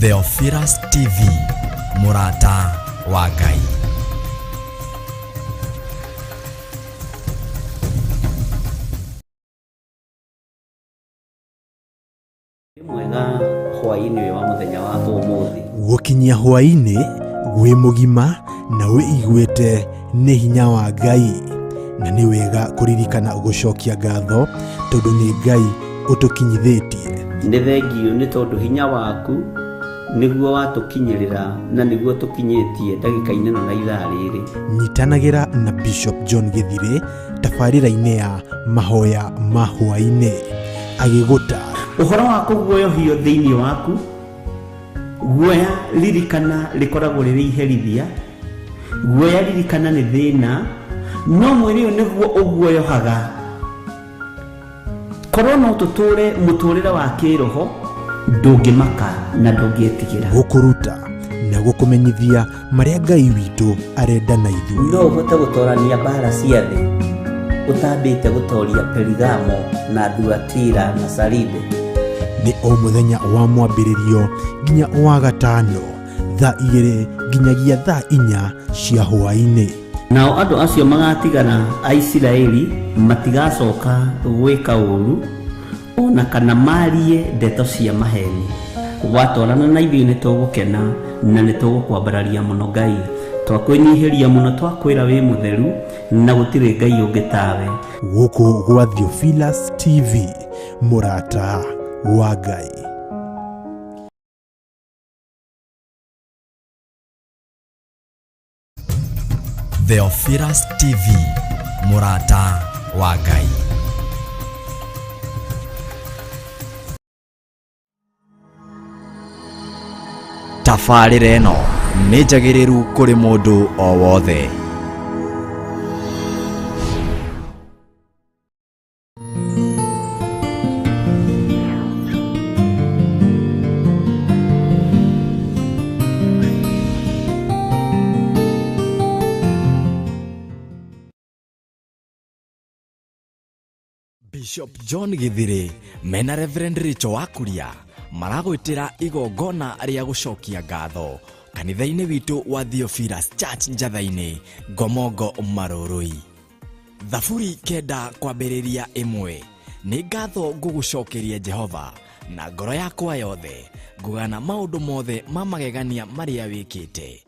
Theophilus TV, mũrata wa Ngai. Wĩ mwega hwaĩ-inĩ ũyũ wa mũthenya wa ũmũthĩ. Gũkinyia hwaĩ-inĩ wĩ mũgima na wĩiguĩte nĩ hinya wa Ngai, na nĩ wega kũririkana gũcokia ngatho tondũ nĩ Ngai ũtũkinyithĩtie. Nĩ thengiũ nĩ tondũ hinya waku nĩguo watũkinyĩrĩra na nĩguo tũkinyĩtie ndagĩka-inĩ ĩno na ithaa rĩrĩ. Nyitanagĩra na Bishop John Gĩthirĩ tabarĩra-inĩ ya mahoya ma hwaĩ-inĩ agĩgũtaara. Ũhoro wa kũguoyohio thĩinĩ waku, guoya ririkana rĩkoragwo rĩrĩ iherithia, guoya ririkana nĩ thĩna, no mwĩrĩ ũyũ nĩguo ũguoyohaga. Korwo no tũtũre mũtũrĩre wa kĩroho, ndũngĩmaka na ndũngĩtigĩra. Gũkũruta na gũkũmenyithia marĩa Ngai witũ arenda na ithuĩ. No ũhote gũtorania mbara cia thĩ ũtambĩte gũtoria Perigamo na Thuatira na Saride? Nĩ o mũthenya wa mwambĩrĩrio nginya wa gatano thaa 2 nginyagia thaa 4 cia hwaĩ-inĩ. Nao andũ acio magatigara a Isiraeli matigacoka gwĩka ũũru o na kana maarie ndeto cia maheeni. Watwarana na ithuĩ nĩ tũgũkena na nĩ tũgũkwambararia mũno Ngai. Twakwĩnyihĩria mũno twakwĩra wĩ mũtheru na gũtirĩ Ngai ũngĩ tawe. Gũkũ gwa Theophilus TV, mũrata wa Ngai. Theophilus TV, mũrata wa Ngai. Tabarĩra ĩno nĩ njagĩrĩru kũrĩ mũndũ o wothe. Bishop John Githiri mena Reverend Rachel Wakuria maragwĩtĩra igongona rĩa gũcokia ngatho kanitha-inĩ witũ wa Theophilus Church Njatha-inĩ, Ngomongo Marũrũi. Thaburi 9 kwambĩrĩria 1. Nĩ ngatho ngũgũcokeria Jehova na ngoro yakwa yothe, ngũgana maũndũ mothe ma magegania marĩa wĩkĩte.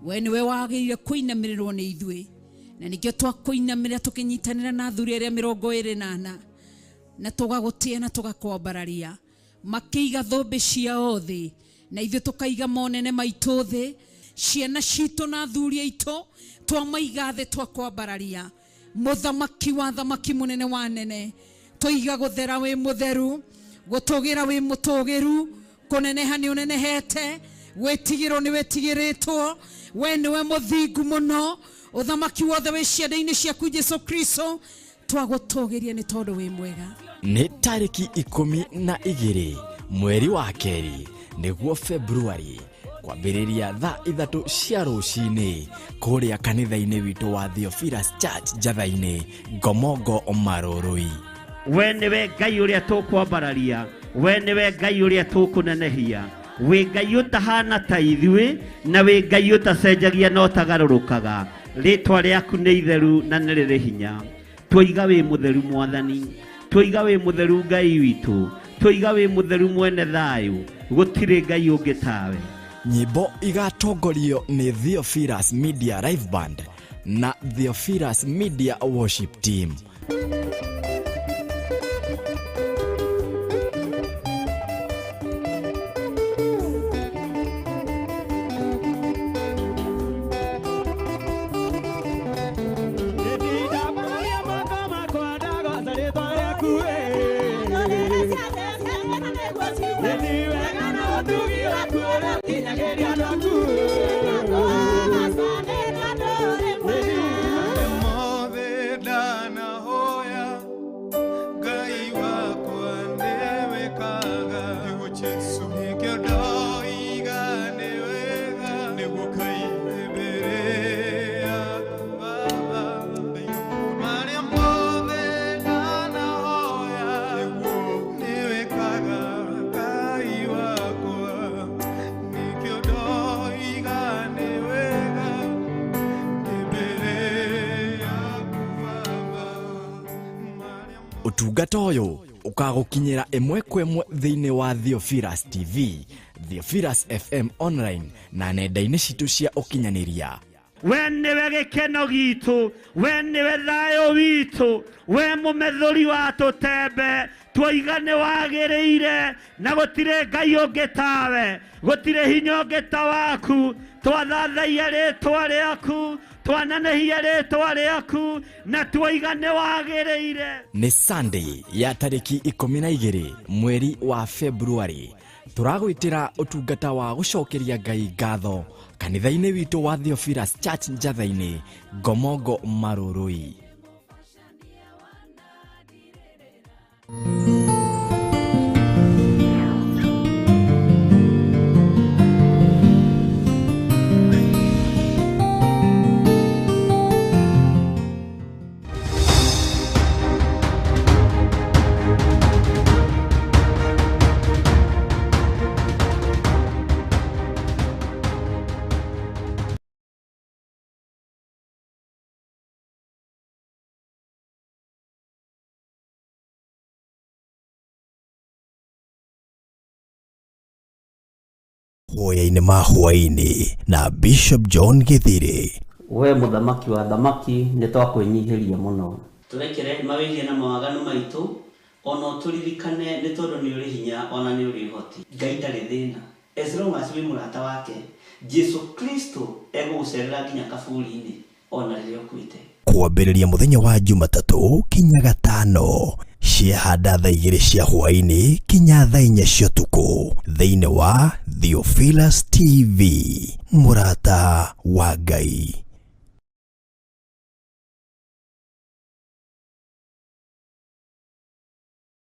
We nĩwe wagĩrĩire kũinamĩrĩrwo nĩ ithuĩ, na nĩkĩo twakũinamĩrĩra tũkĩnyitanĩra na athuri arĩa 24 na tũgagũtĩa na tũgakwambararia. Makĩiga thũmbĩ ciao thĩ na ithuĩ tũkaiga monene maitũ thĩ, ciana citũ na athuri aitũ twamaiga thĩ twakwambararia. Mũthamaki wa thamaki, mũnene wa nene, tũiga gũthera wĩ mũtheru, gũtũgĩra wĩ mũtũgĩru, kũneneha nĩ ũnenehete, gwĩtigĩrwo nĩ wĩtigĩrĩtwo. We nĩwe mũthingu mũno, ũthamaki wothe wĩ ciande-inĩ ciaku Jesu Kristo, twagũtũgĩria nĩ tondũ wĩ mwega. Nĩ tarĩki 12 mweri wa kerĩ nĩguo Februari kwambĩrĩria thaa 3 cia rũcinĩ kũrĩa kanitha-inĩ witũ wa Theophilus Church Njatha-inĩ, Ngomongo Marũrũi. We nĩwe Ngai ũrĩa tũkwambararia, we nĩwe Ngai ũrĩa tũkũnenehia, wĩ Ngai ũtahana ta ithuĩ na wĩ Ngai ũtacenjagia na ũtagarũrũkaga. Rĩtwa rĩaku nĩ itheru na nĩ rĩrĩ hinya. Twoiga wĩ mũtheru Mwathani, twoiga wĩ mũtheru Ngai witũ, twoiga wĩ mũtheru mwene thayũ, gũtirĩ Ngai ũngĩ tawe. Nyĩmbo igatongorio nĩ Theophilus Media Live Band na Theophilus Media Worship Team. Ũtungata ũyũ ũkagũkinyĩra ĩmwe kwa ĩmwe thĩinĩ wa Theophilus TV, Theophilus FM online na nenda-inĩ citũ cia ũkinyanĩria. We nĩwe gĩkeno gitũ, we nĩwe thayũ witũ, we mũmethũri wa tũtembe, twoiga nĩ wagĩrĩire na gũtirĩ Ngai ũngĩ tawe, gũtirĩ hinya ũngĩ ta waku. Twathathaia rĩtwa rĩaku, twananehia rĩtwa rĩaku na twoiga nĩ wagĩrĩire. Nĩ Sunday ya tarĩki 12 mweri wa February tũragwĩtĩra ũtungata wa gũcokeria Ngai ngatho kanitha-inĩ witũ wa Theophilus Church Njatha-inĩ, Ngomongo Marurui. Hoya-inĩ ma hwaĩ-inĩ na Bishop John Githiri. We mũthamaki wa thamaki nĩ twakwĩnyihĩria mũno. Tũrekere mawĩhia na mawaganu maitũ, ona ũtũririkane nĩ tondũ nĩ ũrĩ hinya ona nĩ ũrĩ ũhoti. Ngai ndarĩ thĩna. As long as wĩ mũrata wake, Jesu Kristo egũgũcerera nginya kaburi-inĩ ona rĩrĩa ũkuĩte. Kwambĩrĩria mũthenya wa Jumatatũ kinya gatano ciahanda thaa 2 cia hwaĩ-inĩ kinya thaa 4 cia ũtukũ thĩinĩ wa Theophilus TV, mũrata wa Ngai.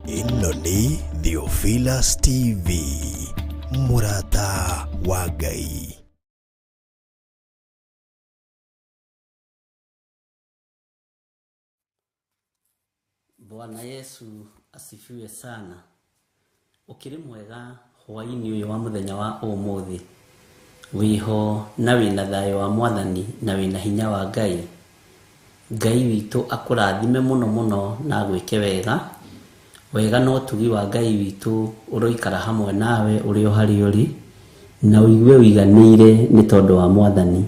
Ĩno nĩ Theophilus TV, mũrata wa Ngai. Bwana Yesu asifiwe sana. Ukiri mwega hwaini uyu wa muthenya wa umuthi, wiho na wina thayo wa mwathani na wina hinya wa Ngai. Ngai witũ akũrathime mũno mũno na agwĩke wega. Wega no ũtugi wa Ngai witũ ũroikara hamwe nawe ũrĩ o harĩa ũrĩ, na ũigue ũiganĩire nĩ tondũ wa mwathani.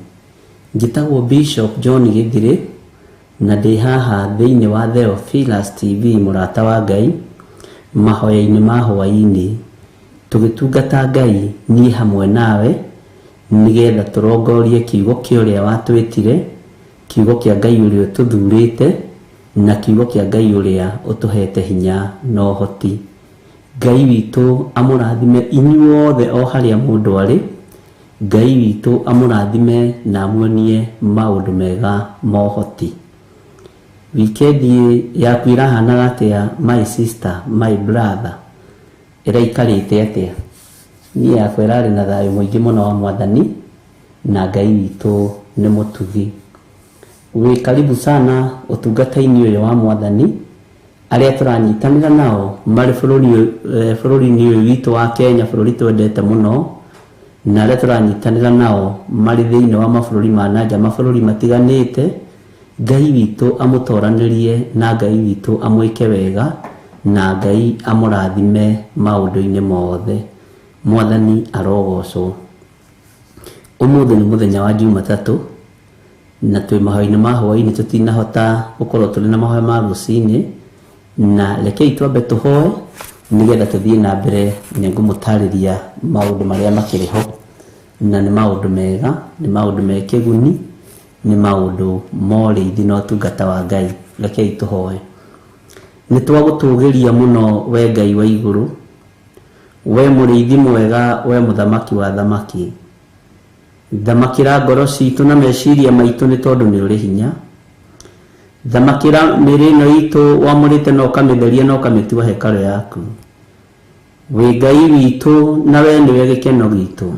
Njĩtagwo Bishop John Githiri na ndĩ haha thĩinĩ wa Theophilus TV, mũrata wa Ngai, mahoya-inĩ ma hwaĩ-inĩ tũgĩtungata Ngai niĩ hamwe nawe, nĩgetha tũrongorie kiugo kĩa ũrĩa watwĩtire, kiugo kĩa Ngai ũrĩa ũtũthurĩte, na kiugo kĩa Ngai ũrĩa ũtũhete hinya na ũhoti. Ngai witũ amũrathime inyuothe o harĩa mũndũ arĩ. Ngai witũ amũrathime na amuonie maũndũ mega ma ũhoti. Wikendi yaku ĩrahanaga atĩa, my sister, my brother? Ĩraikarĩte atĩa? Niĩ yakwa ĩrarĩ na thayũ mũingĩ mũno wa mwathani, na Ngai witũ nĩ mũtugi. Wĩ karibu sana ũtungata-inĩ ũyũ wa mwathani, arĩa tũranyitanĩra nao marĩ bũrũri-inĩ ũyũ witũ wa Kenya, bũrũri twendete mũno, na arĩa tũranyitanĩra nao marĩ thĩinĩ wa mabũrũri ma nanja, mabũrũri matiganĩte. Ngai witũ amũtoranĩrie na Ngai witũ amwĩke wega, na Ngai amũrathime maũndũ-inĩ mothe. Mwathani arogocwo. Ũmũthĩ nĩ mũthenya wa Jumatatũ, na twĩ mahoya-inĩ ma hwaĩ-inĩ, tũtinahota gũkorwo tũrĩ na mahoya ma rũcinĩ, na rekei twambe tũhoe nĩgetha tũthiĩ na mbere. Nĩngũmũtarĩria maũndũ marĩa makĩrĩ ho, na nĩ maũndũ mega, nĩ maũndũ me kĩguni, nĩ maũndũ ma ũrĩithi na ũtungata wa Ngai. Rekei tũhoe. Nĩ twagũtũgĩria mũno we Ngai wa igũrũ, we mũrĩithi mwega, we mũthamaki wa thamaki. Thamakĩra ngoro citũ na meciria maitũ nĩ tondũ nĩ ũrĩ hinya. Thamakĩra mĩĩrĩ ĩno itũ wamũrĩte na ũkamĩtheria na ũkamĩtua hekarũ yaku. Wĩ Ngai witũ na we nĩwe gĩkeno gitũ.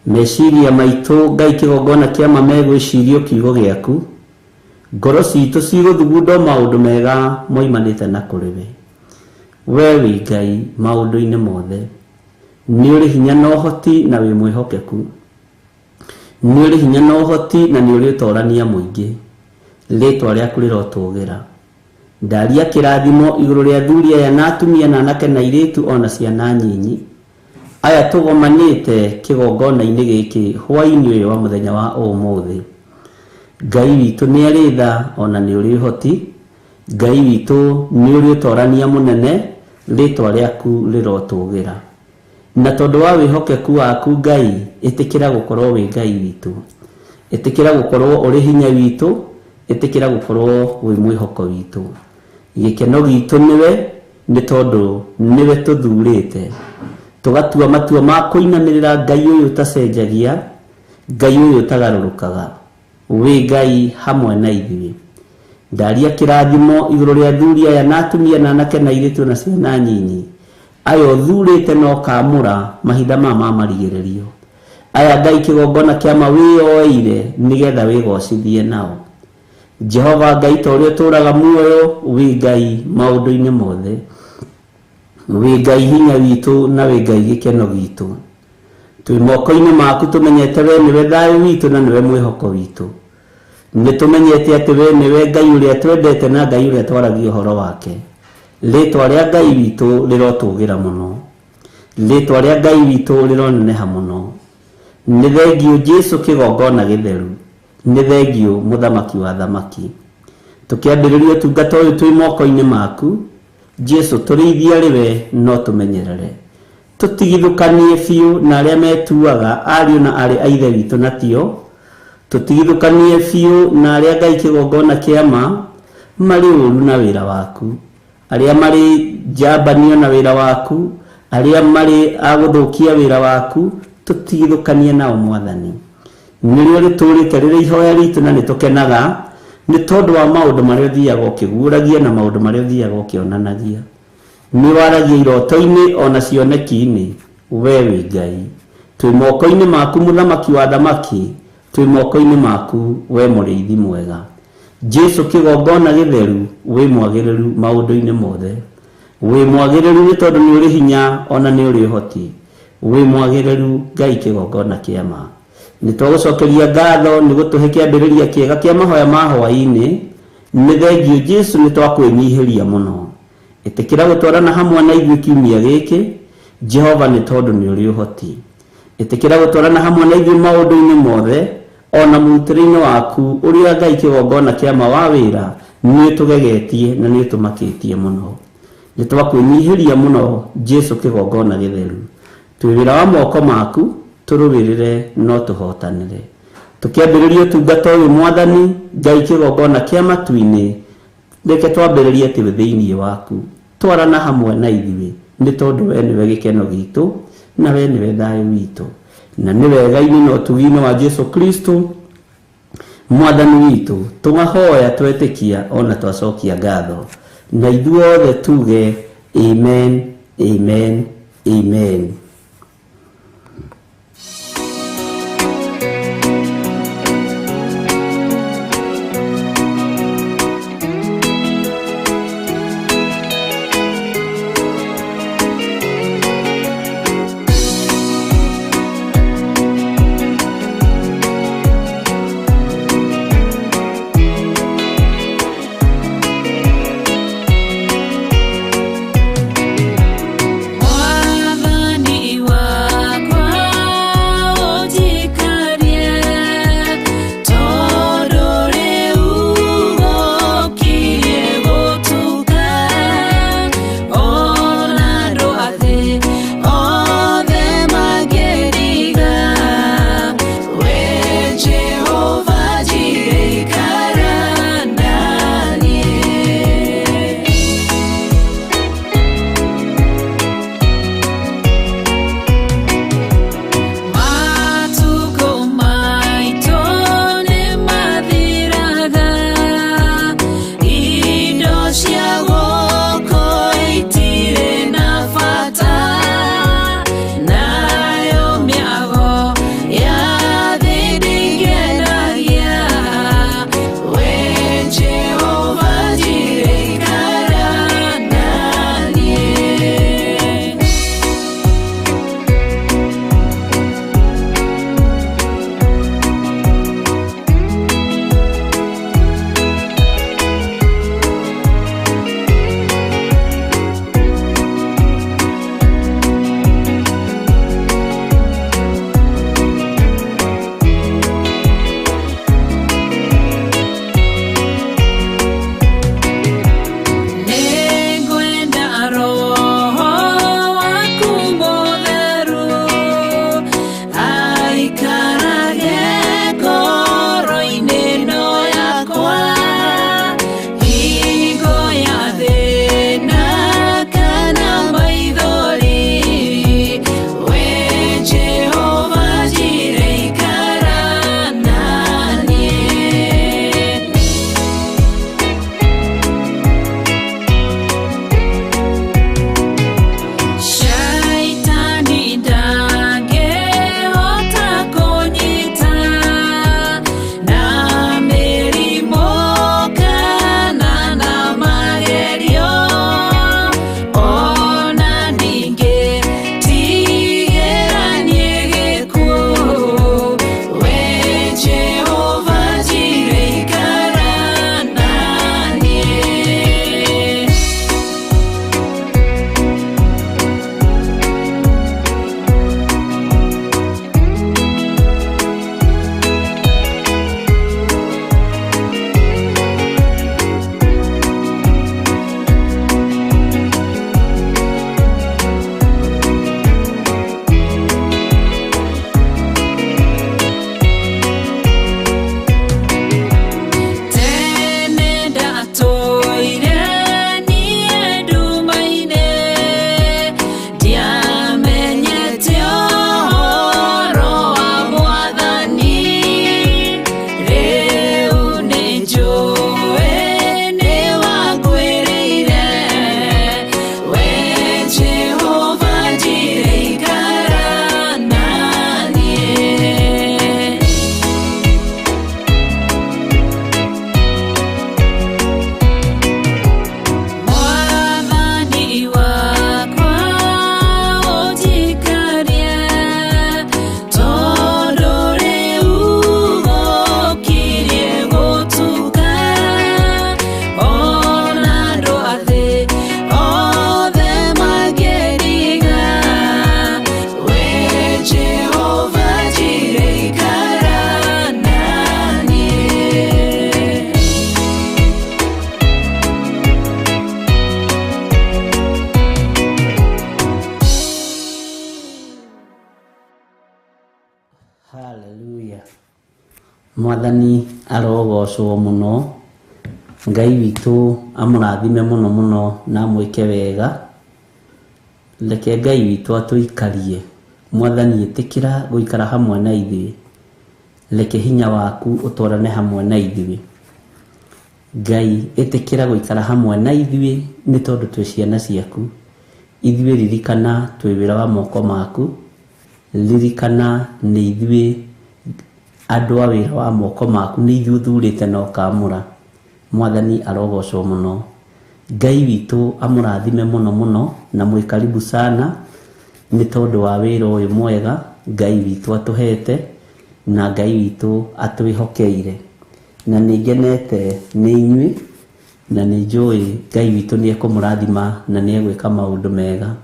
Meciria maitũ Ngai kĩgongona kĩa ma megwĩcirio kiugo gĩaku. Ngoro citũ cigũthugunda maũndũ mega moimanĩte na kũrĩ we. We wĩ Ngai maũndũ-inĩ mothe. Nĩ ũrĩ hinya na ũhoti na wĩ mwĩhokeku. Nĩ ũrĩ hinya na ũhoti na nĩ ũrĩ ũtorania mũingĩ. Rĩtwa rĩaku rĩrotũgĩra. Ndaria kĩrathimo igũrũ rĩa athuri aya na atumia na anake na airĩtu ona ciana nyinyi aya tũgomanĩte kĩgongona-inĩ gĩkĩ hwaĩ-inĩ ũyũ wa mũthenya wa ũmũthĩ. Ngai witũ nĩ arĩ tha ona nĩ ũrĩ ũhoti. Ngai witũ nĩ ũrĩ ũtorania mũnene, rĩtwa rĩaku rĩrotũgĩra. Na tondũ wa wĩhokeku waku Ngai, ĩtĩkĩra gũkorwo wĩ Ngai witũ, ĩtĩkĩra gũkorwo ũrĩ hinya witũ, ĩtĩkĩra gũkorwo wĩ mwĩhoko witũ. Gĩkeno gitũ nĩwe, nĩ tondũ nĩwe tũthurĩte tũgatua matua ma kũinamĩrĩra Ngai ũyũ ũtacenjagia, Ngai ũyũ ũtagarũrũkaga, wĩ Ngai hamwe na ithuĩ. Ndaria kĩrathimo igũrũ rĩa athuri aya na atumia na anake na airĩtu na ciana nyinyi aya ũthurĩte na ũkaamũra mahinda maya ma marigĩrĩrio. Aya Ngai kĩgongona kĩa ma wĩyoeire nĩgetha wĩgocithie nao. Jehova Ngai, ta ũrĩa ũtũũraga muoyo, wĩ Ngai maũndũ-inĩ mothe, wĩ Ngai hinya witũ na wĩ Ngai gĩkeno gitũ. Twĩ moko-inĩ maku, tũmenyete we nĩwe thayũ witũ na nĩwe mwĩhoko witũ. Nĩ tũmenyete atĩ we nĩwe Ngai ũrĩa twendete na Ngai ũrĩa twaragia ũhoro wake. Rĩtwa rĩa Ngai witũ rĩrotũgĩra mũno, rĩtwa rĩa Ngai witũ rĩroneneha mũno. Nĩ thengiũ Jesu kĩgongona gĩtheru, nĩ thengiũ mũthamaki wa thamaki. Tũkĩambĩrĩria ũtungata ũyũ twĩ moko-inĩ maku Jesu, tũrĩithie arĩ we no tũmenyerere, tũtigithũkanie biũ na arĩa metuaga ariũ na arĩ a ithe witũ na tio, tũtigithũkanie biũ na arĩa Ngai kĩgongona kĩa ma marĩ ũru na wĩra waku, arĩa marĩ njambanio na wĩra waku, arĩa marĩ a gũthũkia wĩra waku, tũtigithũkanie nao Mwathani. Nĩrĩo rĩtũrĩte rĩrĩ ihoya ritũ na nĩ tũkenaga nĩ tondũ wa maũndũ marĩa ũthiaga ũkĩguũragia na maũndũ marĩa ũthiaga ũkĩonanagia. Nĩ waragia iroto-inĩ ona cioneki-inĩ, we wĩ Ngai. Twĩ moko-inĩ maku mũthamaki wa thamaki, twĩ moko-inĩ maku we mũrĩithi mwega. Jesu kĩgongona gĩtheru, wĩ mwagĩrĩru maũndũ-inĩ mothe. Wĩ mwagĩrĩru nĩ tondũ nĩ ũrĩ hinya ona nĩ ũrĩ ũhoti. Wĩ mwagĩrĩru Ngai kĩgongona kĩa ma. Nĩ twagũcokeria ngatho nĩ gũtũhe kĩambĩrĩria kĩega kĩa mahoya ma hwaĩ-inĩ. Nĩ thengiũ Jesu, nĩ twakwĩnyihĩria mũno. Ĩtĩkĩra gũtwarana hamwe na ithuĩ kiumia gĩkĩ Jehova, nĩ tondũ nĩ ũrĩ ũhoti. Ĩtĩkĩra gũtwarana hamwe na ithuĩ maũndũ-inĩ mothe ona mũrutĩre-inĩ waku ũrĩa Ngai kĩgongona kĩa ma wa wĩra nĩ ũtũgegetie na nĩ ũtũmakĩtie mũno. Nĩ twakwĩnyihĩria mũno Jesu kĩgongona gĩtheru. Twĩ wĩra wa moko maku, tũrũĩrĩre no tũhotanĩre. Tũkĩambĩrĩria ũtungata ũyũ Mwathani Ngai kĩgongona kĩa matu-inĩ, reke twambĩrĩrie atĩ thĩinĩ waku twarana hamwe na ithuĩ, nĩ tondũ we nĩwe gĩkeno gitũ na we nĩwe thayũ witũ, na nĩ wega-inĩ na ũtugi-inĩ wa Jesu Kristo Mwathani witũ tũgahoya twetĩkia ona twacokia ngatho, na ithuothe tuge amen, amen, amen. Mwathani. Hallelujah. Mwathani arogocwo mũno. Ngai witũ amũrathime mũno mũno na amwĩke wega. Reke Ngai witũ atũikarie. Mwathani ĩtĩkĩra gũikara hamwe na ithuĩ. Reke hinya waku ũtwarane hamwe na ithuĩ. Ngai ĩtĩkĩra gũikara hamwe na ithuĩ nĩ tondũ twĩ ciana ciaku. Ithuĩ ririkana twĩ wĩra wa moko maku. Ririkana nĩ ithuĩ andũ a wĩra wa moko maku, nĩ ithuĩ ũthurĩte na ũkaamũra. Mwathani arogocwo mũno. Ngai witũ amũrathime mũno mũno na mwĩ karibu sana nĩ tondũ wa wĩra ũyũ mwega Ngai witũ atũhete na Ngai witũ atwĩhokeire. Na nĩ ngenete nĩ inyuĩ na nĩ njũĩ Ngai witũ nĩ ekũmũrathima na nĩ egwĩka maũndũ mega.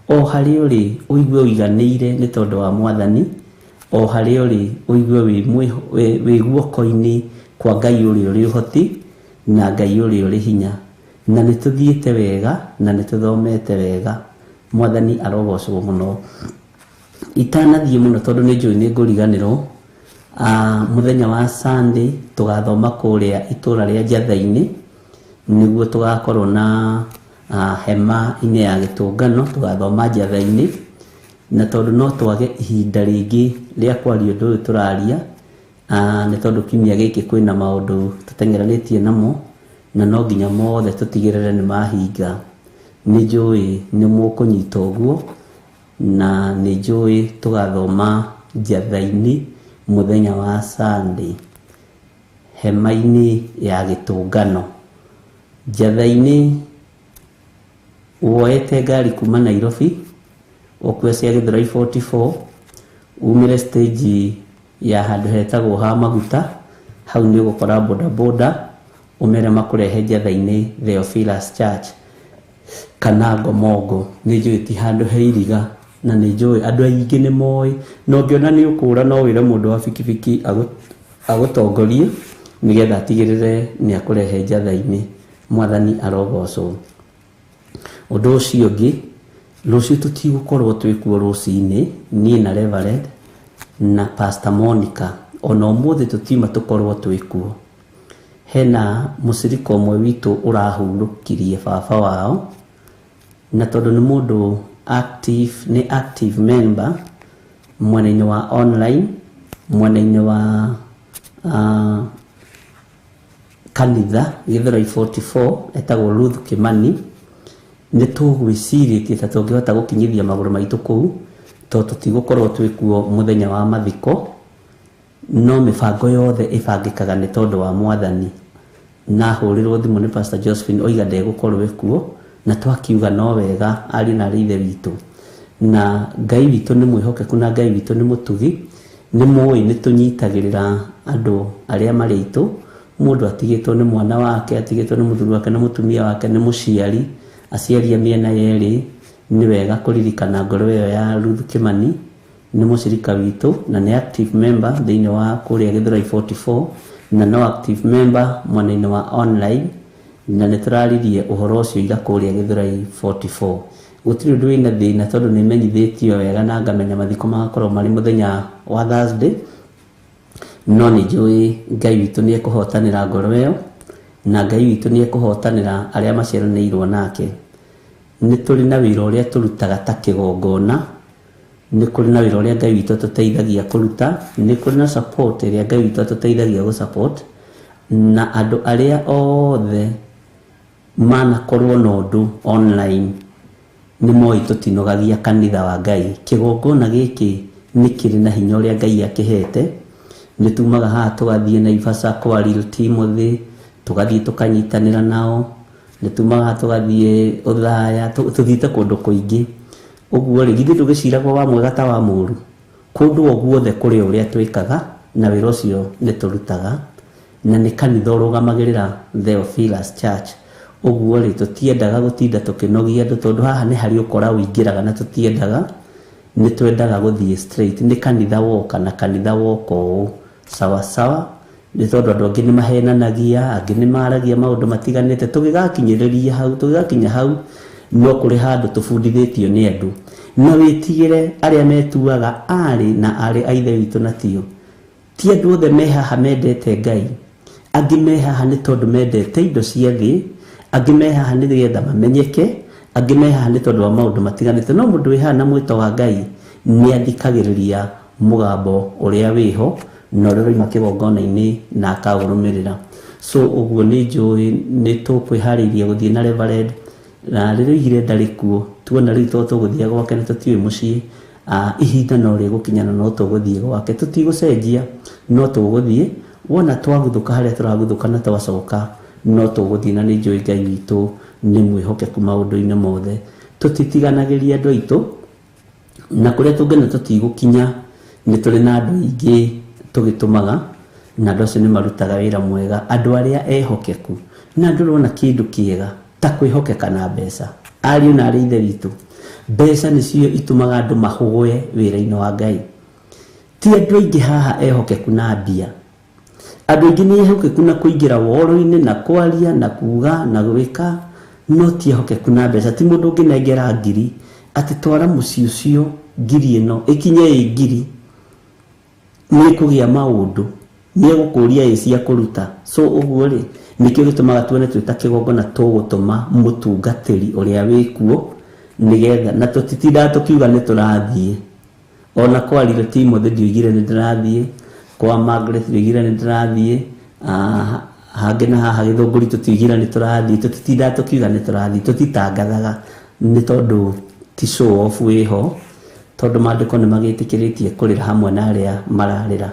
O harĩa ũrĩ ũigue ũiganĩire nĩ tondũ wa Mwathani. O harĩa ũrĩ ũigue wĩ guoko-inĩ kwa Ngai ũrĩa ũrĩ ũhoti na Ngai ũrĩa ũrĩ hinya. Na nĩ tũthiĩte wega na nĩ tũthomete wega. Mwathani arogocwo mũno. Itanathiĩ mũno tondũ nĩ njũĩ nĩ ngũriganĩrwo. Mũthenya wa Sunday tũgathoma kũrĩa itũra rĩa Njatha-inĩ, nĩguo tũgakorwo na hema-inĩ ya gĩtũngano, tũgathoma Njatha-inĩ. Na tondũ no twage ihinda rĩngĩ rĩa kwaria ũndũ ũyũ tũraria, nĩ tondũ kiumia gĩkĩ kwĩna maũndũ tũteng'eranĩtie namo, na no nginya mothe tũtigĩrĩre nĩ mahinga. Nĩ njũĩ nĩ mũkũnyita ũguo, na nĩ njũĩ tũgathoma Njatha-inĩ mũthenya wa Sunday hema-inĩ ya gĩtũngano. Njatha-inĩ woete ngari kuma Nairobi ũkue cia Gĩthũrai 44 umĩre stage ya handũ hetagwo ha maguta, hau nĩ ũgũkora boda boda ũmere makũrehe Njatha-inĩ Theophilus Church kana Ngomongo. Nĩ njũĩ ti handũ he iriga na nĩ njũĩ andũ aingĩ nĩ moĩ, na ũngĩona nĩ ũkũra no wĩre mũndũ wa bikibiki agũtongorie nĩgetha atigĩrĩre nĩ akũrehe Njatha-inĩ. Mwathani arogocwo. Ũndũ ũcio ũngĩ, rũciũ tũtigũkorwo twĩkuo rũcinĩ, niĩ na Reverend na Pastor Monica, ona ũmũthĩ tũtiuma tũkorwo twĩkuo. Hena mũcirika ũmwe witũ ũrahurũkirie baba wao, na tondũ nĩ mũndũ active, nĩ active member mwena-inĩ wa online, mwena-inĩ wa kanitha Gĩthũrai 44, etagwo Ruth Kimani. Nĩ tũgwĩcirĩtie ta tũngĩhota gũkinyithia magũrũ maitũ kũu, tondũ tũtigũkorwo twĩkuo mũthenya wa mathiko, no mĩbango yothe ĩbangĩkaga nĩ tondũ wa Mwathani. Na hũrĩrwo thimũ nĩ Pastor Josephine oiga ndegũkorwo ekuo, na twakiuga no wega ariũ na aarĩ a Ithe witũ. Na Ngai witũ nĩ mwĩhokeku na Ngai witũ nĩ mũtugi, nĩ mũĩ nĩ tũnyitagĩrĩra andũ arĩa marĩ aitũ. Mũndũ atigĩtwo nĩ mwana wake, atigĩtwo nĩ mũthuri wake na mũtumia wake, nĩ mũciari, aciari a mĩena yerĩ. Nĩ wega kũririkana ngoro ĩyo ya Ruth Kimani, nĩ mũcirika witũ na nĩ active member thĩinĩ wa kũrĩa Gĩthũrai 44, na no active member mwena-inĩ wa online, na nĩ tũraririe ũhoro ũcio ira kũrĩa Gĩthũrai 44. Gũtirĩ ũndũ wĩna thĩna tondũ nĩ menyithĩtio wega na ngamenya mathiko magakorwo marĩ mũthenya wa Thursday, no nĩ njũĩ Ngai witũ nĩ ekũhotanĩra ngoro ĩyo, na Ngai witũ nĩ ekũhotanĩra arĩa maciaranĩirwo nake. Nĩ tũrĩ na wĩra ũrĩa tũrutaga ta kĩgongona, nĩ kũrĩ na wĩra ũrĩa Ngai witũ atũteithagia kũruta, nĩ kũrĩ na support ĩrĩa Ngai witũ atũteithagia gũ-support, na andũ arĩa othe manakorwo na ũndũ online nĩ moĩ tũtinogagia kanitha wa Ngai. Kĩgongona gĩkĩ nĩ kĩrĩ na hinya ũrĩa Ngai akĩhete. Nĩ tumaga haha tũgathiĩ Naivasha kwa Real Timothy, tũgathiĩ tũkanyitanĩra nao, nĩ tumaga haha tũgathiĩ Othaya, tũthiĩte kũndũ kũingĩ. Ũguo rĩ, githĩ ndũgĩciragwo wa mwega ta wa mũũru? Kũndũ o guothe kũrĩ ũrĩa twĩkaga na wĩra ũcio nĩ tũrutaga, na nĩ kanitha ũrũgamagĩrĩra Theophilus Church. Ũguo rĩ, tũtiendaga gũtinda tũkĩnogia andũ, tondũ haha nĩ harĩ ũkora ũingĩraga na tũtiendaga, nĩ twendaga gũthiĩ straight. Nĩ kanitha woka na kanitha woka ũũ sawa sawa, nĩ tondũ andũ angĩ nĩ mahenanagia, angĩ nĩ maragia maũndũ matiganĩte. Tũgĩgakinyĩrĩria hau, tũgĩgakinya hau, no kũrĩ handũ tũbundithĩtio nĩ andũ. Na wĩtigĩre arĩa metuaga arĩ na arĩ a ithe witũ na tio. Ti andũ othe me haha mendete Ngai, angĩ me haha nĩ tondũ mendete indo cia thĩ, angĩ me haha nĩ getha mamenyeke, angĩ me haha nĩ tondũ wa maũndũ matiganĩte. No mũndũ wĩ haha na mwĩto wa Ngai nĩ athikagĩrĩria mũgambo ũrĩa wĩho na ũrĩa ũroima kĩgongona-inĩ na akaũrũmĩrĩra. So ũguo nĩ njũĩ nĩ tũkwĩharĩirie gũthiĩ na Reverend, na rĩrĩa oigire ndarĩ kuo, tuona rĩu to tũgũthiĩ gwake na tũtiũĩ mũciĩ, ihinda no rĩgũkinya na no tũgũthiĩ gwake, tũtigũcenjia no tũgũthiĩ. Wona twaguthũka harĩa tũraguthũka na twacoka no tũgũthiĩ, na nĩ njũĩ Ngai witũ nĩ mwĩhokeku maũndũ-inĩ mothe. Tũtitiganagĩria andũ aitũ, na kũrĩa tũngĩona tũtigũkinya nĩ tũrĩ na andũ aingĩ tũgĩtũmaga, na andũ acio nĩ marutaga wĩra mwega, andũ arĩa ehokeku. Na andũ ũrona kĩndũ kĩega ta kwĩhokeka na mbeca. Ariũ na arĩ ithe witũ, mbeca nĩcio itũmaga andũ mahũgũe wĩra-inĩ wa Ngai. Ti andũ aingĩ haha ehokeku na mbia. Andũ aingĩ nĩ ehokeku na kũingĩra woro-inĩ na kwaria na kuga na gwĩka, no ti ehokeku na mbeca. Ti mũndũ ũngĩnengera ngiri atĩ twara mũciĩ ũcio ngiri ĩno ĩkinye ĩ ngiri, nĩ ĩkũgĩa maũndũ, nĩ egũkũria ĩ cia kũruta. So ũguo rĩ, nĩkĩo gĩtũmaga tuone twĩ ta kĩgongona tũgũtũma mũtungatĩri ũrĩa wĩkuo, nĩgetha na tũtitindaga tũkiuga nĩ tũrathiĩ. Ona kwa Little Timothy ndioigire nĩ ndĩrathiĩ, kwa Margaret ndioigire nĩ ndĩrathiĩ, hangĩ na haha Gĩthũngũri tũtioigire nĩ tũrathiĩ. Tũtitindaga tũkiuga nĩ tũrathiĩ, tũtitangathaga nĩ tondũ ti show off wĩho, tondũ maandĩko nĩ magĩtĩkĩrĩtie kũrĩra hamwe na arĩa mararĩra.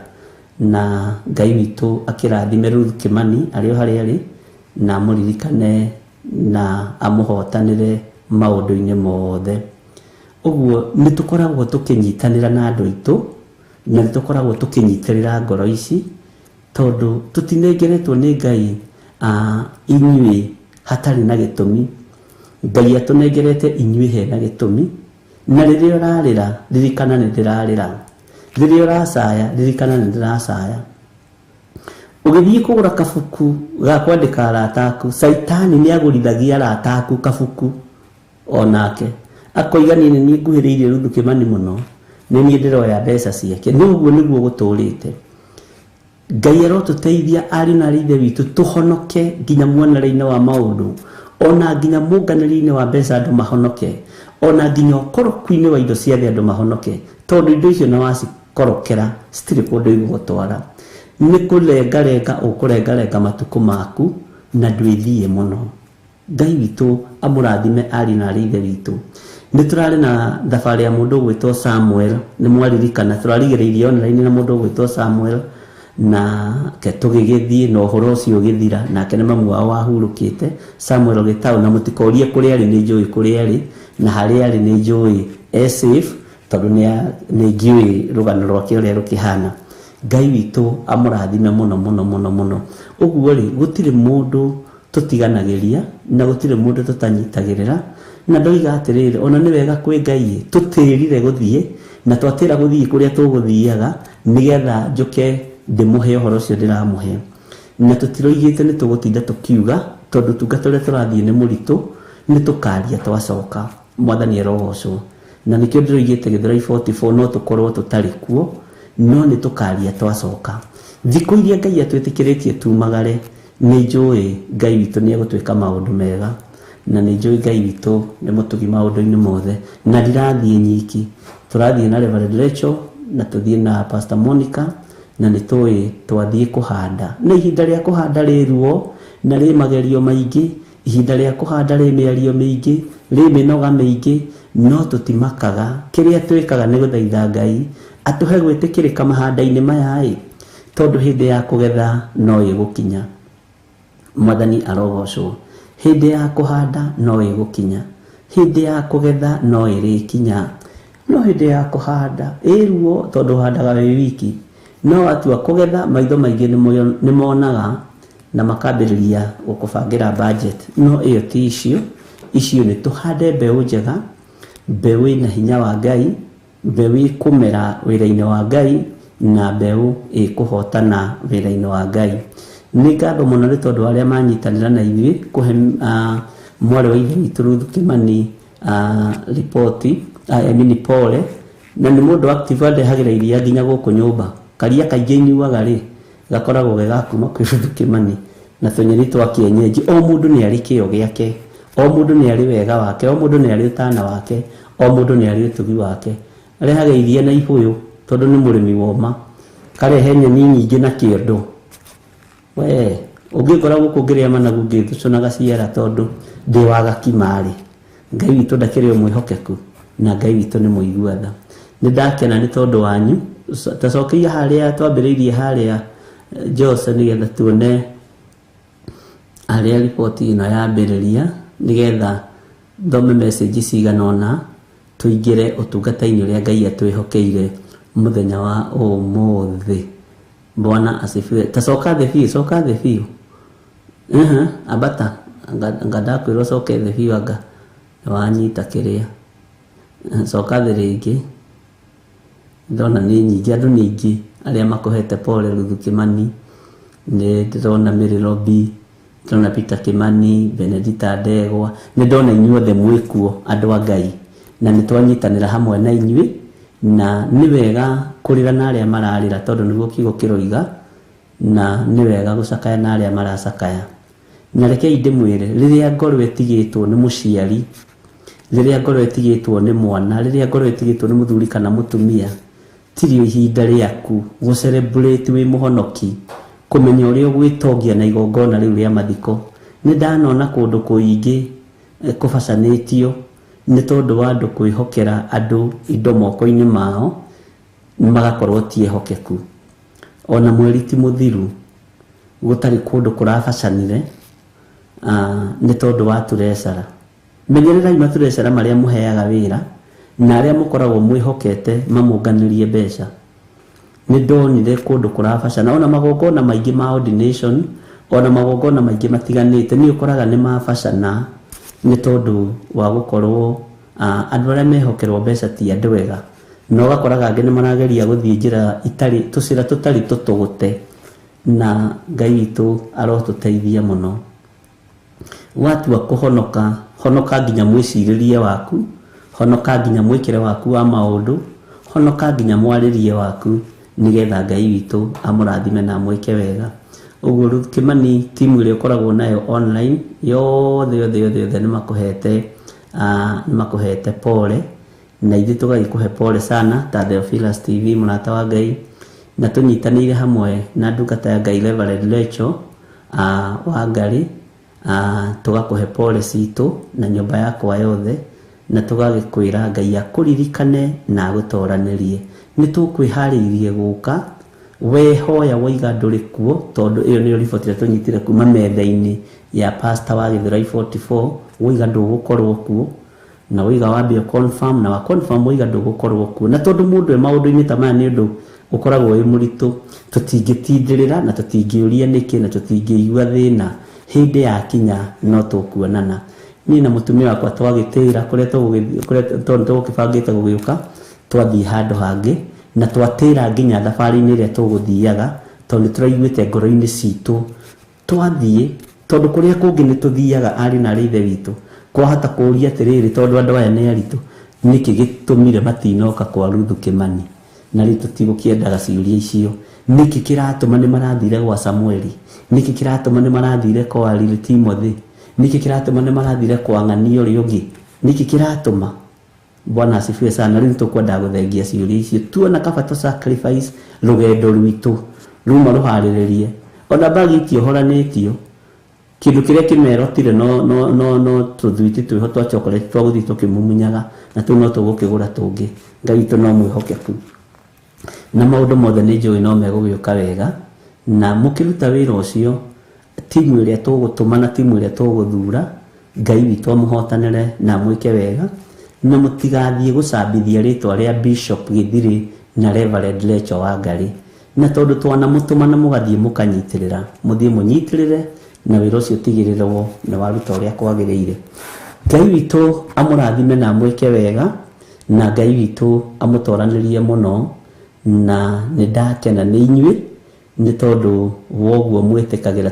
Na Ngai witũ akĩrathime Ruth Kimani arĩ o harĩa arĩ, na amũririkane na amũhotanĩre maũndũ-inĩ mothe. Ũguo nĩ tũkoragwo tũkĩnyitanĩra na andũ aitũ, na nĩ tũkoragwo tũkĩnyitĩrĩra ngoro ici, tondũ tũtinengeretwo nĩ Ngai inyuĩ hatarĩ na gĩtũmi. Ngai atũnengerete inyuĩ hena gĩtũmi. Na rĩrĩa ũrarĩra, ririkana nĩ ndĩrarĩra. Rĩrĩa ũracaya, ririkana nĩ ndĩracaya. Ũgĩthiĩ kũgũra kabuku ga kwandĩka arata aku, Caitani nĩ agũrithagia arata aku kabuku onake. Akoiga niĩ nĩ niĩ nguhĩrĩirie Ruth Kimani mũno, nĩ niĩ ndĩroya mbeca ciake. Nĩ ũguo nĩguo gũtũrĩte. Ngai arotũteithia ariũ na arĩ ithe witũ tũhonoke nginya muonere-inĩ wa maũndũ, ona nginya mũnganĩrie-inĩ wa mbeca andũ mahonoke, ona nginya ũkoroku-inĩ wa indo cia thĩ andũ mahonoke, tondũ indo icio na wacikorokera citirĩ kũndũ igũgũtwara. Nĩ kũrengarenga ũkũrengarenga matukũ maku na ndwĩthiĩ mũno. Ngai witũ amũrathime ariũ na arĩ ithe witũ. Nĩ tũrarĩ na thabarĩ ya mũndũ ũgwĩtwo Samuel, nĩ mwaririkana tũrarigĩrĩirie online na mũndũ ũgwĩtwo Samuel, na ke tũgĩgĩthiĩ na ũhoro ũcio ũgĩthira, nake nĩ mamu wao wahurũkĩte Samuel Gĩtaũ, na mũtikorie kũrĩa arĩ, nĩ njũĩ kũrĩa arĩ, na harĩa arĩ nĩ njũĩ e safe, tondũ nĩ ngĩũĩ rũgano rwake ũrĩa rũkĩhana. Ngai witũ amũrathime mũno mũno mũno mũno. Ũguo rĩ, gũtirĩ mũndũ tũtiganagĩria na gũtirĩ mũndũ tũtanyitagĩrĩra. Na ndoiga atĩrĩrĩ, ona nĩ wega kwĩ Ngai tũtĩrire gũthiĩ, na twatĩra gũthiĩ kũrĩa tũgũthiaga, nĩgetha njũke ndĩmũhe ũhoro ũcio ndĩramũhe. Na tũtiroigĩte nĩ tũgũtinda tũkiuga, tondũ tungata ũrĩa tũrathiĩ nĩ mũritũ, nĩ tũkaria twacoka. Mwathani arogocwo. Na nĩkĩo ndĩroigĩte Gĩthũrai 44 no tũkorwo tũtarĩ kuo, no nĩ tũkaria twacoka. Thikũ iria Ngai atwĩtĩkĩrĩtie tumagare, nĩ njũĩ Ngai witũ nĩ egũtwĩka maũndũ mega, na nĩ njũĩ Ngai witũ nĩ mũtugi maũndũ-inĩ mothe. Na ndirathiĩ nyiki, tũrathiĩ na Reverend Rachel, na tũthiĩ na Pastor Monica, na nĩ tũĩ twathiĩ kũhanda. Na ihinda rĩa kũhanda rĩ ruo na rĩ magerio maingĩ, ihinda rĩa kũhanda rĩ mĩario mĩingĩ, rĩ mĩnoga mĩingĩ, no tũtimakaga. Kĩrĩa twĩkaga nĩ gũthaitha Ngai atũhe gwĩtĩkĩrĩka mahanda-inĩ maya ĩ, tondũ hĩndĩ ya kũgetha no ĩgũkinya. Mwathani arogocwo. Hĩndĩ ya kũhanda no ĩgũkinya, hĩndĩ ya kũgetha no ĩrĩkinya. No hĩndĩ ya kũhanda ĩ ruo, tondũ ũhandaga wĩ wiki, no watua kũgetha maitho maingĩ nĩ monaga na makambĩrĩria gũkũbangĩra budget. No ĩyo ti icio, icio nĩ tũhande mbeũ njega, mbeũ ĩna hinya wa Ngai, mbeũ ĩkũmera wĩra-inĩ wa Ngai, na mbeũ ĩkũhotana wĩra-inĩ wa Ngai. Nĩ ngatho mũno nĩ tondũ arĩa manyitanĩra na ithuĩ kũhe mwarĩ wa ithe witũ Ruth Kimani ripoti. I mean pole, na nĩ mũndũ active andehagĩra iria nginya gũkũ nyũmba. Karia kaingĩ nyuaga rĩ gakoragwo ge ga kuma kwĩ Ruthu Kimani na tũnyeni twa kienyeji. O mũndũ nĩ arĩ kĩo gĩake, o mũndũ nĩ arĩ wega wake, o mũndũ nĩ arĩ ũtana wake, o mũndũ nĩ arĩ ũtugi wake. Arehaga iria na ibũyũ tondũ nĩ mũrĩmi woma, karehe nyeni nyingĩ na kĩondo. We ũngĩngora gũkũ ngĩrĩa managu ngĩthucũnaga ciara tondũ ndĩ wa gakima-rĩ, Ngai witũ ndakĩrĩ o mwĩhokeku na Ngai witũ nĩ mũigua tha. Nĩ ndakena nĩ tondũ wanyu. Tacokeria harĩa twambĩrĩirie harĩa Jose, nĩgetha tuone harĩa riboti ĩno yambĩrĩria, nĩgetha thome message cigana ũna tũingĩre ũtungata-inĩ ũrĩa Ngai atwĩhokeire mũthenya wa ũmũthĩ. Bwana asifiwe. Tacoka thĩ biũ, coka thĩ biũ. Ambata anga ndakwĩrwo coke thĩ biũ, anga nĩwanyita kĩrĩa. Coka thĩ rĩngĩ. Ndona nĩ nyingĩ, andũ nĩ aingĩ arĩa makũhete pole Ruthu Kimani. Nĩ ndĩrona Mary Robi, ndĩrona Peter Kimani, Benedita Ndegwa. Nĩ ndona inyuothe mwĩkuo andũ a Ngai, na nĩ twanyitanĩra hamwe na inyuĩ, na nĩ wega kũrĩra na arĩa mararĩra tondũ nĩguo kiugo kĩroiga, na nĩ wega gũcakaya na arĩa maracakaya. Na rekei ndĩmwĩre, rĩrĩa ngoro ĩtigĩtwo nĩ mũciari, rĩrĩa ngoro ĩtigĩtwo nĩ mwana, rĩrĩa ngoro ĩtigĩtwo nĩ mũthuri kana mũtumia, tirio ihinda rĩaku gũ celebrate wĩ mũhonoki, kũmenya ũrĩa ũgwĩtongia na igongona rĩu rĩa mathiko. Nĩ ndanona kũndũ kũingĩ kũbacanĩtio nĩ tondũ wa andũ kwĩhokera andũ indo moko-inĩ mao, magakorwo ti ehokeku. Ona mweri ti mũthiru gũtarĩ kũndũ kũrabacanire nĩ tondũ wa turecara. Menyererai maturecara marĩa mũheaga wĩra na arĩa mũkoragwo mwĩhokete mamũnganĩrie mbeca. Nĩ ndonire kũndũ kũrabacana, ona magongona maingĩ ma ordination, ona magongona maingĩ matiganĩte nĩ ũkoraga nĩ mabacana nĩ tondũ wa gũkorwo andũ arĩa mehokerwo mbeca ti andũ ega, na ũgakoraga angĩ nĩ marageria gũthiĩ njĩra itarĩ tũcĩra tũtarĩ tũtũgũte, na Ngai witũ arotũteithia mũno. Watua kũhonoka, honoka nginya mwĩcirĩrie waku, honoka nginya mwĩkĩre waku wa maũndũ, honoka nginya mwarĩrie waku, nĩgetha Ngai witũ amũrathime na amwĩke wega. Ũguo Ruth Kimani, timu ĩrĩa ũkoragwo nayo online yothe yothe yothe yothe nĩmakũhete pole, na ithuĩ tũgagĩkũhe pole sana ta Theophilus TV, mũrata wa Ngai, na tũnyitanĩire hamwe na ndungata ya Ngai Reverend Rachel wa Ngarĩ, tũgakũhe pole citũ na nyũmba yakwa yothe, na tũgagĩkwĩra Ngai akũririkane na agũtoranĩrie. Nĩ tũkwĩharĩirie gũka, we hoya woiga ndũrĩ kuo, tondũ ĩyo nĩyo riboti ĩrĩa tũnyitire kuma metha-inĩ ya pastor wa Gĩthũrai 44, woiga ndũgũkorwo kuo, na woiga wambe confirm, na wa confirm woiga ndũgũkorwo kuo. Na tondũ mũndũ e maũndũ-inĩ ta maya nĩ ũndũ ũkoragwo wĩ mũritũ, tũtingĩtindĩrĩra na tũtingĩũria nĩkĩ na tũtingĩigua thĩna. Hĩndĩ yakinya no tũkuonana. Niĩ na mũtumia wakwa twagĩtĩra kũrĩa tondũ tũgũkĩbangĩte gũgĩũka, twathiĩ handũ hangĩ na twatĩra nginya thabarĩ-inĩ ĩrĩa tũgũthiaga, tondũ nĩtũraiguĩte ngoro-inĩ citũ twathiĩ, tondũ kũrĩa kũngĩ nĩtũthiaga arĩ na arĩ ithe witũ, kwahota kũũria atĩrĩrĩ, tondũ andũ aya nĩ aritũ, nĩkĩ gĩtũmire matinoka kwa Ruthu Kimani? Na rĩu tũtigũkĩendaga ciũria icio. Nĩkĩ kĩratũma nĩ marathire gwa Samueli? Nĩkĩ kĩratũma nĩ marathire kwa Lil Timothy? Nĩkĩ kĩratũma nĩ marathire kwa ng'ani ũrĩa ũngĩ? Nĩkĩ kĩratũma? Bwana asifiwe sana. Rĩu tũkwendaga gũthengia ciũria icio, tuona kaba tũ sacrifice rũgendo rwitũ ruma rũharĩrĩrie, ona bagi itiohoranĩtio, kĩndũ kĩrĩa kĩmerotire no no no no tũthwiti twĩho twa chocolate twa gũthiĩ tũkĩmumunyaga, na tũu no tũgũkĩgũra tũngĩ. Ngai witũ no mwĩhokeku, na maũndũ mothe nĩ njũĩ no megũgĩũka wega. Na mũkĩruta wĩra ũcio, timu ĩrĩa tũgũtũma na timu ĩrĩa tũgũthura, Ngai witũ amũhotanĩre na amwĩke wega, na mũtigathiĩ gũcambithia rĩtwa rĩa Bishop Gĩthirĩ na Reverend Rachel Wangari. Na tondũ twanamũtũma na mũgathiĩ mũkanyitĩrĩra, mũthiĩ mũnyitĩrĩre na wĩra ũcio ũtigĩrĩrwo nĩ waruta ũrĩa kwagĩrĩire. Ngai witũ amũrathime na amwĩke wega, na Ngai witũ amũtoranĩrie mũno, na nĩ ndakena nĩ inyuĩ nĩ tondũ woguo mwĩtĩkagĩra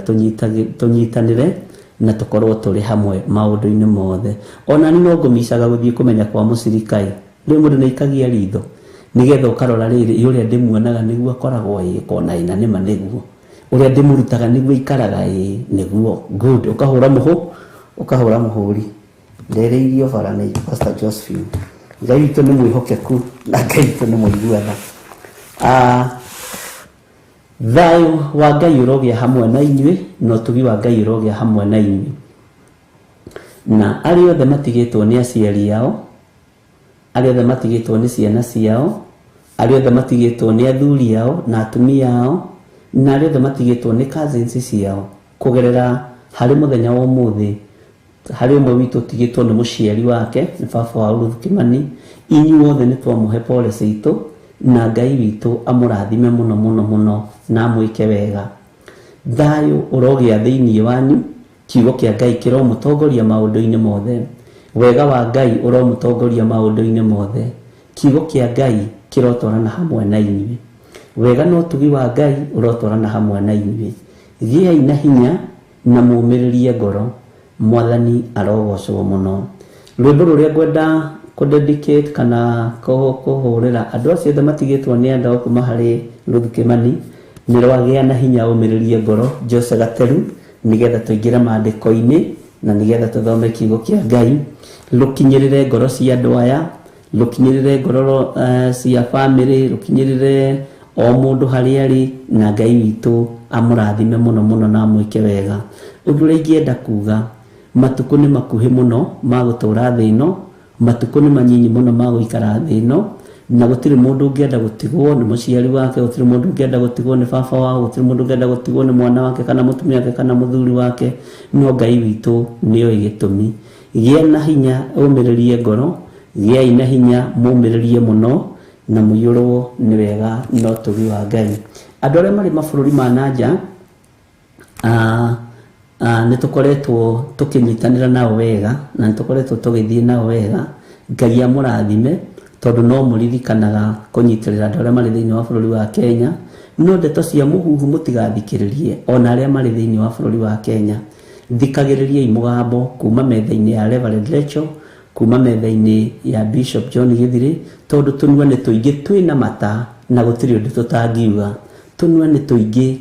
tũnyitanĩre na tũkorwo tũrĩ hamwe maũndũ-inĩ mothe. Ona niĩ no ngũmicaga gũthiĩ kũmenya kwa mũcirikai. Rĩu mũndũ nĩaikagia ritho nĩgetha ũkarora rĩrĩ ũrĩa ndĩmuonaga nĩguo akoragwo ĩ kona ĩna nĩma nĩguo ũrĩa ndĩmũrutaga nĩguo ikaraga ĩ nĩguo good ũkahũra mũhũ ũkahũra mũhũri ndereirio bara nĩ Pastor Josephine. Ngai witũ nĩ mwĩhokeku na Ngai witũ nĩ mũigua tha. Thayũ wa Ngai ũrogĩa hamwe na inyuĩ na ũtugi wa Ngai ũrogĩa hamwe na inyuĩ. Na arĩa othe matigĩtwo nĩ aciari ao, arĩa othe matigĩtwo nĩ ciana ciao, arĩa othe matigĩtwo nĩ athuri ao na atumia ao, na arĩa othe matigĩtwo nĩ cousins ciao, kũgerera harĩ mũthenya wa ũmũthĩ harĩ ũmwe witũ ũtigĩtwo nĩ mũciari wake nĩ baba wa Ruth Kimani. Inyuothe nĩ twamũhe pole citũ na Ngai witũ amũrathime mũno mũno mũno na amwĩke wega. Thayũ ũrogĩa thĩinĩ wanyu, kiugo kĩa Ngai kĩromũtongoria maũndũ-inĩ mothe, wega wa Ngai ũromũtongoria maũndũ-inĩ mothe, kiugo kĩa Ngai kĩrotwarana hamwe na inyuĩ, wega na ũtugi wa Ngai ũrotwarana hamwe na inyuĩ. Gĩai na hinya na mũmĩrĩrie ngoro, Mwathani arogocwo mũno. Rwĩmbo rũrĩa ngwenda kũ-dedicate kana kũhũrĩra andũ acio othe matigĩtwo nĩ andũ kuma harĩ Ruth Kimani nĩ rwagĩa na hinya ũmĩrĩrie ngoro Jose Gateru, nĩgetha tũingĩre maandĩko-inĩ na nĩgetha tũthome kiugo kĩa Ngai, rũkinyĩrĩre ngoro cia andũ aya, rũkinyĩrĩre ngoro cia family, rũkinyĩrĩre o mũndũ harĩa arĩ, na Ngai witũ amũrathime mũno mũno na amwĩke wega. Ũndũ ũrĩa ingĩenda kuga, matukũ nĩ makuhĩ mũno ma gũtũra thĩ ĩno, matukũ nĩ manyinyi mũno ma gũikara thĩ ĩno, na gũtirĩ mũndũ ũngĩenda gũtigwo nĩ mũciari wake, gũtirĩ mũndũ ũngĩenda gũtigwo nĩ baba wao, gũtirĩ mũndũ ũngĩenda gũtigwo nĩ mwana wake kana mũtumia wake kana mũthuri wake, no Ngai witũ nĩoĩ gĩtũmi. Gĩa na hinya ũmĩrĩrie ngoro, gĩai na hinya mũmĩrĩrie mũno na mũiyũrwo nĩ wega na ũtugi wa Ngai. Andũ arĩa marĩ mabũrũri ma na nja, nĩ tũkoretwo tũkĩnyitanĩra nao wega na nĩ tũkoretwo tũgĩthiĩ nao wega. Ngai amũrathime tondũ no mũririkanaga kũnyitĩrĩra andũ arĩa marĩ thĩinĩ wa bũrũri wa Kenya, no ndeto cia mũhuhu mũtigathikĩrĩrie ona arĩa marĩ thĩinĩ wa bũrũri wa Kenya. Thikagĩrĩriai mũgambo kuma metha-inĩ ya Reverend Rachel, kuma metha-inĩ ya Bishop John Githiri, tondũ tũnua nĩ tũingĩ twĩna mata na gũtirĩ ũndũ tũtangiuga. Tũnua nĩ tũingĩ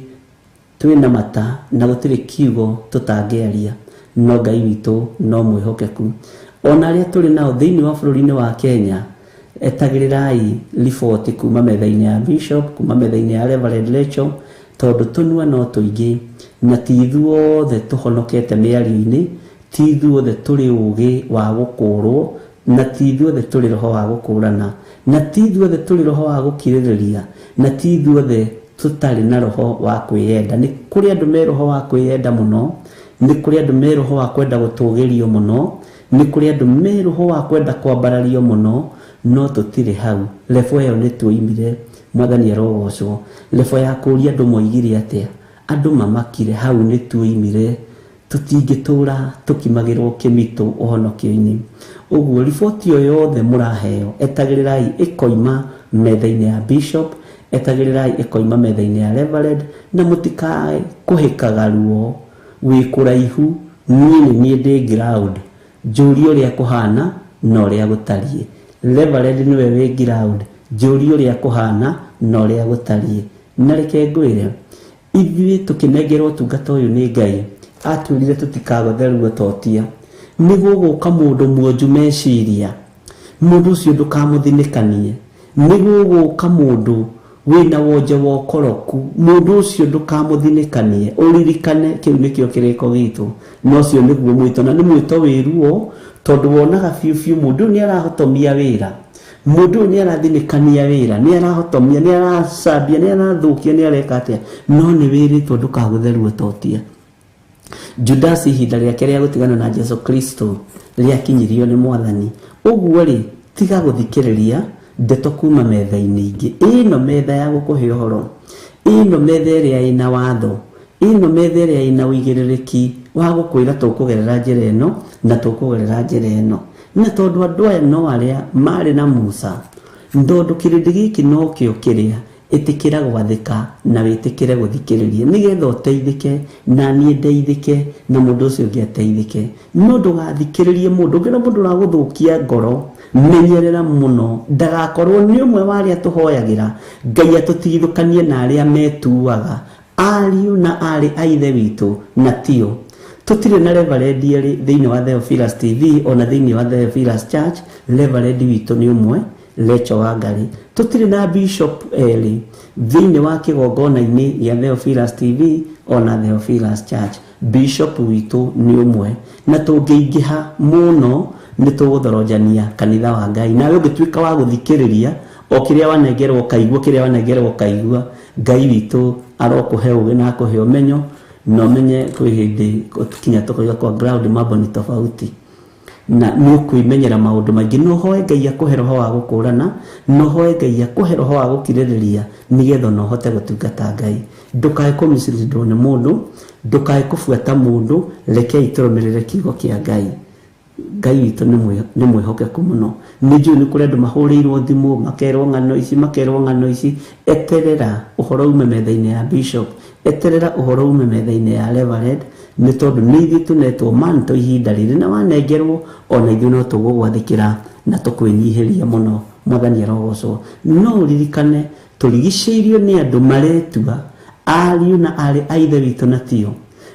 twĩna mata na gũtirĩ kiugo tũtangĩaria, no Ngai witũ no mwĩhokeku. Ona arĩa tũrĩ nao thĩinĩ wa bũrũri-inĩ wa Kenya, etagĩrĩrai riboti kuma metha-inĩ ya Bishop, kuma metha-inĩ ya Reverend Rachel, tondũ tũnua no tũingĩ na ti ithuothe tũhonokete mĩario-inĩ, ti ithuothe tũrĩ ũgĩ wa gũkũrwo, na ti ithuothe tũrĩ roho wa gũkũrana, na ti ithuothe tũrĩ roho wa gũkirĩrĩria, na ti ithuothe tũtarĩ na roho wa kwĩyenda. Nĩ kũrĩ andũ me roho wa kwĩyenda mũno, nĩ kũrĩ andũ me roho wa kwenda gũtũgĩrio mũno, nĩ kũrĩ andũ me roho wa kwenda kwambarario mũno, no tũtirĩ hau. Lebo ĩyo nĩ tuoimire, Mwathani arogocwo. Lebo ya kũũria andũ moigire atĩa, andũ mamakire, hau nĩ tuoimire, tũtingĩtũra tũkimagĩrwo kĩmitũ ũhonokio-inĩ. Ũguo riboti o yothe mũraheo, etagĩrĩrai ĩkoima metha-inĩ ya Bishop, etagĩrĩrai ĩkoima metha-inĩ ya Reverend, na mũtikae kũhĩkaga ruo. Wĩ kũraihu, niĩ nĩ niĩ ndĩ ground, njũrie ũrĩa kũhana na ũrĩa gũtariĩ. Reverend nĩwe wĩ ground, njũrie ũrĩa kũhana na ũrĩa gũtariĩ. Na reke ngwĩre, ithuĩ tũkĩnengerwo ũtungata ũyũ nĩ Ngai, atwĩrire tũtikagothe ruo totia. Nĩ gũgũka mũndũ mwonju meciria, mũndũ ũcio ndũkamũthinĩkanie. Nĩ gũgũka mũndũ wĩna wonje wa ũkoroku, mũndũ ũcio ndũkamũthinĩkanie. Ũririkane kĩu nĩkĩo kĩrĩko gitũ, na ũcio nĩguo mwĩto, na nĩ mwĩto wĩ ruo, tondũ wonaga biũ biũ mũndũ ũyũ nĩ arahotomia wĩra, mũndũ ũyũ nĩ arathinĩkania wĩra, nĩ arahotomia, nĩ aracambia, nĩ arathũkia, nĩ areka atĩa, no nĩ wĩrĩtwo ndũkagũthe ruo totia. Judas ihinda rĩake rĩa gũtigana na Jesu Kristo rĩakinyirio nĩ Mwathani. Ũguo rĩ, tiga gũthikĩrĩria ndeto kuma metha-inĩ ingĩ. Ĩno metha ya gũkũhe ũhoro, ĩno metha ĩrĩa ĩna watho, ĩno metha ĩrĩa ĩna ũigĩrĩrĩki wa gũkwĩra tũkũgerera njĩra ĩno na tũkũgerera njĩra ĩno. Na tondũ andũ aya no arĩa marĩ na Musa, tondũ kĩrĩndĩ gĩkĩ nokĩo kĩrĩa, ĩtĩkĩra gwathĩka na wĩtĩkĩre gũthikĩrĩria nĩgetha ũteithĩke na niĩ ndeithĩke na mũndũ ũcio ũngĩ ateithĩke. No ndũgathikĩrĩrie mũndũ, ũngĩona mũndũ ũragũthũkia ngoro Menyerera mũno ndagakorwo nĩ ũmwe wa arĩa tũhoyagĩra Ngai atũtigithũkanie na arĩa metuaga ariũ na arĩ a ithe witũ na tio. Tũtirĩ na reverend erĩ thĩinĩ wa Theophilus TV ona thĩinĩ wa Theophilus Church. Reverend witũ nĩ ũmwe, Rachel Wangari. Tũtirĩ na bishop erĩ thĩinĩ wa kĩgongona-inĩ gĩa Theophilus TV ona Theophilus Church. Bishop witũ nĩ ũmwe, na tũngĩingĩha mũno nĩ tũgũthoronjania kanitha wa Ngai. Nawe ũngĩtuĩka wa gũthikĩrĩria o kĩrĩa wanengerwo ũkaigua, kĩrĩa wanengerwo ũkaigua, Ngai witũ arokũhe ũgĩ na akũhe ũmenyo, na ũmenye kwĩ hĩndĩ kinya tũkoiga kwa ground mambo ni tofauti, na nĩ ũkwĩmenyera maũndũ maingĩ. No ũhoe Ngai akũhe roho wa gũkũrana, no ũhoe Ngai akũhe roho wa gũkirĩrĩria, nĩgetha ona ũhote gũtungata Ngai. Ndũkae kũmicirindwo nĩ mũndũ, ndũkae kũbuata mũndũ, rekei tũrũmĩrĩre kiugo kĩa Ngai. Ngai witũ nĩ mwĩhokeku mũno. Nĩ njũĩ nĩ kũrĩ andũ mahũrĩirwo thimũ makerwo ng'ano ici, makerwo ng'ano ici. Eterera ũhoro ume metha-inĩ ya bishop, eterera ũhoro ume metha-inĩ ya reverend, nĩ tondũ nĩ ithuĩ tũnetwo manto ihinda rĩrĩ, na wanengerwo ona ithuĩ no tũgũgwathĩkĩra na tũkwĩnyihĩria mũno. Mwathani arogocwo. No ũririkane tũrigicĩirio nĩ andũ maretua ariũ na arĩ a ithe witũ na tio,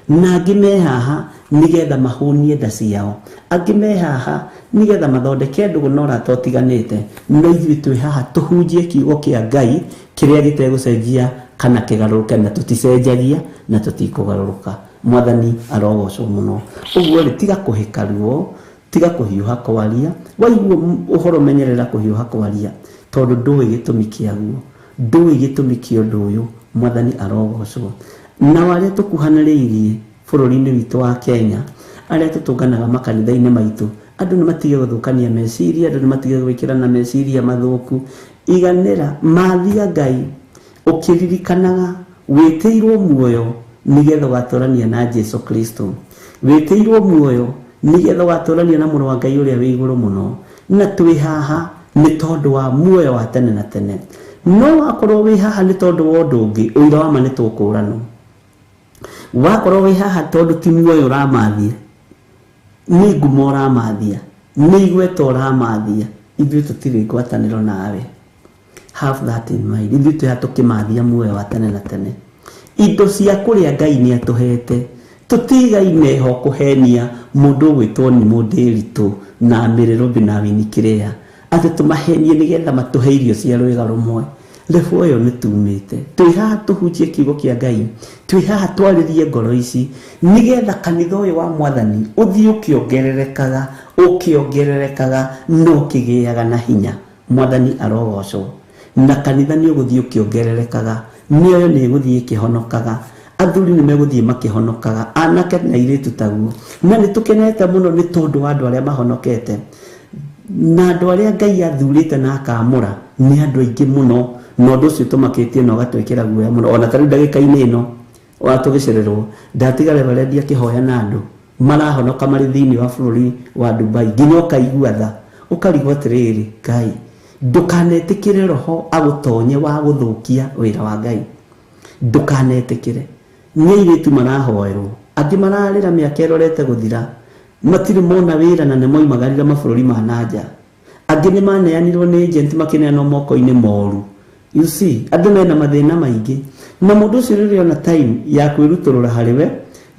na angĩ me haha nĩgetha mahũnie nda ciao, angĩ me haha nĩgetha mathondeke ndũgũ na ũrata ũtiganĩte. No ithuĩ twĩ haha tũhunjie kiugo kĩa Ngai kĩrĩa gĩtegũcenjia kana kĩgarũrũke, na tũticenjagia na tũtikũgarũrũka. Mwathani arogocwo mũno. Ũguo rĩ, tiga kũhĩka ruo, tiga kũhiũha kwaria. Waigua ũhoro menyerera kũhiũha kwaria, tondũ ndũĩ gĩtũmi kĩaguo, ndũĩ gĩtũmi kĩa ũndũ ũyũ. Mwathani arogocwo. Nao arĩa tũkuhanĩrĩirie bũrũri-inĩ witũ wa Kenya, arĩa tũtũnganaga makanitha-inĩ maitũ, andũ nĩ matige gũthũkania meciria, andũ nĩ matige gwĩkĩrana meciria mathũku. Iganĩra mathia Ngai ũkĩririkanaga wĩtĩirwo muoyo nĩgetha ũgatũrania na Jesu Kristo, wĩtĩirwo muoyo nĩgetha ũgatũrania na mũrũ wa Ngai ũrĩa wĩ igũrũ mũno, na twĩ haha nĩ tondũ wa muoyo wa tene na tene. No wakorwo wĩ haha nĩ tondũ wa ũndũ ũngĩ, ũira wa ma nĩ tũkũranwo. Wakorwo wĩ haha tondũ ti muoyo ũramathia, nĩ ngumo ũramathia, nĩ igweta ũramathia, ithuĩ tũtirĩ ngwatanĩro nawe. Have that in mind. Ithuĩ twĩ haha tũkĩmathia muoyo wa tene na tene. Indo cia kũrĩa Ngai nĩ atũhete, tũtigaine ho kũhenia mũndũ ũgwĩtwo nĩ mũndĩritũ na mĩrĩrũmbi na wini kĩrĩa, atĩ tũmahenie nĩgetha matũhe irio cia rwĩga rũmwe. Rebu ĩyo nĩ tumĩte. Twĩ haha tũhunjie kiugo kĩa Ngai, twĩ haha twarĩrie ngoro ici, nĩgetha kanitha ũyũ wa Mwathani ũthiĩ ũkĩongererekaga, ũkĩongererekaga na ũkĩgĩaga na hinya. Mwathani arogocwo. Na kanitha nĩ ũgũthiĩ ũkĩongererekaga, mĩoyo nĩ ĩgũthiĩ ĩkĩhonokaga, athuri nĩ megũthiĩ makĩhonokaga, anake na airĩtu taguo. Na nĩ tũkenete mũno nĩ tondũ wa andũ arĩa mahonokete, na andũ arĩa Ngai athurĩte na akamũra nĩ andũ aingĩ mũno, na ũndũ ũcio tũmakĩtie na ũgatwĩkĩra guoya mũno. Ona ta rĩu ndagĩka-inĩ ĩno wa tũgĩcererwo, ndatiga reverend akĩhoya na andũ marahonoka marĩ thĩinĩ wa bũrũri wa Dubai, nginya ũkaigua tha, ũkarigwo atĩrĩrĩ, Ngai ndũkanetĩkĩre roho agũtonye wa gũthũkia wĩra wa Ngai, ndũkanetĩkĩre. Nĩ airĩtu marahoerwo, angĩ mararĩra mĩaka ĩrorete gũthira, matirĩ mona wĩra na nĩ moimagarire mabũrũri ma nanja, angĩ nĩ maneanirwo nĩ agent makĩneanwo moko-inĩ moru. You see, andũ mena mathĩna maingĩ, na mũndũ ũcio rĩrĩa ona time ya kwĩrutũrũra harĩ we,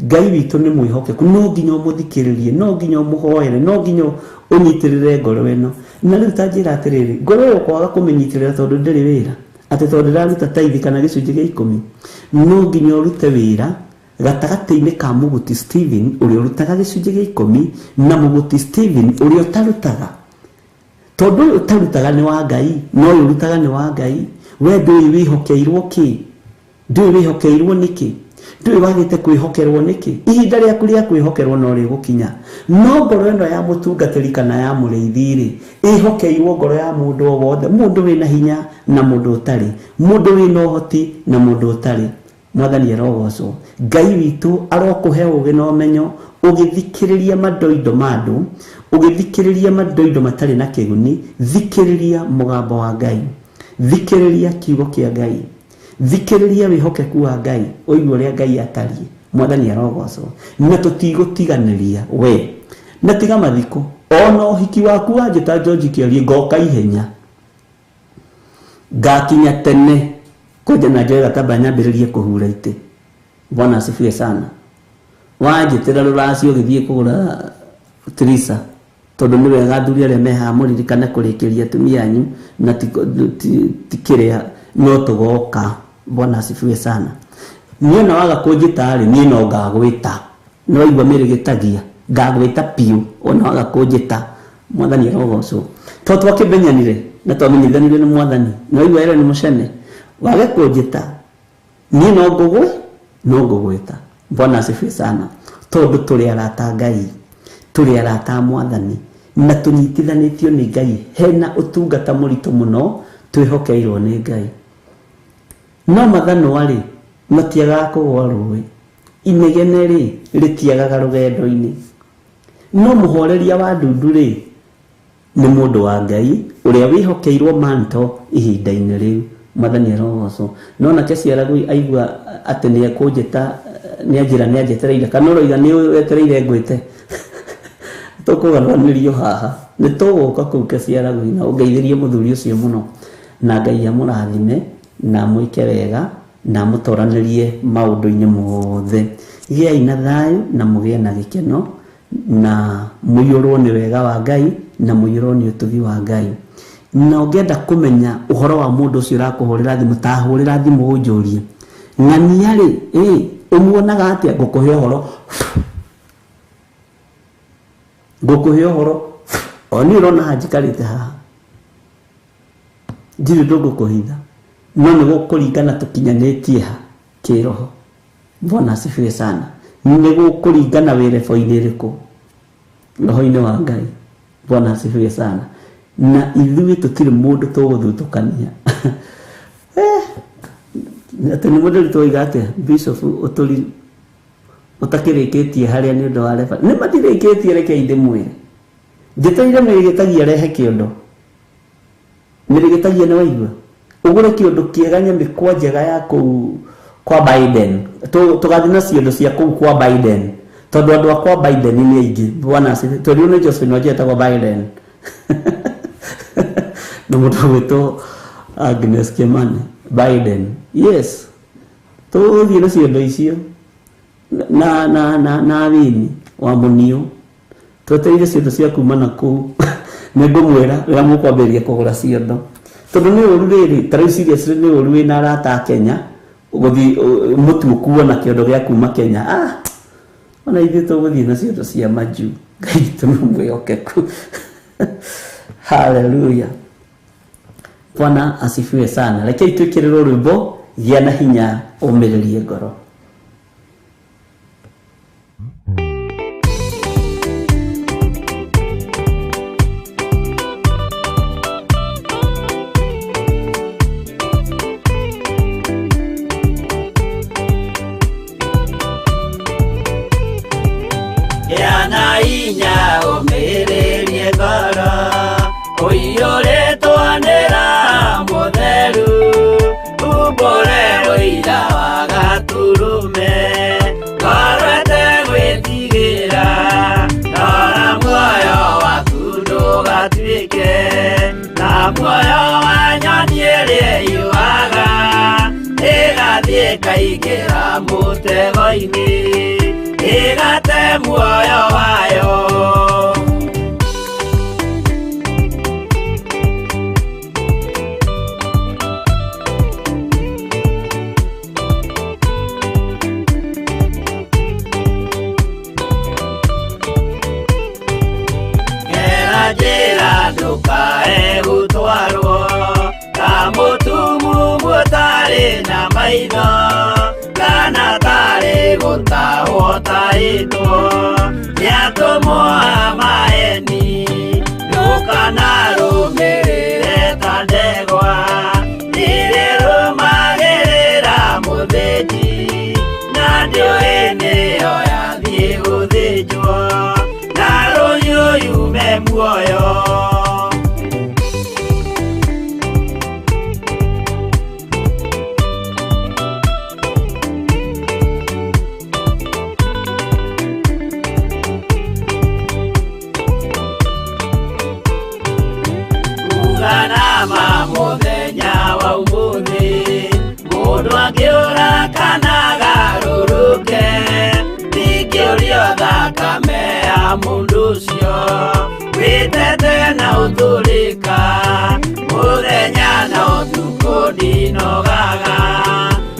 Ngai witũ nĩ mwĩhokeku, no nginya ũmũthikĩrĩrie, no nginya ũmũhoere, no nginya ũnyitĩrĩre ngoro ĩno. Na rĩu ta njĩra atĩrĩrĩ, ngoro ĩyo kwaga kũmĩnyitĩrĩra tondũ ndĩrĩ wĩra, atĩ tondũ ndĩraruta taithi kana gĩcunjĩ gĩa ikũmi, no nginya ũrute wĩra gatagatĩ-inĩ ka mũgũti Stephen ũrĩa ũrutaga gĩcunjĩ gĩa ikũmi na mũgũti Stephen ũrĩa ũtarutaga. Tondũ ũyũ ũtarutaga nĩ wa Ngai, na ũyũ ũrutaga nĩ wa Ngai. We ndũĩ wĩhokeirwo kĩ, ndũĩ wĩhokeirwo nĩkĩ, ndũĩ wagĩte kwĩhokerwo nĩkĩ. Ihinda rĩaku rĩa kwĩhokerwo no rĩgũkinya. No ngoro ĩno ya mũtungatĩri kana ya mũrĩithi rĩ, ĩhokeirwo ngoro ya mũndũ o wothe, mũndũ wĩna hinya na mũndũ ũtarĩ, mũndũ wĩna ũhoti na mũndũ ũtarĩ. Mwathani arogocwo. Ngai witũ arokũhe ũgĩ na ũmenyo, ũgĩthikĩrĩria mandoindo ma andũ, ũgĩthikĩrĩria mandoindo matarĩ na kĩguni. Thikĩrĩria mũgambo wa Ngai, thikĩrĩria kiugo kĩa Ngai, thikĩrĩria wĩhokeku wa Ngai, ũigue ũrĩa Ngai atariĩ. Mwathani arogocwo. Na tũtigũtiganĩria we, na tiga mathiko. Ona ũhiki waku wanjĩta George Kĩarie ngoka ihenya. Ngakinya tene kwanja na njoe gatamba nyambĩrĩrie kũhura itĩ. Bwana asifiwe sana. Wanjĩtĩra rũracio ũgĩthiĩ kũgũra Teresa tondũ nĩ wega athuri arĩa me haha mũririkane kũrĩkĩria atumia anyu na ti kĩrĩa no tũgoka. Bwana asifiwe sana. Niĩ ona waga kũnjĩta rĩ, niĩ no ngagwĩta. Nĩ waigua mĩrĩgĩtagia ngagwĩta piũ ona waga kũnjĩta. Mwathani arogocwo. To twakĩmenyanire na twamenyithanirie nĩ mwathani. Nĩ waigua ĩrĩa nĩ mũcene. Wage kũnjĩta niĩ no ngũgwĩ no ngũgwĩta. Bwana asifiwe sana. Tondũ tũrĩ arata Ngai, tũrĩ arata mwathani na tũnyitithanĩtio nĩ Ngai. Hena ũtungata mũritũ mũno twĩhokeirwo nĩ Ngai. No mathanwa rĩ matiagaga kũgũa rũĩ, inegene rĩ rĩtiagaga rũgendo-inĩ. No mũhoreria wa ndundu rĩ nĩ mũndũ wa Ngai ũrĩa wĩhokeirwo manto ihinda-inĩ rĩu. Mwathani arogocwo. No nake Ciaragui aigua atĩ nĩ ekũnjĩta, nĩ anjĩra nĩ anjetereire, kana ũroiga nĩ wetereire ngwĩte. Tũkũgarũranĩrio haha, nĩ tũgũka kũu Ciaragui na ũngeithĩrie mũthuri ũcio mũno, na Ngai amũrathime na amwĩke wega na amũtoranĩrie maũndũ-inĩ mothe. Gĩai na thayũ na mũgĩe na gĩkeno na mũiyũrwo nĩ wega wa Ngai na mũiyũrwo nĩ ũtugi wa Ngai. Na ũngĩenda kũmenya ũhoro wa mũndũ ũcio ũrakũhũrĩra thimũ, ta hũrĩra thimũ ũnjũrie ng'ania rĩ, ũmuonaga atĩa? Ngũkũhe ũhoro, ngũkũhe ũhoro. O niĩ ũrona haha njikarĩte haha ndirĩ ũndũ ngũkũhitha, no nĩ gũkũringana tũkinyanĩtie ha kĩroho. Bwana asifiwe sana. Nĩ gũkũringana wĩ rebo-inĩ ĩrĩkũ roho-inĩ wa Ngai. Bwana asifiwe sana. Na ithuĩ tũtirĩ mũndũ tũgũthutũkania. Atĩ nĩ mũndũ twoiga atĩa Bishop ũtũri ũtakĩrĩkĩtie harĩa nĩ ũndũ wa reba. Nĩ matirĩkĩtie, reke ndĩmwĩre. Njetereire mĩrĩgĩtagia rehe kĩondo. Mĩrĩgĩtagia nĩ waigua. Ũgũre kĩondo kĩega nyamĩkwa njega ya kũu kwa Biden. Tũgathiĩ na ciondo cia kũu kwa Biden. Tondũ andũ a kwa Biden nĩ aingĩ. Bwana asifiwe. Tondũ nĩ Josephine Wanjia etagwo Biden. Na mũndũ ũgwĩtwo Agnes Kimani Biden. Yes. Tũgũthiĩ na ciondo icio na na na na Wini wa Mũniũ. Twetereire ciondo cia kuma na kũu. Nĩ ngũmwĩra rĩrĩa mũkwambĩrĩria kũgũra ciondo. Tondũ nĩ ũru rĩrĩ, ta rĩu seriously nĩ ũru wĩna arata a Kenya gũthiĩ mũtu ũkuo na kĩondo gĩa kuma Kenya. Ona ithuĩ tũgũthiĩ na ciondo cia majuu. Ngai witũ nĩ mwĩhokeku. Hallelujah. Bwana asifiwe sana. Rekei twĩkĩrĩrwo rwĩmbo gĩa na hinya ũmĩrĩrie ngoro. Gĩa na hinya ũmĩrĩrie ngoro, ũiyũrĩtwo nĩ Roho Mũtheru, umbũre ũira wa Gatũrũme, ngoro ĩtegwĩtigĩra, rora muoyo waku ndũgatuĩke ta muoyo wa nyoni ĩrĩa ĩyũaga, ĩgathiĩ ĩkaingĩra mũtego-inĩ, ĩgate muoyo wayo. Gera njĩra ndũkae gũtwarwo ta mũtumumu ũtarĩ na maitho, kana tarĩ gũtahwo tahĩtwo nĩ atũmwo a maeni. Ndũkanarũmĩrĩre ta ndegwa iria ĩrũmagĩrĩra mũthĩnji, na ndĩũĩ nĩyo yathiĩ gũthĩnjwo, na rũhiũ yume muoyo. Mundu ucio witete na uturika muthenya na utuku ndinogaga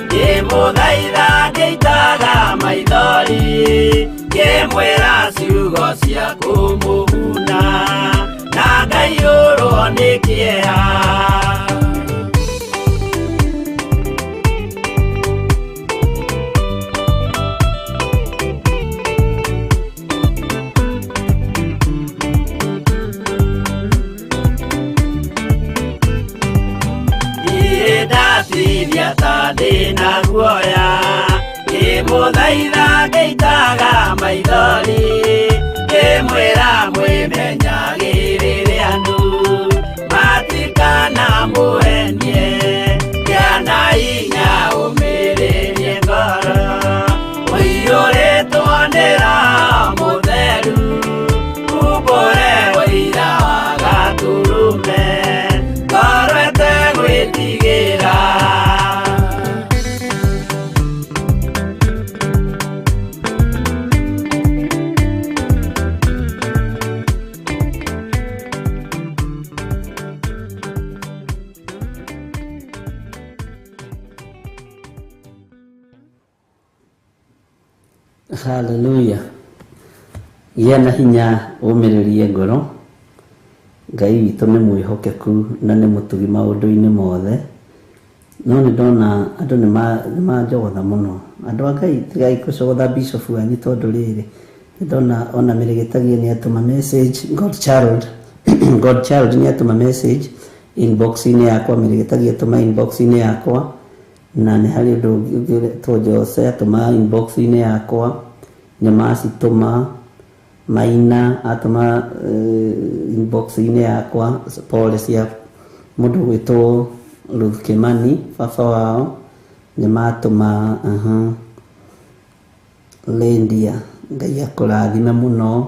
ngimuthaitha ngĩitaga maithori ngĩmwĩra ciugo cia kũmũguna na ngaiyũrwo nĩ kĩeha. Ndatirĩa ta ndĩna guoya ngĩmũthaitha ngĩitaga maithori ngĩmwĩra mwĩmenyagĩrĩre andũ matikanamũhenie kĩana hinya ũmĩrĩrie ngoro ũiyũrĩtwo nĩ Roho Mũtheru umbũre ũira wa Gatũrũme ngoro ĩtegwĩtigĩra. Hallelujah. Gĩa na hinya ũmĩrĩrie ngoro. Ngai witũ nĩ mwĩhokeku na nĩ mũtugi maũndũ-inĩ mothe. No nĩ ndona andũ nĩ manjogotha mũno. Andũ a Ngai tigai gũcogotha bishop wanyu tondũ rĩrĩ nĩ ndona ona mĩrĩgĩtagie nĩ atũma message God child God child nĩ atũma message inbox-inĩ yakwa, mĩrĩgĩtagie atũma inbox-inĩ yakwa, na nĩ harĩ ũndũ ũngĩ ũngĩtwo Jose atũma inbox-inĩ yakwa, Nyamasi tũma Maina atũma inbox-inĩ yakwa, pole cia mũndũ gwĩtwo Ruth Kimani baba wao nĩmatũma. Lendia Ngai akũrathime mũno.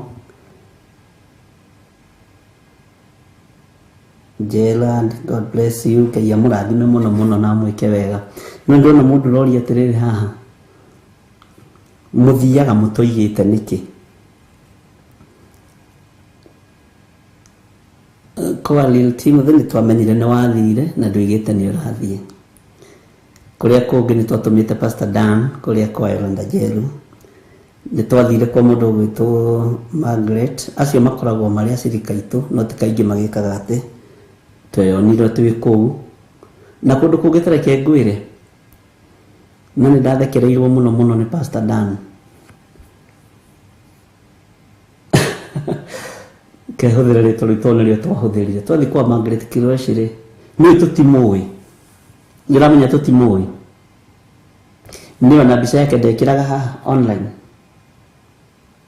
Gerald, God bless you. Ngai amũrathime mũno mũno na amwĩke wega. No ndona mũndũ ũroria atĩrĩrĩ haha, mũthiaga mũtoigĩte nĩkĩ? Kwa Lil Timothy nĩ twamenyire nĩ wathire na ndũigĩte nĩ ũrathiĩ. Kũrĩa kũngĩ nĩ twatũmĩte Pastor Dan kũrĩa kwa Yolanda Njeru. Nĩ twathire kwa mũndũ ũgwĩtwo Margaret. Acio makoragwo marĩ acirika aitũ no ti kaingĩ magĩkaga atĩ tweyonire twĩ kũu. Na kũndũ kũngĩ ta reke ngwĩre, no nĩ ndathekereirwo mũno mũno nĩ Pastor Dan. Kehũthĩra rĩtwa rĩu tondũ nĩrĩo twahũthĩrire. Twathiĩ kwa Margaret Kirweci rĩ, nĩũĩ tũtimũĩ. Nĩ ũramenya tũtimũĩ. Nĩ ona mbica yake ndekĩraga haha online.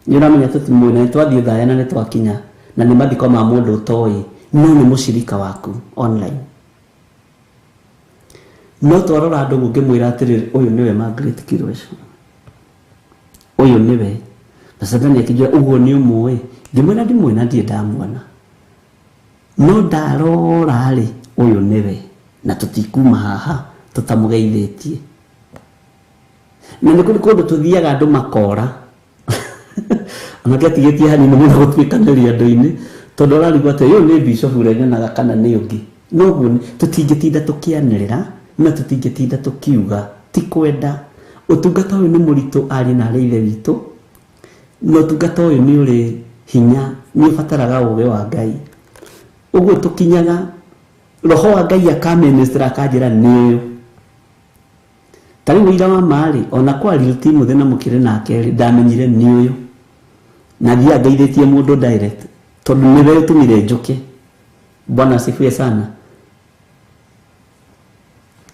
Nĩ ũramenya tũtimũĩ na nĩ twathiĩ Othaya na nĩ twakinya na nĩ mathiko ma mũndũ ũtoĩ no nĩ mũcirika waku online. No twarora andũ ũguo ngĩmwĩra atĩrĩrĩ, ũyũ nĩwe Margaret Kirweci. Ũyũ nĩwe. Na Satani akĩnjĩra ũguo nĩ ũmũĩ. Ngĩmwĩra ndimũĩ na ndirĩ ndamuona. No ndarora rĩ, ũyũ nĩwe. Na tũtikuma haha tũtamũgeithĩtie. Na nĩ kũrĩ kũndũ tũthiaga andũ makora. Onake atigĩtie hanini mũno gũtuĩkanĩria andũ-inĩ tondũ ararigwo atĩ ũyũ nĩ bishop ũrĩa nyonaga kana nĩ ũngĩ. Noguo tũtingĩtinda tũkĩanĩrĩra na tũtingĩtinda tũkiuga ti kwenda. Ũtungata ũyũ nĩ mũritũ ariũ na arĩ ithe witũ, na ũtungata ũyũ nĩ ũrĩ hinya, nĩ ũbataraga ũũgĩ wa Ngai. Ũguo tũkinyaga roho wa Ngai akaminister akanjĩra nĩ ũyũ. Ta rĩu ũira wa ma rĩ, ona kwa Lil Timothy na mũkĩrĩ nake rĩ, ndamenyire nĩ ũyũ. Na thiaga ngeithĩtie mũndũ direct tondũ nĩwe ũtũmire njũke. Bwana asifiwe sana.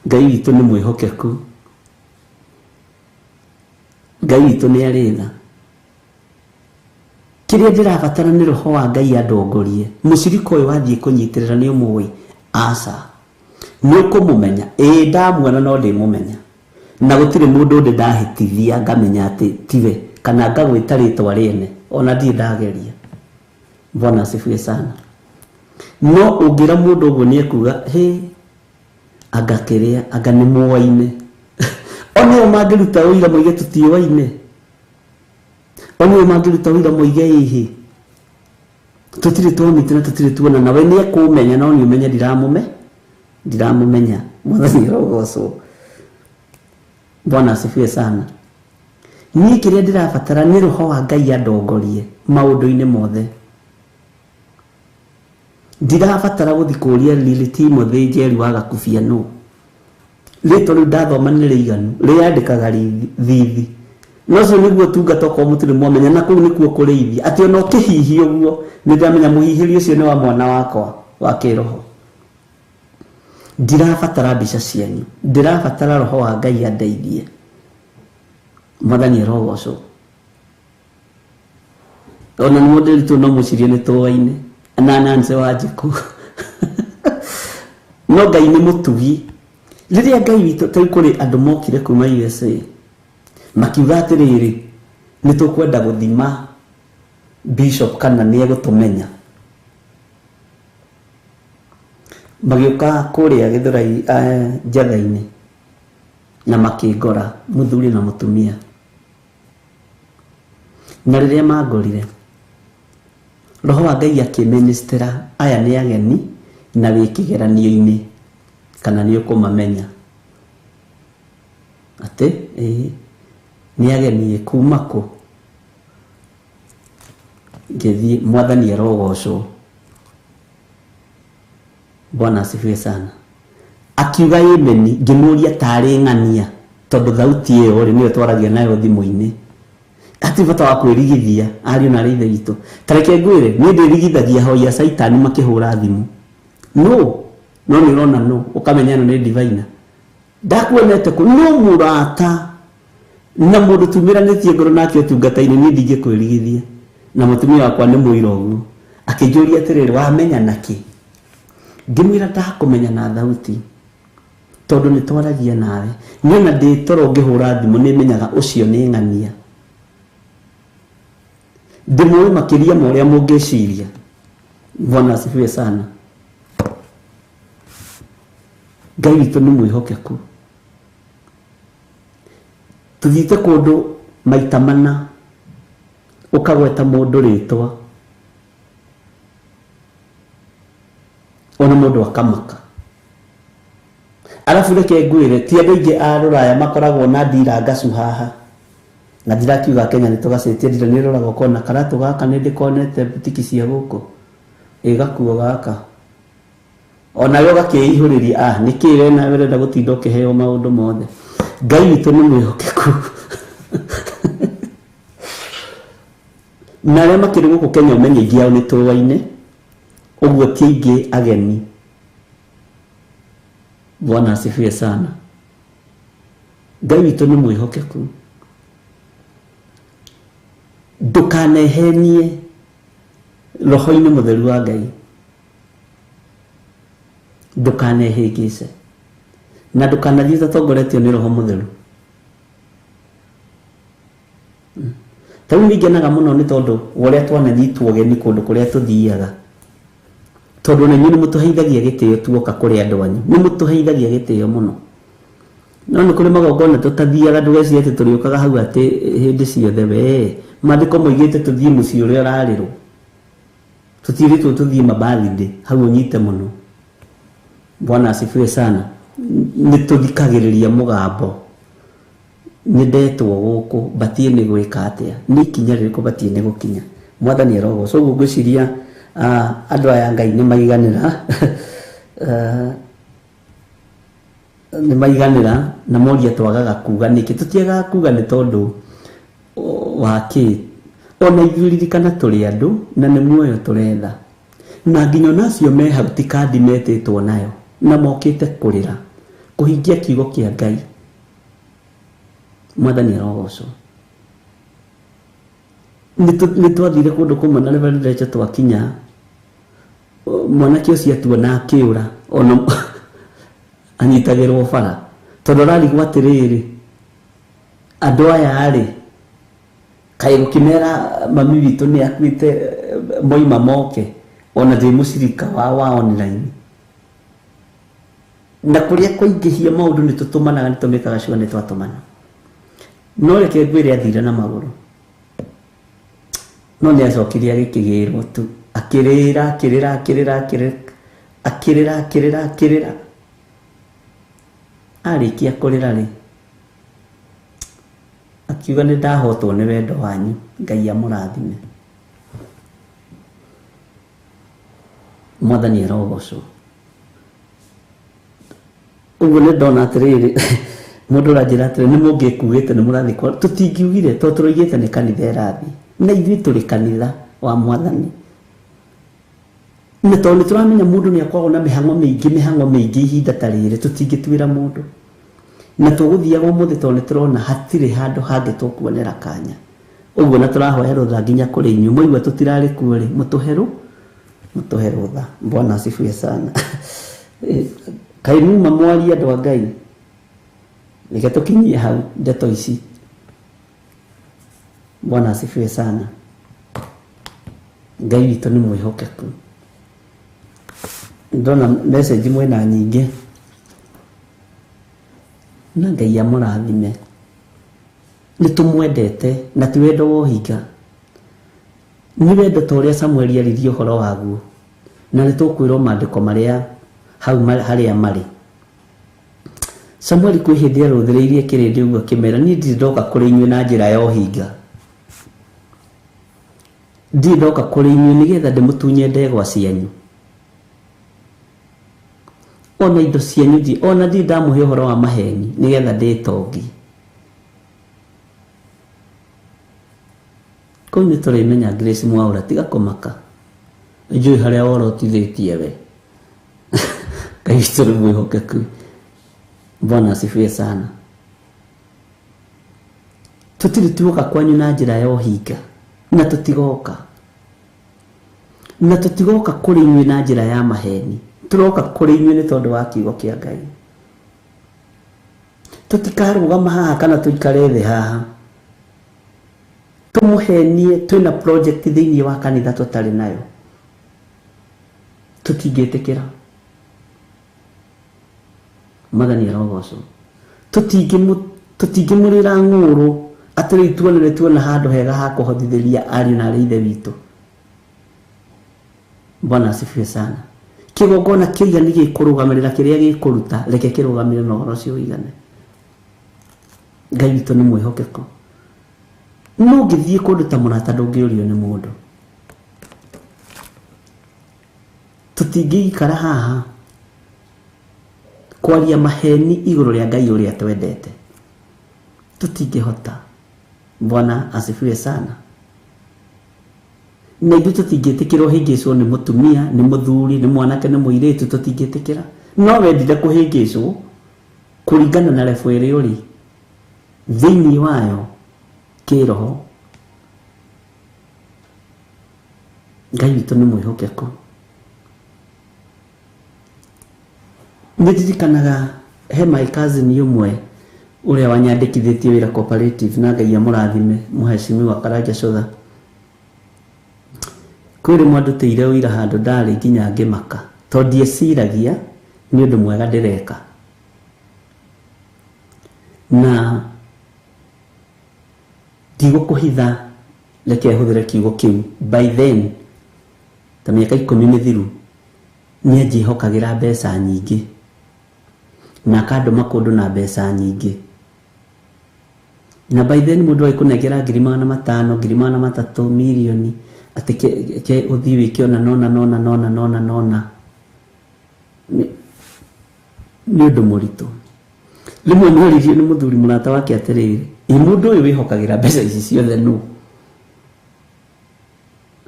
Ngai witũ nĩ mwĩhokeku. Ngai witũ nĩ arĩ tha. Kĩrĩa ndĩrabatara nĩ roho wa Ngai andongorie. Mũcirika ũyũ wathiĩ kũnyitĩrĩra nĩ ũmũĩ? Aca. Nĩ ũkũmũmenya? Ĩĩ ndamuona no ndĩmũmenya. Na gũtirĩ mũndũ ndĩ ndahĩtithia ngamenya atĩ tiwe kana ngagwĩta rĩtwa rĩene ona ndirĩ ndageria. Bwana asifiwe sana. No ũngĩra mũndũ ũguo nĩ ekuga hĩ anga kĩrĩa anga nĩ mũaine. Ona o mangĩruta ũira moige tũtiũaine. Onio mangĩruta wĩra moige ĩhĩ tũtirĩ twamĩte na tũtirĩ tuona nawe nĩ ekũmenya no nĩ ũmenye ndiramũmenya. Mwathani arogocwo. Bwana asifiwe sana. Niĩ kĩrĩa ndĩrabatara nĩ roho wa Ngai andongorie maũndũ-inĩ mothe. Ndirabatara gũthiĩ kũũria Lily Timothy Njeri wa Gakubia nũ. Rĩtwa rĩu ndathoma nĩ rĩiganu, rĩandĩkaga thithi. No ũcio nĩguo ũtungata okorwo mũtirĩ mwamenya, na kũu nĩkuo kũrĩithia. Atĩ ona ũkĩhihia ũguo nĩ ndĩramenya mũhihĩrio ũcio nĩ wa mwana wakwa wa kĩroho. Ndirabatara mbica cianyu, ndirabatara roho wa Ngai andeithie. Mwathani arogocwo. Ona nĩ mũndĩritũ no mũcirie nĩ tũaine na Nancy Wanjikũ. No Ngai nĩ mũtugi. Rĩrĩa Ngai witũ tarĩu kũrĩ andũ mokire kuma USA makiuga atĩrĩrĩ, nĩ tũkwenda gũthima bishop kana nĩ egũtũmenya. Magĩũka kũrĩa Gĩthũrai Njatha-inĩ na makĩngora mũthuri na mũtumia. Na rĩrĩa mangorire, roho wa Ngai akĩministera aya nĩ ageni na wĩ kĩgeranio-inĩ kana nĩ ũkũmamenya. Atĩ ĩĩ nĩ ageni kuma kũ? Ngĩthiĩ, Mwathani arogocwo. Bwana asifiwe sana. Akiuga ĩmeni, ngĩmũria tarĩ ng'ania tondũ thauti ĩyo rĩ nĩyo twaragia nayo thimũ-inĩ. Hatirĩ bata wa kwĩrigithia ariũ na arĩ ithe witũ. Ta reke ngwĩre, niĩ ndĩrigithagia ahoi a Caitani makĩhũra thimũ. No, no nĩ ũrona no, ũkamenya ĩno nĩ diviner. Ndakuonete kũ? No mũrata na mũndũ tumĩranĩtie ngoro nake ũtungata-inĩ, niĩ ndingĩkwĩrigithia. Na mũtumia wakwa nĩ mũira ũguo. Akĩnjũria atĩrĩrĩ, wamenya nakĩ? Ngĩmwĩra ndakũmenya na thauti tondũ nĩ twaragia nawe. Niĩ ona ndĩ toro ngĩhũra thimũ nĩ menyaga ũcio nĩ ng'ania. Ndĩmũĩ makĩria ma ũrĩa mũngĩciria. Bwana asifiwe sana. Ngai witũ nĩ mwĩhokeku. Tũthiĩte kũndũ maita mana ũkagweta mũndũ rĩtwa ona mũndũ akamaka. Arabu reke ngwĩre, ti andũ aingĩ a rũraya makoragwo na ndira ngacu haha. Na ndirakiuga Kenya nĩ tũgacĩtie ndira, nĩ ũroraga ũkona karatũ gaka nĩ ndĩkonete butiki cia gũkũ. Ĩ gakuo gaka. Ona we ũgakĩihũrĩria, ah, nĩkĩ we nawe ũrenda gũtinda ũkĩheo maũndũ mothe. Ngai witũ nĩ mwĩhokeku. Na arĩa makĩrĩ gũkũ Kenya ũmenye aingĩ ao nĩ tũaine, ũguo ti aingĩ ageni. Bwana asifiwe sana. Ngai witũ nĩ mwĩhokeku. Ndũkanehenie roho-inĩ mũtheru wa Ngai. Ndũkanehĩngĩce. Na ndũkanathiĩ ũtatongoretio nĩ roho mũtheru. Ta rĩu nĩngenaga mũno nĩ tondũ wa ũrĩa twananyitwo ũgeni kũndũ kũrĩa tũthiaga. Tondũ ona inyuĩ nĩ mũtũheithagia gĩtĩo tuoka kũrĩ andũ anyu. Nĩ mũtũheithagia gĩtĩo mũno. No nĩ kũrĩ magongona tũtathiaga, ndũgecirie atĩ tũrĩũkaga hau atĩ hĩndĩ ciothe we. Maandĩko moigĩte tũthiĩ mũciĩ ũrĩa ũrarĩrwo. Tũtirĩtwo tũthiĩ mabirthday, hau ũnyite mũno. Bwana asifiwe sana. Nĩ tũthikagĩrĩria mũgambo. Nĩ ndetwo gũkũ, batiĩ nĩ gwĩka atĩa? Nĩ ikinya rĩrĩkũ batiĩ nĩ gũkinya? Mwathani arogocwo. Ũguo ngwĩciria andũ aya Ngai nĩ maiganĩra. Nĩ maiganĩra na moria twagaga kuga nĩkĩ? Tũtiagaga kuga nĩ tondũ wa kĩ? Ona ithuĩ ririkana tũrĩ andũ na nĩ muoyo tũretha. Na nginya ona acio me hau ti kandi metĩtwo nayo na mokĩte kũrĩra kũhingia kiugo kĩa Ngai. Mwathani arogocwo. Nĩ twathire kũndũ kũmwe na Reverend Rachel twakinya, mwanake ũcio atuona akĩũra, ona anyitagĩrwo bara tondũ ararigwo atĩrĩrĩ, andũ aya rĩ kaĩ gũkĩmera mami witũ nĩ akuĩte moima moke, ona ndĩ mũcirika wa online. Na kũrĩa kũingĩhia maũndũ nĩ tũtũmanaga, nĩ tũmĩkaga sure nĩ twatũmana. No reke ngwĩre athire na magũrũ. No nĩ acokire agĩkĩgĩrwo tu, akĩrĩra akĩrĩra akĩrĩra akĩrĩra akĩrĩra akĩrĩra akĩrĩra. Arĩkia kũrĩra rĩ, akiuga nĩ ndahotwo nĩ wendo wanyu, Ngai amũrathime. Mwathani arogocwo. Ũguo nĩ ndona atĩrĩrĩ, mũndũ ũranjĩra atĩrĩ nĩ mũngĩkuĩte nĩ mũrathiĩ kwa, tũtingiugire tondũ tũroigĩte nĩ kanitha ĩrathiĩ, na ithuĩ tũrĩ kanitha wa Mwathani. Na tondũ nĩ tũramenya mũndũ nĩ akoragwo na mĩhang'o mĩingĩ, mĩhang'o mĩingĩ ihinda ta rĩrĩ, tũtingĩtuĩra mũndũ. Na tũgũthiaga ũmũthĩ tondũ nĩ tũrona hatirĩ handũ hangĩ tũkuonera kanya. Ũguo na tũrahoya rũtha nginya kũrĩ inyuĩ, mwaigua tũtirarĩ kuo rĩ, mũtũhe rũtha. Bwana asifiwe sana. Kaĩ muma mwarie andũ a Ngai, reke tũkinyie hau ndeto ici. Bwana asifiwe sana. Ngai witũ nĩ mwĩhokeku. Ndona message mwĩna nyingĩ, na Ngai amũrathime. Nĩ tũmwendete na ti wendo wa ũhinga, nĩ wendo ta ũrĩa Samueli aririe ũhoro waguo, na nĩ tũkwĩrwo maandĩko marĩa hau harĩa marĩ. Samueli kwĩ hĩndĩ arũthĩrĩirie kĩrĩndĩ ũguo akĩmera, niĩ ndirĩ ndoka kũrĩ inyuĩ na njĩra ya ũhinga, ndirĩ ndoka kũrĩ inyuĩ nĩgetha ndĩmũtunye ndegwa cianyu ona indo cianyu, ona ndirĩ ndamũhe ũhoro wa maheni nĩgetha ndĩtongie. Kũu nĩ tũrĩmenya Grace Mwaura, tiga kũmaka, njũĩ harĩa worotithĩtie we. Ngai witũ nĩ mwĩhokeku. Bwana asifiwe sana. Tũtirĩ tuoka kwanyu na njĩra ya ũhinga, na tũtigoka, na tũtigoka kũrĩ inyuĩ na njĩra ya maheni. Tũroka kũrĩ inyuĩ nĩ tondũ wa kiugo kĩa Ngai. Tũtikarũgama haha kana tũikare thĩ haha tũmũhenie twĩna project thĩinĩ wa kanitha tũtarĩ nayo, tũtingĩtĩkĩra. Mwathani arogocwo. Tũtingĩmũrĩra ng'ũrũ atĩ rĩu tuone nĩ tuona handũ hega ha kũhothithĩria ariũ na arĩ ithe witũ. Bwana asifiwe sana. Kĩgongona kĩigani gĩkũrũgamĩrĩra kĩrĩa gĩkũruta, reke kĩrũgamĩrĩre na ũhoro ũcio ũigane. Ngai witũ nĩ mwĩhokeku. No ũngĩthiĩ kũndũ ta mũrata ndũngĩũrio nĩ mũndũ. Tũtingĩikara haha kwaria maheni igũrũ rĩa Ngai ũrĩa twendete, tũtingĩhota. Bwana asifiwe sana. Na ithuĩ tũtingĩtĩkĩra ũhĩngĩcwo nĩ mũtumia, nĩ mũthuri, nĩ mwanake, nĩ mũirĩtu, tũtingĩtĩkĩra. No wendire kũhĩngĩcwo kũringana na level ĩrĩa ũrĩ thĩinĩ wayo kĩroho. Ngai witũ nĩ mwĩhokeku. Nĩ ndirikanaga he my cousin ũmwe ũrĩa wanyandĩkithĩtie wĩra cooperative, na Ngai amũrathime, mũhecimiwa Karanja Cũtha. Kwĩ rĩmwe andutĩire ũira handũ ndarĩ nginya ngĩmaka, tondũ ndieciragia nĩ ũndũ mwega ndĩreka. Na ndigũkũhitha, reke hũthĩre kiugo kĩu, by then ta mĩaka 10 mĩthiru, nĩ anjĩhokagĩra mbeca nyingĩ na akandũma kũndũ na mbeca nyingĩ. Na by then mũndũ agĩkũnengera 500,000, 300,000, mirioni, atĩ ke ũthiĩ wĩke ona nona nona nona nona nona. Nĩ ũndũ mũritũ. Rĩmwe nĩ oririo nĩ mũthuri mũrata wake atĩrĩrĩ, ĩ mũndũ ũyũ wĩhokagĩra mbeca ici ciothe nũ?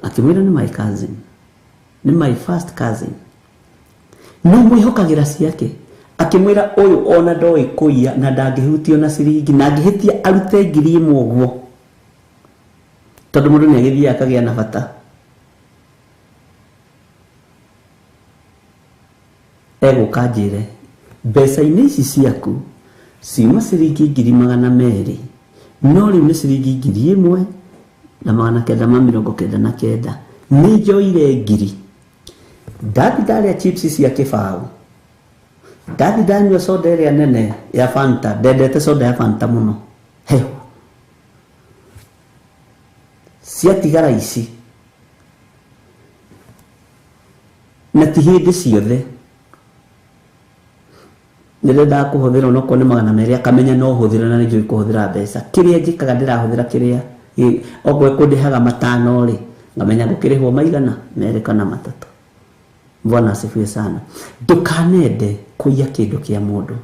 Akĩmwĩra nĩ my cousin, nĩ my first cousin. No mwĩhokagĩra ciake. Akĩmwĩra ũyũ ona ndoĩ kũiya na ndangĩhutio na ciringi, na angĩhĩtia arute 1,000 ũguo, tondũ mũndũ nĩ agĩthiaga akagĩa na bata. Egũka njĩre mbeca-inĩ ici ciaku ciuma ciringi 200,000, no rĩu nĩ ciringi 1,999. Nĩ njoire 1,000, ndathi ndarĩa chips cia kĩbaũ, ndathi ndanyua soda ĩrĩa nene ya Fanta, ndendete soda ya Fanta mũno hehu, Ciatigara ici na ti hĩndĩ ciothe nĩndendaga kũhũthĩra onokorwo nĩ 200 akamenya no hũthĩra na nĩnjũĩ kũhũthĩra mbeca. Kĩrĩa njĩkaga ndĩrahũthĩra kĩrĩa okorwo kũndĩhaga 5 rĩ, ngamenya gũkĩrĩhwo maigana 2 kana 3. Bwana asifiwe sana. Ndũkanende kũiya kĩndũ kĩa mũndũ,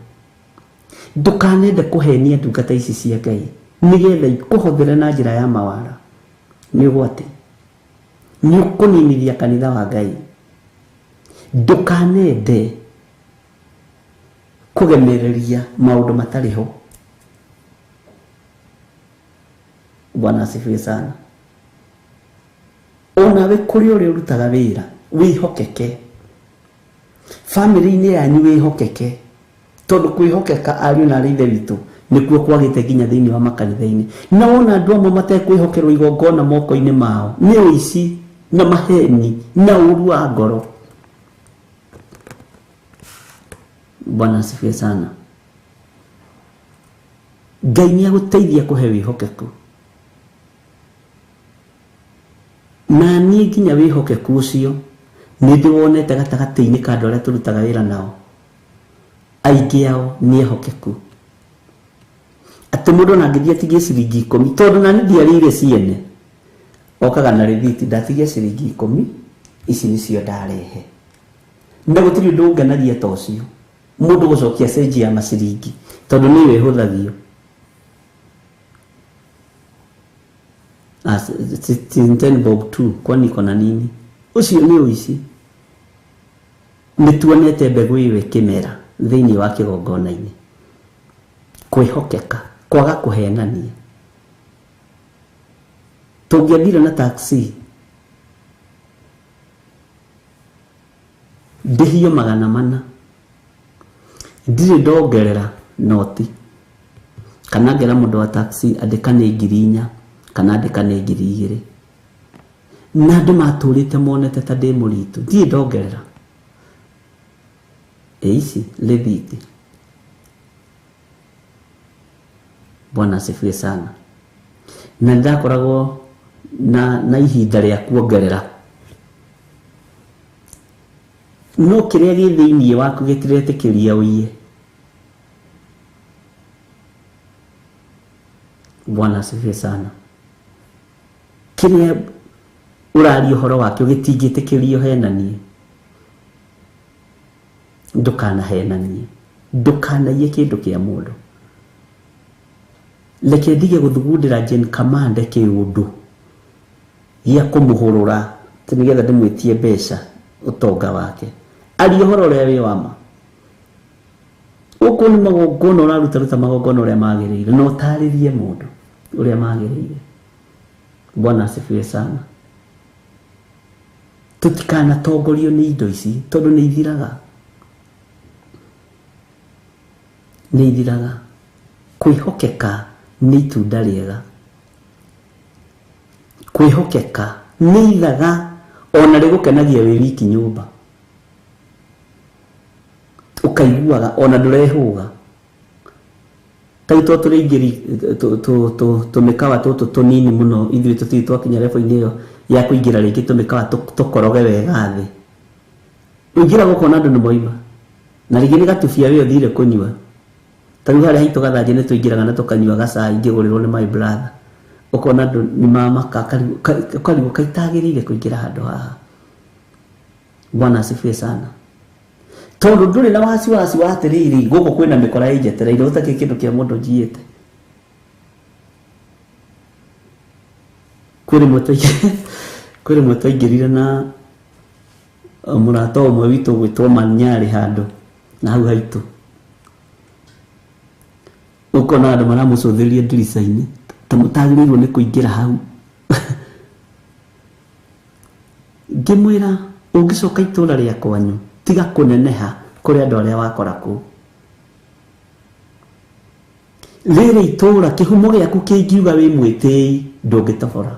ndũkanende kũhenia ndungata ici cia Ngai nĩgetha ikũhũthĩre na njĩra ya mawara. Nĩ ũgwati, nĩ ũkũninithia kanitha wa Ngai. Ndũkanende kũgemereria maũndũ matarĩ ho. Bwana asifiwe sana. Onawe kũrĩ ũrĩa ũrutaga wĩra wĩhokeke, famĩlĩ-inĩ yanyu wĩhokeke, tondũ kwĩhokeka ariũ na aarĩ ithe witũ nĩkuo kwagĩte nginya thĩinĩ wa makanitha-inĩ. Na wona andũ amwe matekwĩhokerwo igongona moko-inĩ mao nĩ ũici na maheni na ũru wa ngoro. Bwana asifiwe sana. Ngai nĩ agũteithia kũhe wĩhokeku, na niĩ nginya wĩhokeku ũcio nĩ ndĩwonete gatagatĩ-inĩ ka andũ arĩa tũrutaga wĩra nao. Aingĩ ao nĩ ehokeku, atĩ mũndũ ona angĩthiĩ atigie ciringi 10, tondũ na niĩ ndiarĩire ciene, okaga na rĩthiti, ndatigia ciringi 10 ici nĩcio ndarehe. Na gũtirĩ ũndũ ũngenagia ta ũcio, mũndũ gũcokia cenji ya maciringi, tondũ nĩyo ĩhũthagio. 10 bob 2 kwani iko na nini? Ũcio nĩ ũici. Nĩ tuonete mbegũ ĩyo ĩkĩmera thĩinĩ wa kĩgongona-inĩ. Kwĩhokeka, kwaga kũhenania. Tũngĩathire na taxi ndĩhio 400, ndirĩ ndongerera noti, kana ngera mũndũ wa taxi andĩka nĩ 4,000 kana andĩka nĩ 2,000, na andũ matũrĩte monete ta ndĩ mũritũ, ndirĩ ndongerera. Ici rĩthiti. Bwana asifiwe sana. Na ndakoragwo na ihinda rĩa kuongerera, no kĩrĩa gĩ thĩinĩ waku gĩtiretĩkĩria ũiye. Bwana asifiwe sana. Kĩrĩa ũraria ũhoro wakĩo gĩtingĩtĩkĩrio henanie. Ndũkanahenanie, ndũkanaiye kĩndũ kĩa mũndũ. Reke ndige gũthugundĩra Jane Kamande kĩũndũ gĩa kũmũhũrũra atĩ nĩgetha ndĩmwĩtie mbeca ũtonga wake. Aria ũhoro ũrĩa wĩ wa ma. Ũkũ nĩ magongona ũraruta magongona ũrĩa magĩrĩire, na ũtarĩrie mũndũ ũrĩa magĩrĩire. Bwana asifiwe sana. Tũtikanatongorio nĩ indo ici tondũ nĩ ithiraga, nĩ ithiraga. Kwĩhokeka nĩ itunda rĩega, kwĩhokeka nĩ ithaga ona rĩgũkenagia wĩ wiki nyũmba, ũkaiguaga ona ndũrehũga. Ta rĩu tondũ tũrĩingĩri tũmĩkawa tũtũ tũnini mũno, ithuĩ tũtirĩ twakinya level-inĩ ĩyo ya kũingĩra rĩngĩ tũmĩkawa tũkoroge wega thĩ. Ũingĩraga ũkona andũ nĩ moima, na rĩngĩ nĩ gatubia we ũthire kũnyua. Ta rĩu harĩa haitũ Gathanjĩ nĩ tũingĩraga na tũkanyua gacai ngĩgũrĩrwo nĩ my brother, ũkona andũ nĩ mamaka, ũkarigwo kaitagĩrĩire kũingĩra handũ haha. Bwana asifiwe sana. Tondũ ndũrĩ na wasiwasi wa atĩrĩrĩ, gũkũ kwĩna mĩkora ĩnjetereire, ũtakĩ kĩndũ kĩa mũndũ njiĩte. Kwĩ rĩmwe twaingĩrire na mũrata ũmwe witũ ũgwĩtwo Manyarĩ handũ na hau haitũ, ũkona andũ maramũcũthĩrĩria ndirica-inĩ ta mũtagĩrĩirwo nĩ kũingĩra hau. Ngĩmwĩra ũngĩcoka itũra rĩa kwanyu tiga kũneneha kũrĩ andũ arĩa wakora kũu. Rĩrĩ itũra kĩhumo gĩaku kĩngiuga wĩ mwĩtĩi ndũngĩtobora.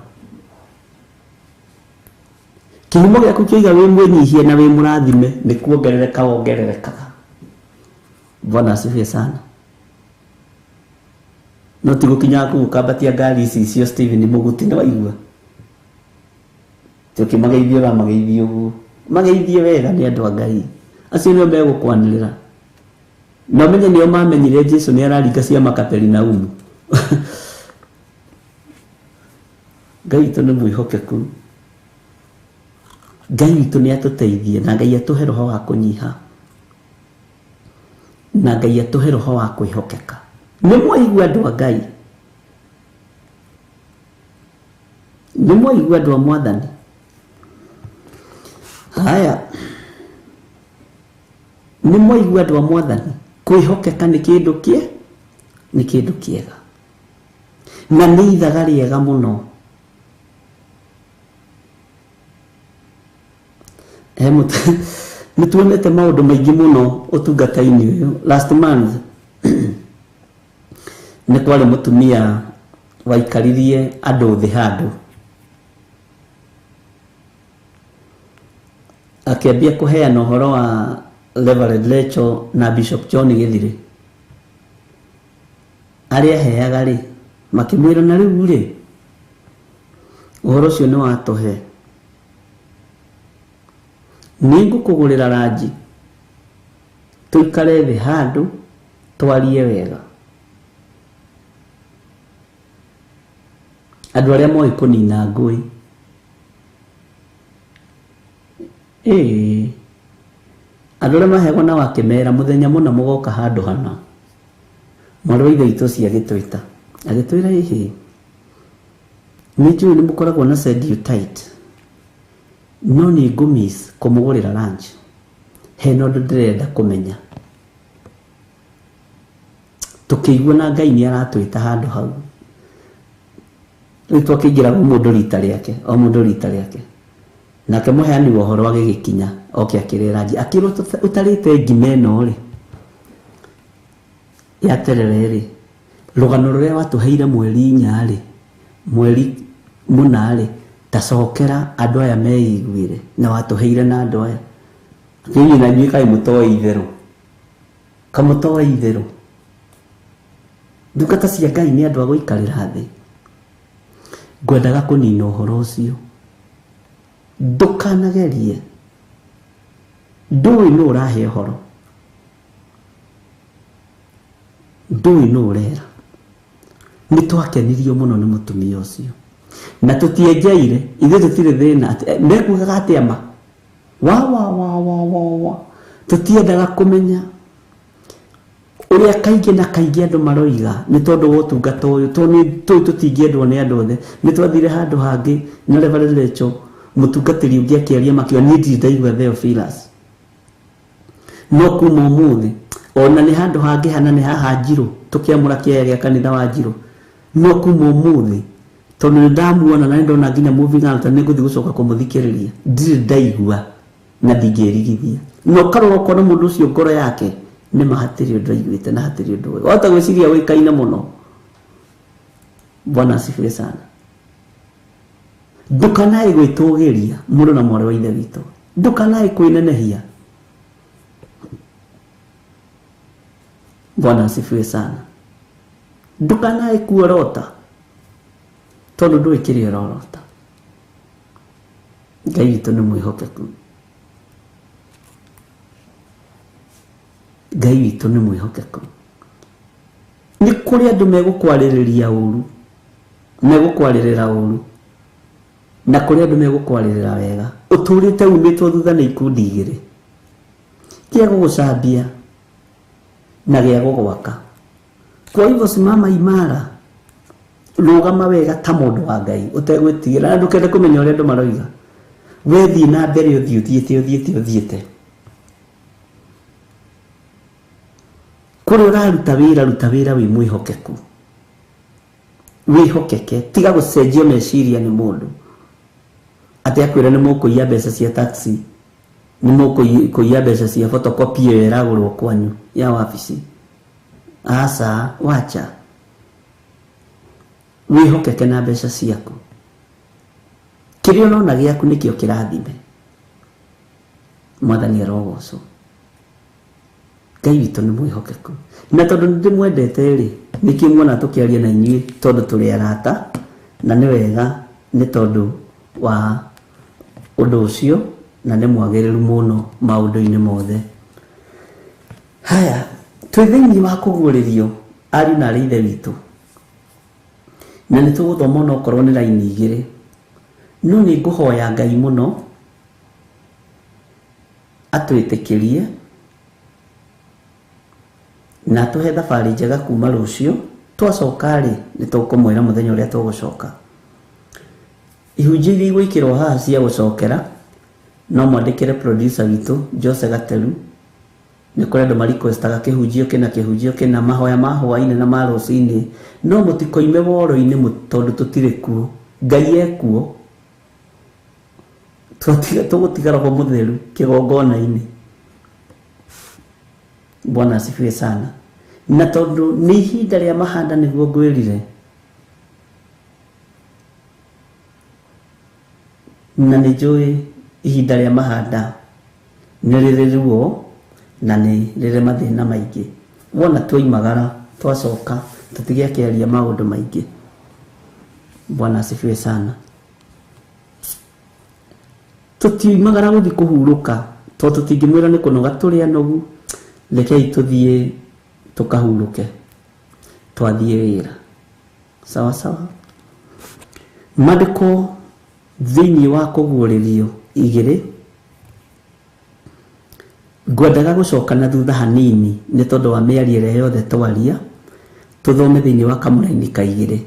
Kĩhumo gĩaku kĩiga wĩ mwĩnyihie na wĩ mũrathime nĩ kuongerereka wongererekaga. Bwana asifiwe sana. No ti gũkinya kũu ũkambatia ngari ici cio Stephen Mũguti, nĩ waigua? Tũkĩmageithia ũramageithia ũguo. Mageithie wega nĩ andũ a Ngai. Acio nĩo megũkwanĩrĩra. Na ũmenye nĩo mamenyire Jesu nĩ araringa ciama Kaperinaumu. Ngai witũ nĩ mwĩhokeku. Ngai witũ nĩ atũteithie na Ngai atũhe roho wa kũnyiha. Na Ngai atũhe roho wa kwĩhokeka. Nĩ mwaigua andũ a Ngai. Nĩ mwaigua andũ a Mwathani. Haya. Nĩ mwaigua andũ a Mwathani. Kwĩhokeka nĩ kĩndũ kĩe nĩ kĩndũ kĩega. Na nĩ ithaga rĩega mũno. Nĩ tuonete maũndũ maingĩ mũno ũtungata-inĩ ũyũ. Last month nĩ kwarĩ mũtumia waikaririe andũ thĩ handũ. Akĩambia kũheana ũhoro wa Reverend Rachel na Bishop John Gĩthirĩ. Arĩa aheaga rĩ, makĩmwĩra na rĩu rĩ, ũhoro ũcio nĩ watũhe. Nĩ ngũkũgũrĩra ranji, tũikare thĩ handũ, twarie wega. Andũ arĩa moĩ kũnina ngũĩ. Ĩĩ. Andũ arĩa maheagwo na wakĩmera mũthenya mũna mũgoka handũ hana. Mwarĩ wa ithe witũ ũcio agĩtwĩta. Agĩtwĩra ĩhĩ. Nĩ njũĩ nĩ mũkoragwo na send you tight. No nĩ ngũmiss kũmũgũrĩra lunch. Hena ũndũ ndĩrenda kũmenya. Tũkĩigua na Ngai nĩ aratwĩta handũ hau. Rĩu twakĩingĩra o mũndũ rita rĩake, o mũndũ rita rĩake. Nake mũheani wa ũhoro agĩgĩkinya, oke akĩrĩra ranji. Akĩrwo ũtarĩte ngima ĩno rĩ, ya terere rĩ, rũgano rũrĩa watũheire mweri inya rĩ, mweri mũna rĩ, tacokera andũ aya meiguĩre, na watũheire na andũ aya. Akĩinyuĩ na inyuĩ kaĩ mũtoĩ itherũ. Kamũtoĩ itherũ. Ndungata cia Ngai nĩ andũ a gũikarĩra thĩ. Ngwendaga kũnina ũhoro ũcio. Ndũkanagerie. Ndũĩ nũ ũrahe ũhoro. Ndũĩ nũ ũrera. Nĩ twakenirio mũno nĩ mũtumia ũcio. Na tũtienjeire, ithuĩ tũtirĩ thĩna atĩ, mekugaga atĩa ma? Wa, wa, wa, wa, wa, wa. Tũtiendaga kũmenya. Ũrĩa kaingĩ na kaingĩ andũ maroiga nĩ tondũ wa ũtungata ũyũ, tondũ nĩ tũĩ tũtingĩendwo nĩ andũ othe. Nĩ twathire handũ hangĩ na Reverend Rachel, mũtungatĩri ũngĩ akĩaria makiuga niĩ ndirĩ ndaigua Theophilus. No kuma ũmũthĩ, ona nĩ handũ hangĩ hana nĩ haha Njirũ, tũkĩamũra kĩaya gĩa kanitha wa Njirũ. No kuma ũmũthĩ, tondũ nĩ ndamuona na nĩ ndona nginya moving out, nĩ ngũthiĩ gũcoka kũmũthikĩrĩria. Ndirĩ ndaigua na ndingĩrigithia. Na ũkarora ũkona mũndũ ũcio ngoro yake nĩ ma hatirĩ ũndũ aiguĩte na hatirĩ ũndũ ũĩ. Wahota gwĩciria ũĩkaine mũno. Bwana asifiwe sana. Ndũkanae gwĩtũgĩria mũndũ na mwarĩ wa ithe witũ. Ndũkanae kwĩnenehia. Bwana asifiwe sana. Ndũkanae kuorota tondũ ndũĩ kĩrĩa ũrorota. Ngai witũ nĩ mwĩhokeku. Ngai witũ nĩ mwĩhokeku. Nĩ kũrĩ andũ megũkwarĩrĩria ũru, megũkwarĩrĩra ũru, na kũrĩ andũ megũkwarĩrĩra wega. Ũtũrĩte umĩtwo thutha nĩ ikundi igĩrĩ, kĩa gũgũcambia na gĩa gũgwaka. Kwa hivyo simama imara, rũgama wega ta mũndũ wa Ngai ũtegwĩtigĩra, na ndũkende kũmenya ũrĩa andũ maroiga. We thiĩ na mbere ũthiĩ ũthiĩte ũthiĩte ũthiĩte. Kũrĩa ũraruta wĩra, ruta wĩra wĩ mwĩhokeku. Wĩhokeke, tiga gũcenjia meciria nĩ mũndũ. Atĩ akwĩra nĩ mũkũiya mbeca cia taxi, nĩ mũkũiya mbeca cia photocopy ĩyo ĩragũrwo kwanyu ya wabici. Aca, wacha. Wĩhokeke na mbeca ciaku. Kĩrĩa ũrona gĩaku nĩkĩo kĩrathime. Mwathani arogocwo. Ngai witũ nĩ mwĩhokeku. Na tondũ nĩ ndĩmwendete rĩ, nĩkĩo muona tũkĩaria na inyuĩ tondũ tũrĩ arata, na nĩ wega nĩ tondũ wa Ũndũ ũcio na nĩ mwagĩrĩru mũno maũndũ-inĩ mothe. Haya, twĩ thĩinĩ wa kũguũrĩrio ariũ na arĩ ithe witũ, na nĩ tũgũthoma onokorwo nĩ raini igĩrĩ, no nĩ ngũhoya Ngai mũno atwĩtĩkĩrie na atũhe thabarĩ njega kuma rũciũ. Twacoka rĩ, nĩ tũkũmwĩra mũthenya ũrĩa tũgũcoka. Ihunjio iria igwĩkĩrwo haha cia gũcokera no mwandĩkĩre producer witũ Jose Gateru. Nĩ kũrĩ andũ ma requestaga kĩhunjio kĩna kĩhunjio kĩna, mahoya ma hwaĩ-inĩ na ma rũcinĩ, no mũtikoime woro-inĩ tondũ tũtirĩ kuo. Ngai ekuo, tũgũtiga roho mũtheru kĩgongona-inĩ. Bwana asifiwe sana. Na tondũ nĩ ihinda rĩa mahanda nĩguo ngwĩrire, na nĩ njũĩ ihinda rĩa mahanda nĩ rĩrĩ ruo na nĩ rĩrĩ mathĩna maingĩ. Wona twoimagara twacoka tũtigĩakĩaria maũndũ maingĩ. Bwana asifiwe sana. Tũtiumagara gũthiĩ kũhurũka tondũ tũtingĩmwĩra nĩ kũnoga tũrĩ anogu, rekei tũthiĩ tũkahurũke, twathiĩ wĩra. Sawa sawa. Maandĩko thĩinĩ wa kũguũrĩrio igĩrĩ, ngwendaga gũcoka na thutha hanini nĩ tondũ wa mĩario ĩrĩa yothe twaria, tũthome thĩinĩ wa kamũraini ka igĩrĩ.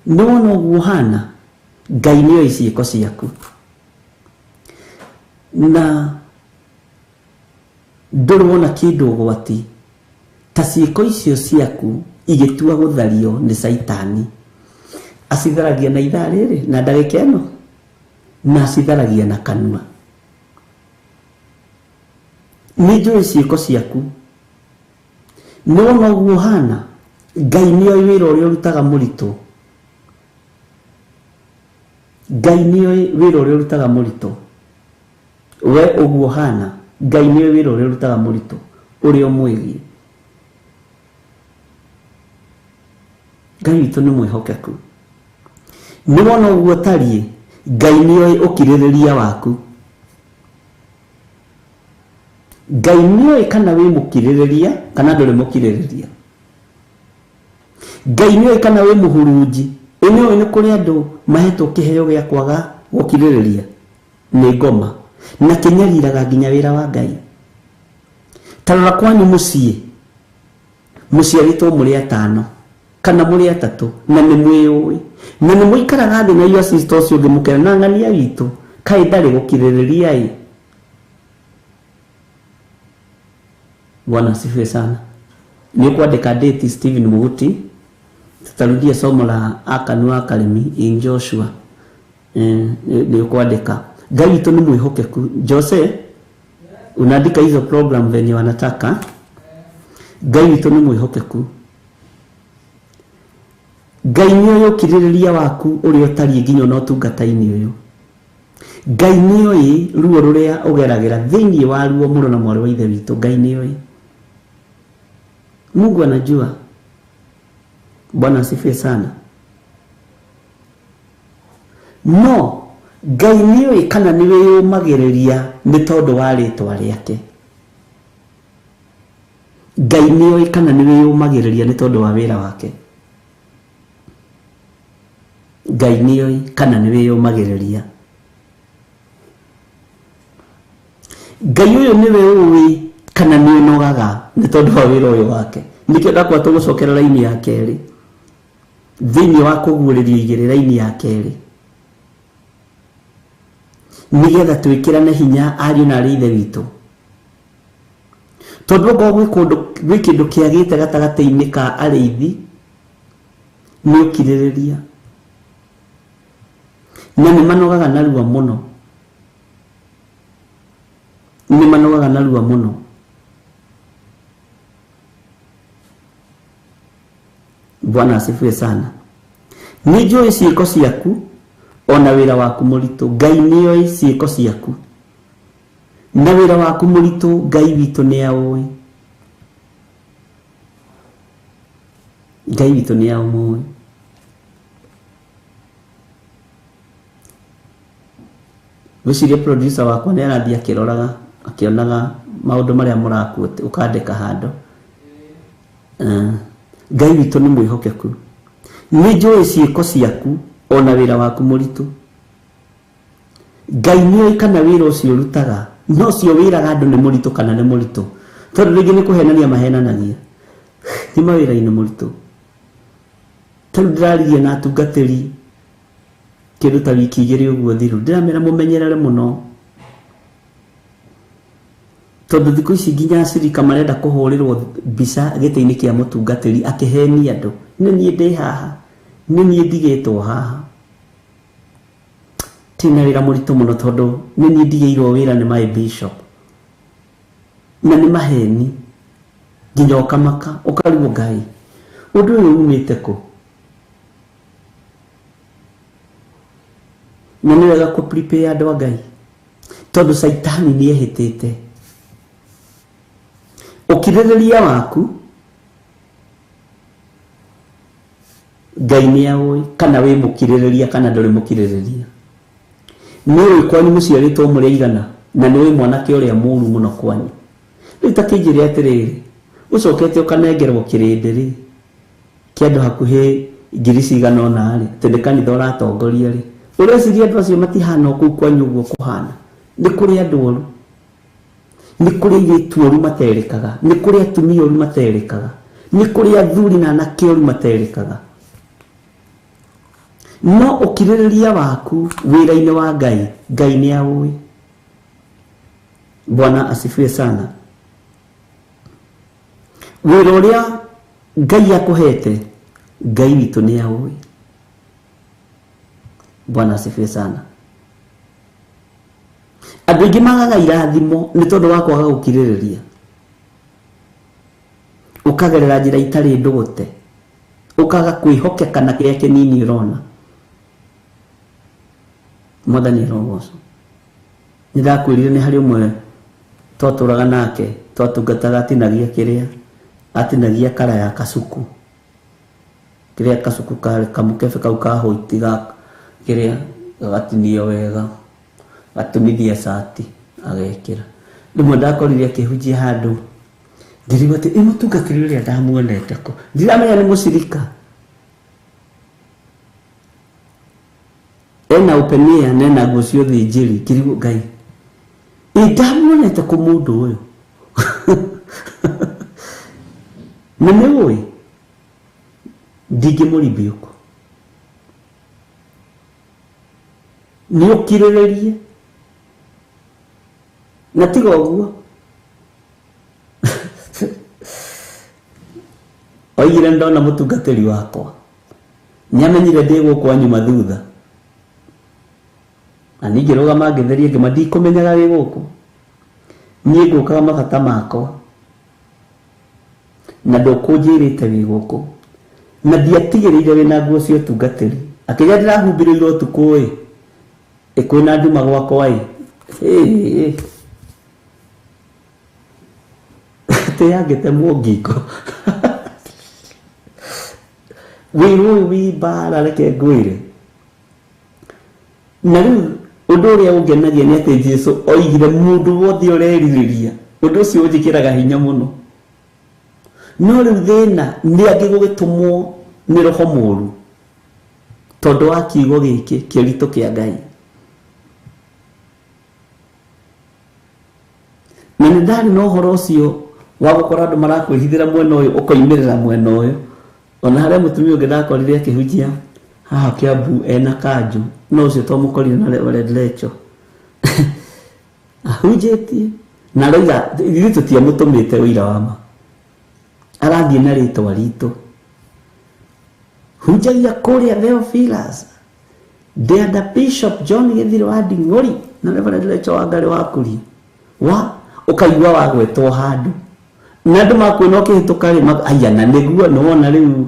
Nĩ wona ũguo ũhana, Ngai nĩoĩ ciĩko ciaku, na ndũrĩ wona kĩndũ ũgwati ta ciĩko icio ciaku igĩtua gũthario nĩ Caitani. Acitharagia na ithaa rĩrĩ na ndagĩka ĩno, na acitharagia na kanua. Nĩ njũĩ ciĩko ciaku, nĩ wona ũguo ũhana, Ngai nĩoĩ wĩra ũrĩa ũrutaga mũritũ. Ngai nĩoĩ wĩra ũrĩa ũrutaga mũritũ. We ũguo ũhana, Ngai nĩoĩ wĩra ũrĩa ũrutaga mũritũ ũrĩa ũmwĩgiĩ. Ngai witũ nĩ mwĩhokeku. Nĩ wona ũguo ũtariĩ, Ngai nĩoĩ ũkirĩrĩria waku. Ngai nĩoĩ kana wĩ mũkirĩrĩria kana ndũrĩ mũkirĩrĩria. Ngai nĩoĩ kana wĩ mũhurunji. Ĩ nĩũĩ nĩ kũrĩ andũ mahetwo kĩheo gĩa kwaga gũkirĩrĩria nĩ ngoma na kĩnyariraga nginya wĩra wa Ngai. Ta rora kwanyu mũciĩ, mũciarĩtwo mũrĩ atano kana mũrĩ atatũ, na nĩ mwĩũĩ, na nĩ mũikaraga thĩ na your sister ũcio ũngĩ mũkera na ng'ania witũ kaĩ ndarĩ gũkirĩrĩria ĩ. Bwana asifiwe sana. Nĩ ũkwandĩka date Stephen Muguti, tutarudia somo la Akanu Academy in Joshua. Nĩ ũkwandĩka. Ngai witũ nĩ mwĩhokeku. Jose, unaandika hizo program venye wanataka. Ngai witũ nĩ mwĩhokeku. Ngai nĩoĩ ũkirĩrĩria waku ũrĩa ũtariĩ nginya ona ũtungata-inĩ ũyũ. Ngai nĩoĩ ruo rũrĩa ũgeragĩra thĩinĩ wa ruo mũrũ na mwarĩ wa ithe witũ. Ngai nĩoĩ. Mungu anajua. Bwana asifiwe sana. No Ngai nĩoĩ kana nĩ wĩyũmagĩrĩria nĩ tondũ wa rĩtwa rĩake. Ngai nĩoĩ kana nĩ wĩyũmagĩrĩria nĩ tondũ wa wĩra wake. Ngai nĩoĩ kana nĩ wĩyũmagĩrĩria. Ngai ũyũ nĩwe ũĩ kana nĩ ũnogaga nĩ tondũ wa wĩra ũyũ wake. Nĩkĩo ndakwa tũgũcokera raini ya kerĩ thĩinĩ wa kũguũrĩrio igĩrĩ, raini ya kerĩ, nĩgetha twĩkĩrane hinya ariũ na arĩ ithe witũ. Tondũ okorwo gwĩ kũndũ gwĩ kĩndũ kĩagĩte gatagatĩ-inĩ ka arĩithi nĩ ũkirĩrĩria, na nĩ manogaga narua mũno, nĩ manogaga narua mũno. Bwana asifiwe sana. Nĩ njũĩ ciĩko ciaku ona wĩra waku mũritũ. Ngai nĩoĩ ciĩko ciaku na wĩra waku mũritũ. Ngai witũ nĩaũĩ. Ngai witũ nĩaũmũĩ. Gwĩciria producer wakwa nĩ arathiĩ akĩroraga akĩonaga maũndũ marĩa mũrakuo ũkandĩka handũ. Ngai witũ nĩ mwĩhokeku. Nĩ njũĩ ciĩko ciaku ona wĩra waku mũritũ. Ngai nĩoĩ kana wĩra ũcio ũrutaga no cio wĩraga andũ nĩ mũritũ kana nĩ mũritũ, tondũ rĩngĩ nĩ kũhenania mahenanagia. Nĩ mawĩra-inĩ mũritũ. Tarĩu ndĩraririe na atungatĩri kĩndũ ta wiki igĩrĩ ũguo thiru, ndĩramera mũmenyerere mũno tondũ thikũ ici nginya acirika marenda kũhũrĩrwo mbica gĩtĩ-inĩ kĩa mũtungatĩri akĩhenia andũ. Nĩ niĩ ndĩ haha, nĩ niĩ ndigĩtwo haha. Tina wĩra mũritũ mũno tondũ nĩ niĩ ndigĩirwo wĩra nĩ my bishop. Na nĩ maheni nginya ũkamaka ũkarigwo Ngai ũndũ ũyũ umĩte kũ. Na nĩ wega kũ prepare andũ a Ngai tondũ Caitani nĩ ehĩtĩte. Ũkirĩrĩria waku Ngai nĩ aũĩ kana wĩ mũkirĩrĩria kana ndũrĩ mũkirĩrĩria. Nĩ ũĩ kwanyu mũciarĩtwo mũrĩ aigana na nĩ ũĩ mwanake ũrĩa mũũru mũno kwanyu. Rĩu ta kĩnjĩre atĩrĩrĩ, ũcokete ũkanengerwo kĩrĩndĩ rĩ kĩa andũ hakuhĩ ngiri cigana ũna rĩ, atĩ nĩ kanitha ũratongoria rĩ, ũreciria andũ acio matihana o kũu kwanyu ũguo kũhana? Nĩ kũrĩ andũ oru, nĩ kũrĩ airĩtu oru materĩkaga, nĩ kũrĩ atumia oru materĩkaga, nĩ kũrĩ athuri na anake oru materĩkaga. No ũkirĩrĩria waku wĩra-inĩ wa Ngai, Ngai nĩ aũĩ. Bwana asifiwe sana. Wĩra ũrĩa Ngai akũhete, Ngai witũ nĩ aũĩ. Bwana asifiwe sana. Andũ aingĩ magaga irathimo nĩ tondũ wa kwaga gũkirĩrĩria. Ũkagerera njĩra itarĩ ndũgũte, ũkaga kwĩhokeka na kĩrĩa kĩnini ũrona. Mwathani arogocwo. Nĩ ndakwĩrire nĩ harĩ ũmwe twatũraga nake, twatungataga atinagia kĩrĩa, atinagia kara ya kasuku. Kĩrĩa kasuku karĩ kamũkebe kau ka hũiti ga kĩrĩa gagatinio wega, gatumithia cati agekĩra. Rĩmwe ndakorire akĩhunjia handũ, ngĩrigwo atĩ ĩ mũtungatĩri ũrĩa ndamuonete kũ, ndiramenya nĩ mũcirika. Ena open air na ena nguo cia ũthĩnjĩri, ngĩrigwo Ngai ĩ ndamuonete kũ mũndũ ũyũ. Na nĩ ũĩ ndingĩmũribiũka. Nĩ ũkirĩrĩrie na tiga ũguo. Oigire ndona mũtungatĩri wakwa nĩamenyire ndĩ gũkũ anyuma thutha, na niĩ ngĩrũgama ngĩtheria ngĩma ndikũmenyaga wĩ gũkũ, niĩ ngũkaga mabata makwa na ndũkũnjĩrĩte wĩ gũkũ, na ndiatigĩrĩire wĩna nguo cia ũtungatĩri. Akĩrĩa ndĩrahumbĩrĩirwo ũtukũ ĩ, kwĩna nduma gwakwa ĩ, atĩ yangĩtemwo ngingo. Wĩra ũyũ wĩ mbara reke ngwĩre. Na rĩu ũndũ ũrĩa ũngenagia nĩ atĩ Jesũ oigire mũndũ wothe ũrerirĩria, ũndũ ũcio ũnjĩkĩraga hinya mũno. No rĩu thĩna nĩ angĩ gũgĩtũmwo nĩ roho mũũru tondũ wa kiugo gĩkĩ kĩritũ kĩa Ngai. Na nĩ ndarĩ na ũhoro ũcio wa gũkora andũ marakwĩhithĩra mwena ũyũ ũkoimĩrĩra mwena ũyũ. Ona harĩa mũtumia ũngĩ ndakorire akĩhunjia haha Kiambu ena kanjũ, no ũcio twamũkorire na Reverend Lecho ahunjĩtie na aroiga ithuĩ tũtiamũtũmĩte ũira wa ma, arathiĩ na rĩtwa ritũ. Hunjagia kũrĩa Theophilus ndĩ under Bishop John Gĩthirĩ wa Nding'ũri na Reverend Lecho wa Ngarĩ wa Kuria. Wa ũkaigua wagwetwo handũ na andũ makuona ũkĩhĩtũka rĩ, aya na nĩguo nĩwona rĩu.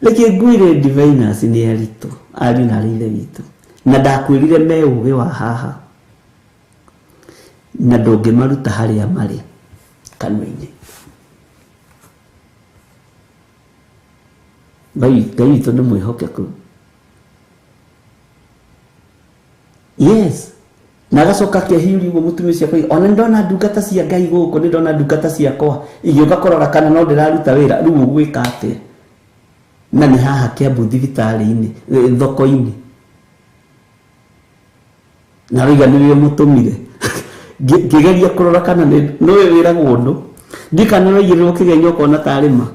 Reke ngwĩre diviners nĩ aritũ ariũ na arĩ ithe witũ, na ndakwĩrire me ũgĩ wa haha na ndũngĩmaruta harĩa marĩ kanua-inĩ. Ngai witũ nĩ mwĩhokeku. Yes, Na agacoka akehiũria ũguo mũtumia ũcio akoiga ona ndona ndungata cia Ngai gũkũ, nĩ ndona ndungata ciakwa igĩũka kũrora kana no ndĩraruta wĩra, rĩu ũgwĩka atĩa? Na nĩ haha Kiambu thibitarĩ-inĩ, thoko-inĩ. Na rĩu nĩwe mũtũmire. Ngĩgeria kũrora kana nĩwe wĩragwo ũndũ. Ndikana waigĩrĩrwo kĩgenyo ũkona tarĩ ma.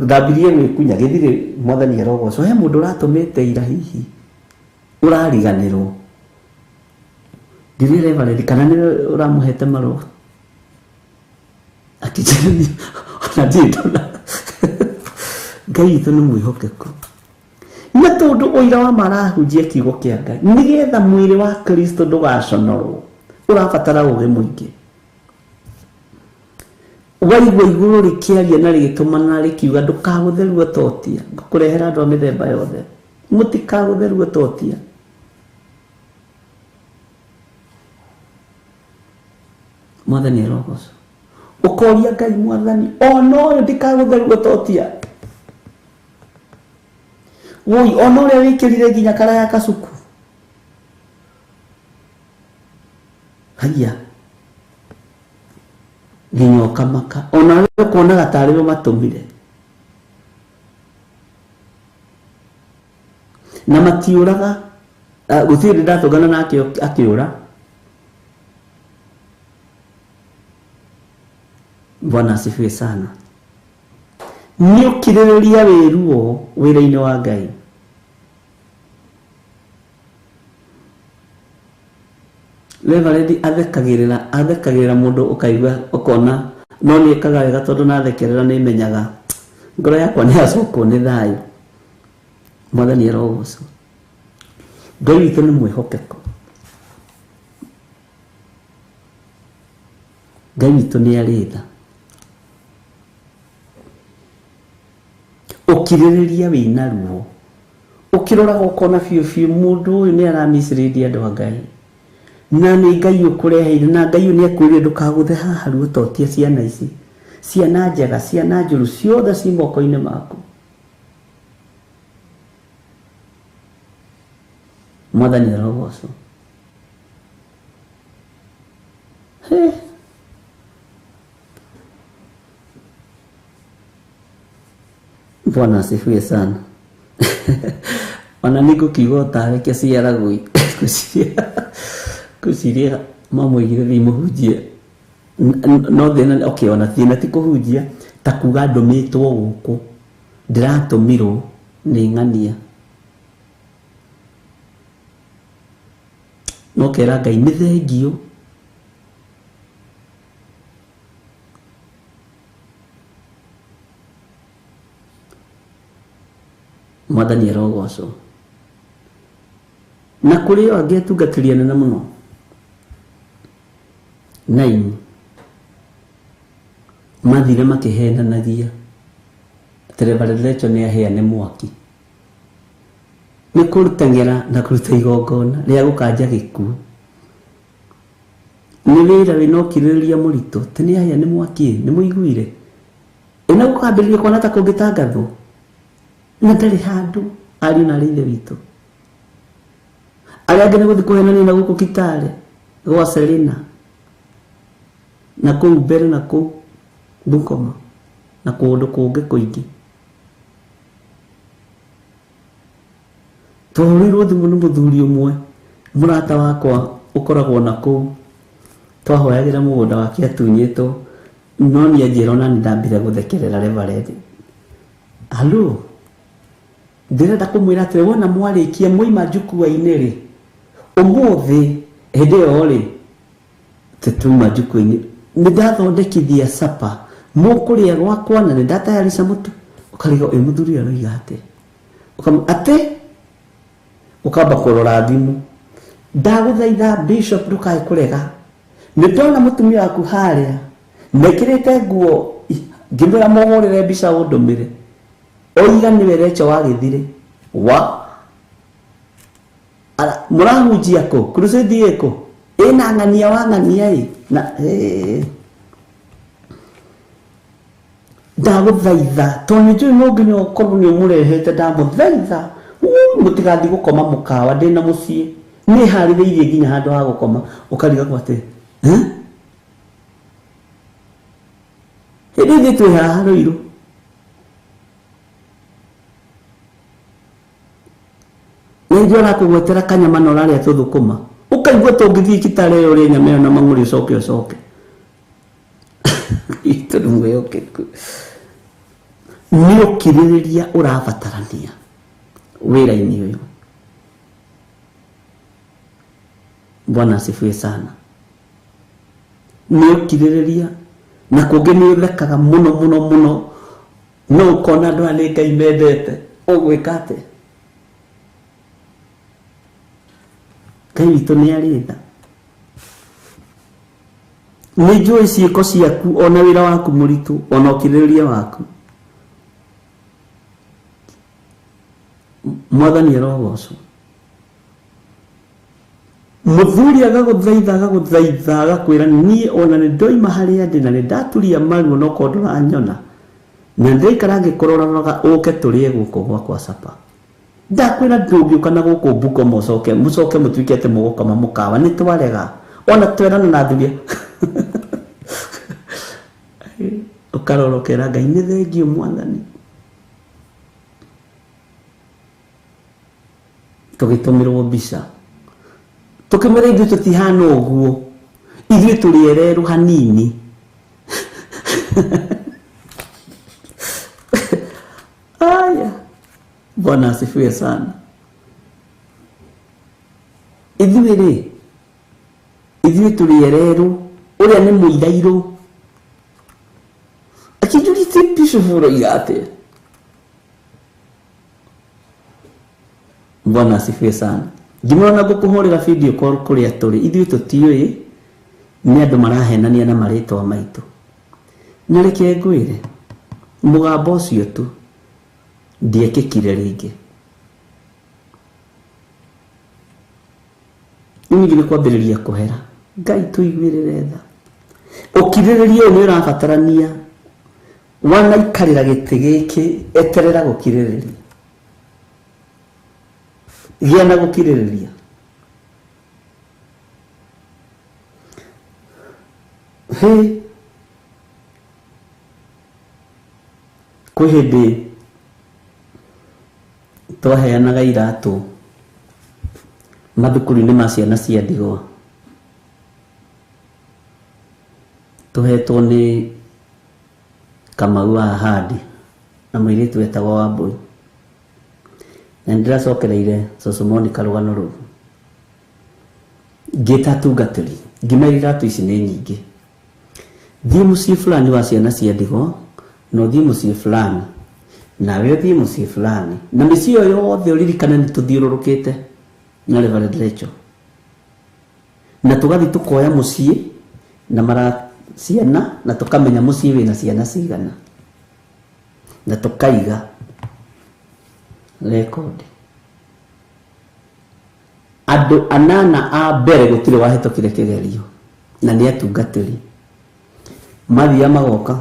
Ndambirie gwĩkunya gĩthirĩ mwathani arogocwo. He mũndũ ũratũmĩte ira hihi ũrariganĩrwo. Ndirĩ Reverend kana nĩwe ũramũhete marũa. Akĩnjĩra ona ndirĩ ndona. Ngai witũ nĩ mwĩhokeku. Na tondũ ũira wa marahunjia kiugo kĩa Ngai nĩgetha mwĩrĩ wa Kristo ndũgaconorwo, ũrabatara ũũgĩ mũingĩ. Waigua igũrũ rĩkĩaria na rĩgĩtũmana rĩkiuga ndũkagũthe totia, ngũkũrehera andũ a mĩthemba yothe, mũtikagũthe totia. Mwathani arogocwo. Ũkoria Ngai, mwathani ona ũyũ ndikagũthe totia. Woi, ona ũrĩa wĩkĩrire nginya karaya kacuku. Haiya. Nginya ũkamaka. Ona ũrĩa ũkonaga tarĩ we matũmire. Na matiũraga, gũtirĩ hĩndĩ ndatũngana nake akĩũra. Bwana asifiwe sana. Nĩ ũkirĩrĩria wĩ ruo wĩra-inĩ wa Ngai. Reverend athekagĩrĩra mũndũ ũkaigua ũkona no nĩ ekaga wega tondũ nathekerera nĩ menyaga ngoro yakwa nĩ yacokwo nĩ thayũ. Mwathani arogocwo. Ngai witũ nĩ mwĩhokeku. Ngai witũ nĩ arĩ tha. Ũkirĩrĩria wĩna ruo. Ũkĩroraga ũkona biũ biũ mũndũ ũyũ nĩ aramicirĩria andũ a Ngai. Na nĩ Ngai ũkũreheire, na Ngai ũyũ nĩ akwĩrire ndũkagũthe haha ruo totia ciana ici. Ciana njega, ciana njũru, ciothe ci moko-inĩ maku. Mwathani arogocwo. He. Bwana asifiwe sana. Ona nĩngũkiuga tawe kĩciaragwo ngwĩciria mamũigire thiĩ mũhunjie. No thĩna, okay, ona thĩna ti kũhunjia, ta kuga ndũmĩtwo gũkũ, ndĩratũmirwo nĩ ng'ania. No kera Ngai nĩ thengio. Mwathani arogocwo. Na kũrĩ o angĩ atungatĩri anene mũno. 9 mathire makĩhenanagia atĩ Reverend Rachel nĩ aheane mwaki. Nĩ kũrutang'era na kũruta igongona rĩa gũkanja gĩkuũ. Nĩ wĩra wĩna ũkirĩrĩria mũritũ, atĩ nĩ aheane mwaki, nĩ mũiguire. Ĩna gũkambĩrĩria kuona ta kũngĩtangathwo. Na ndarĩ handũ ariũ na arĩ ithe witũ. Arĩa angĩ nĩ gũthiĩ kũhenania na gũkũ Kitale, gwa Selina, na kũu mbere na kũu Bungoma, na kũndũ kũngĩ kũingĩ. Twahũrĩirwo thimũ nĩ mũthuri ũmwe, mũrata wakwa ũkoragwo na kũu. Twahoyagĩra mũgũnda wake atunyĩtwo, no niĩ anjĩra ona nĩ ndambire gũthekerera Reverend. Halo, ndĩrenda kũmwĩra atĩrĩ, wona mwarĩkia mwaima njukua-inĩ rĩ, ũmũthĩ hĩndĩ ĩyo rĩ, tũtuma njukua-inĩ, nĩ ndathondekithia sapa, mũkũrĩa gwakwa na nĩ ndatayarisha mũtu. Ũkarigwo ĩ mũthuri ũyũ aroiga atĩ. Atĩ ũkamba kũrora thimũ. Ndagũthaitha Bishop ndũkae kũrega. Nĩ ndona mũtumia waku harĩa, mekĩrĩte nguo, ngĩmwĩra mũhũrĩre mbica ũndũmĩre. Oiga nĩwe Rachel wa gĩthirĩ. Wa? Mũrahunjia kũ? Crusade ĩ kũ? Ĩna ng'ania wa ng'ania ĩ. Na, Ndagũthaitha, tondũ nĩ njũĩ no nginya ũkorwo nĩ ũmũrehete, ndamũthaitha. Mũtigathiĩ gũkoma mũkawa, ndĩna mũciĩ. Nĩ harĩrĩirie nginya handũ ha gũkoma ũkarigagwo atĩ hĩndĩ ithuĩ twĩ haha Rũirũ. Nĩnjũĩ arakũgwetera kanyama na ũrarĩa tũthũkũma ũkaigua tũngĩthiĩ Kitale ĩyo ũrĩe nyama ĩyo na mang'ũrĩ ũcoke ũcoke. Itũ nĩ mwĩhokeku. Nĩ ũkirĩrĩria ũrabatarania wĩra-inĩ ũyũ. Bwana asifiwe sana. Nĩ ũkirĩrĩria na kũngĩ nĩ ũthekaga mũno mũno mũno no ũkona andũ aya nĩ Ngai mendete ũgwĩka atĩa? Ngai witũ nĩ arĩ tha. Nĩ njũĩ ciĩko ciaku ona wĩra waku mũritũ ona ũkirĩrĩria waku. Mwathani arogocwo. Mũthuri agagũthaitha agagũthaitha agakwĩra niĩ ona nĩ ndoima harĩa ndĩ na nĩ ndaturia maruo no korwo ndũranyona na ndĩraikara ngĩkũroraga ũke tũrĩe gũkũ gwakwa capa. Ndakwĩra ndũngĩũka na gũkũ Bungoma ũcoke mũcoke mũtuĩke atĩ mũgũkoma mũkawa nĩ twarega ona twerana na athuri ũkarora ũkera Ngai nĩ thengiũ Mwathani. Tũgĩtũmĩrwo mbica tũkĩmwĩra ithuĩ tũtihana ũguo ithuĩ tũrĩ ererũ hanini. Aya, Bwana asifiwe sana. Ithuĩ rĩ ithuĩ tũrĩ ererũ ũrĩa nĩ mũirairũ akĩnjũrĩtie bishop ũroiga atĩa? Bwana asifiwe sana. Ngĩmwĩra ngũkũhũrĩra video call kũrĩa tũrĩ ithuĩ tũtiũĩ nĩ andũ marahenania na marĩtwa maitũ. Na reke ngwĩre mũgambo ũcio tu ndiekĩkire rĩngĩ. Rĩu ningĩ nĩ kwambĩrĩria kũhera. Ngai tũiguĩrĩre tha. Ũkirĩrĩria ũyũ nĩ ũrabatarania wanaikarĩra gĩtĩ gĩkĩ eterera gũkirĩrĩria. Gĩa na gũkirĩrĩria. Hĩ kwĩ hĩndĩ twaheanaga iratũ mathukuru-inĩ ma ciana cia ndigwa tũhetwo nĩ Kamau wa Ahadi na mũirĩtu wetagwo Wambũi. Na nĩndĩracokereire cũcũ Monica rũgano rũu. Ngĩta atungatĩri ngĩmera iratũ ici nĩ nyingĩ thiĩ mũciĩ fulani wa ciana cia ndigwa na ũthiĩ mũciĩ fulani nawe ũthiĩ mũciĩ fulani na mĩciĩ ĩyo yothe ũririkane nĩ tũthiũrũrũkĩte na Reverend Rachel na tũgathiĩ tũkoya mũciĩ na mara ciana na tũkamenya mũciĩ wĩna ciana cigana na tũkaiga record. Andũ anana a mbere gũtirĩ wahĩtũkire kĩgerio na nĩ atungatĩri mathiaga magoka.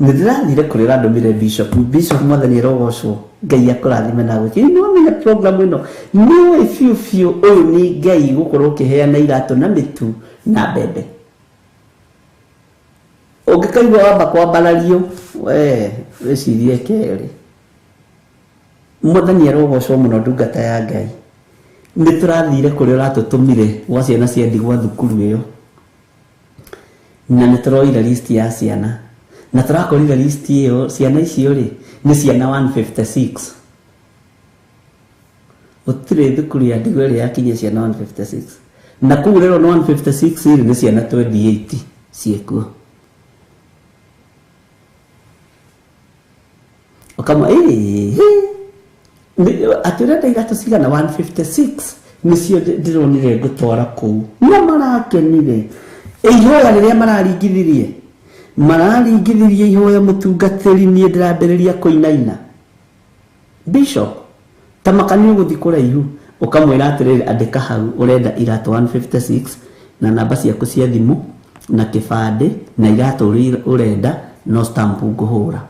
Nĩ ndĩrathire kũrĩa ũrandũmire bishop bishop Mwathani arogocwo Ngai akũrathime na gwĩke. Nĩ wamenya program ĩno nĩ ũĩ biũ biũ ũyũ nĩ Ngai gũkorwo ũkĩheana iratũ na mĩtu na mbembe. Ũngĩkaigua wamba kwambarario we wĩcirie kerĩ. Mwathani arogocwo mũno ndungata ya Ngai. Nĩ tũrathire kũrĩa ũratũtũmire gwa ciana cia ndigwa thukuru ĩyo na nĩ tũroire list ya ciana na tũrakorire list ĩyo ciana icio rĩ nĩ ciana 156. Gũtirĩ thukuru ya ndigwa ĩrĩa yakinyia ciana 156 na kũu rĩro 156 rĩ nĩ ciana 28 ciĩkuo. Ũkamwa atĩ ũrenda iratũ cigana 156 nĩcio ndĩronire ngũtwara kũu no marakenire. Ihoya rĩrĩa mararingithirie ihoya mũtungatĩri niĩ ndĩrambĩrĩria kũinaina. Bishop ta makani ũgũthiĩ kũraihu ũkamwĩra atĩrĩrĩ andĩka hau ũrenda iratũ 156 na namba ciaku cia thimũ na kĩbandĩ na iratũ ũrenda no stamp ngũhũra.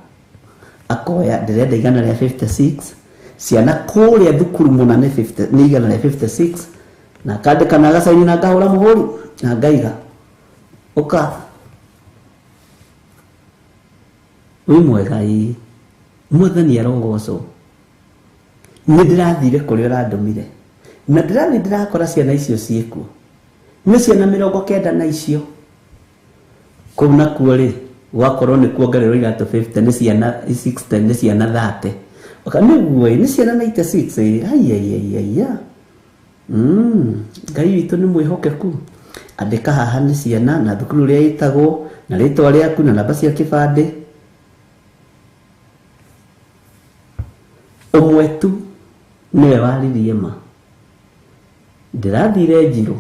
Akoya ndĩrenda 156 ciana kũrĩa thukuru mũna nĩ 50 nĩ 156 Na akandĩka na agacaini na ngahũra mũhũri na ngaiga ũka wĩ mwega ĩĩ mwathani arogocwo nĩ ndĩrathire kũrĩa ũrandũmire na ndĩrathiĩ ndĩrakora ciana icio ciĩkuo nĩ ciana 90 na icio kũu nakuo rĩ gwakorwo nĩ kuongererwo iratũ 50 nĩ ciana 60 nĩ ciana 30 oka nĩguo ĩ nĩ ciana 96 ĩ aiaiaiaia Ngai witũ nĩ mwĩhokeku andĩka haha nĩ ciana na thukuru ĩrĩa ĩtagwo na rĩtwa rĩaku na namba cia kĩbandĩ ũmwe tu nĩwe waririe ma ndĩrathire Njirũ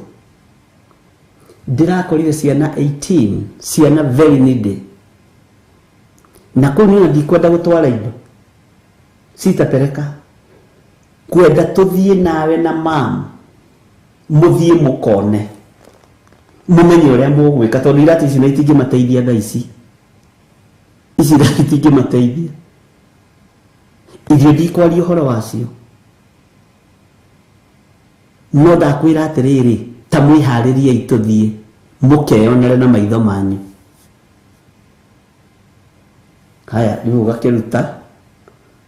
ndĩrakorire ciana 18 ciana very needy na kũu niĩ ndikwenda gũtwara indo citatereka kwenda tũthiĩ nawe na mam mũthiĩ mũkone mũmenye ũrĩa mũgwĩka tondũ iratũ ici na itingĩmateithia thaa ici ici iratũ itingĩmateithia irio ndikwaria ũhoro wacio no ndakwĩra atĩrĩrĩ ta mwĩharĩriei tũthiĩ mũkeyonere na maitho manyu haya rĩu ũgakĩruta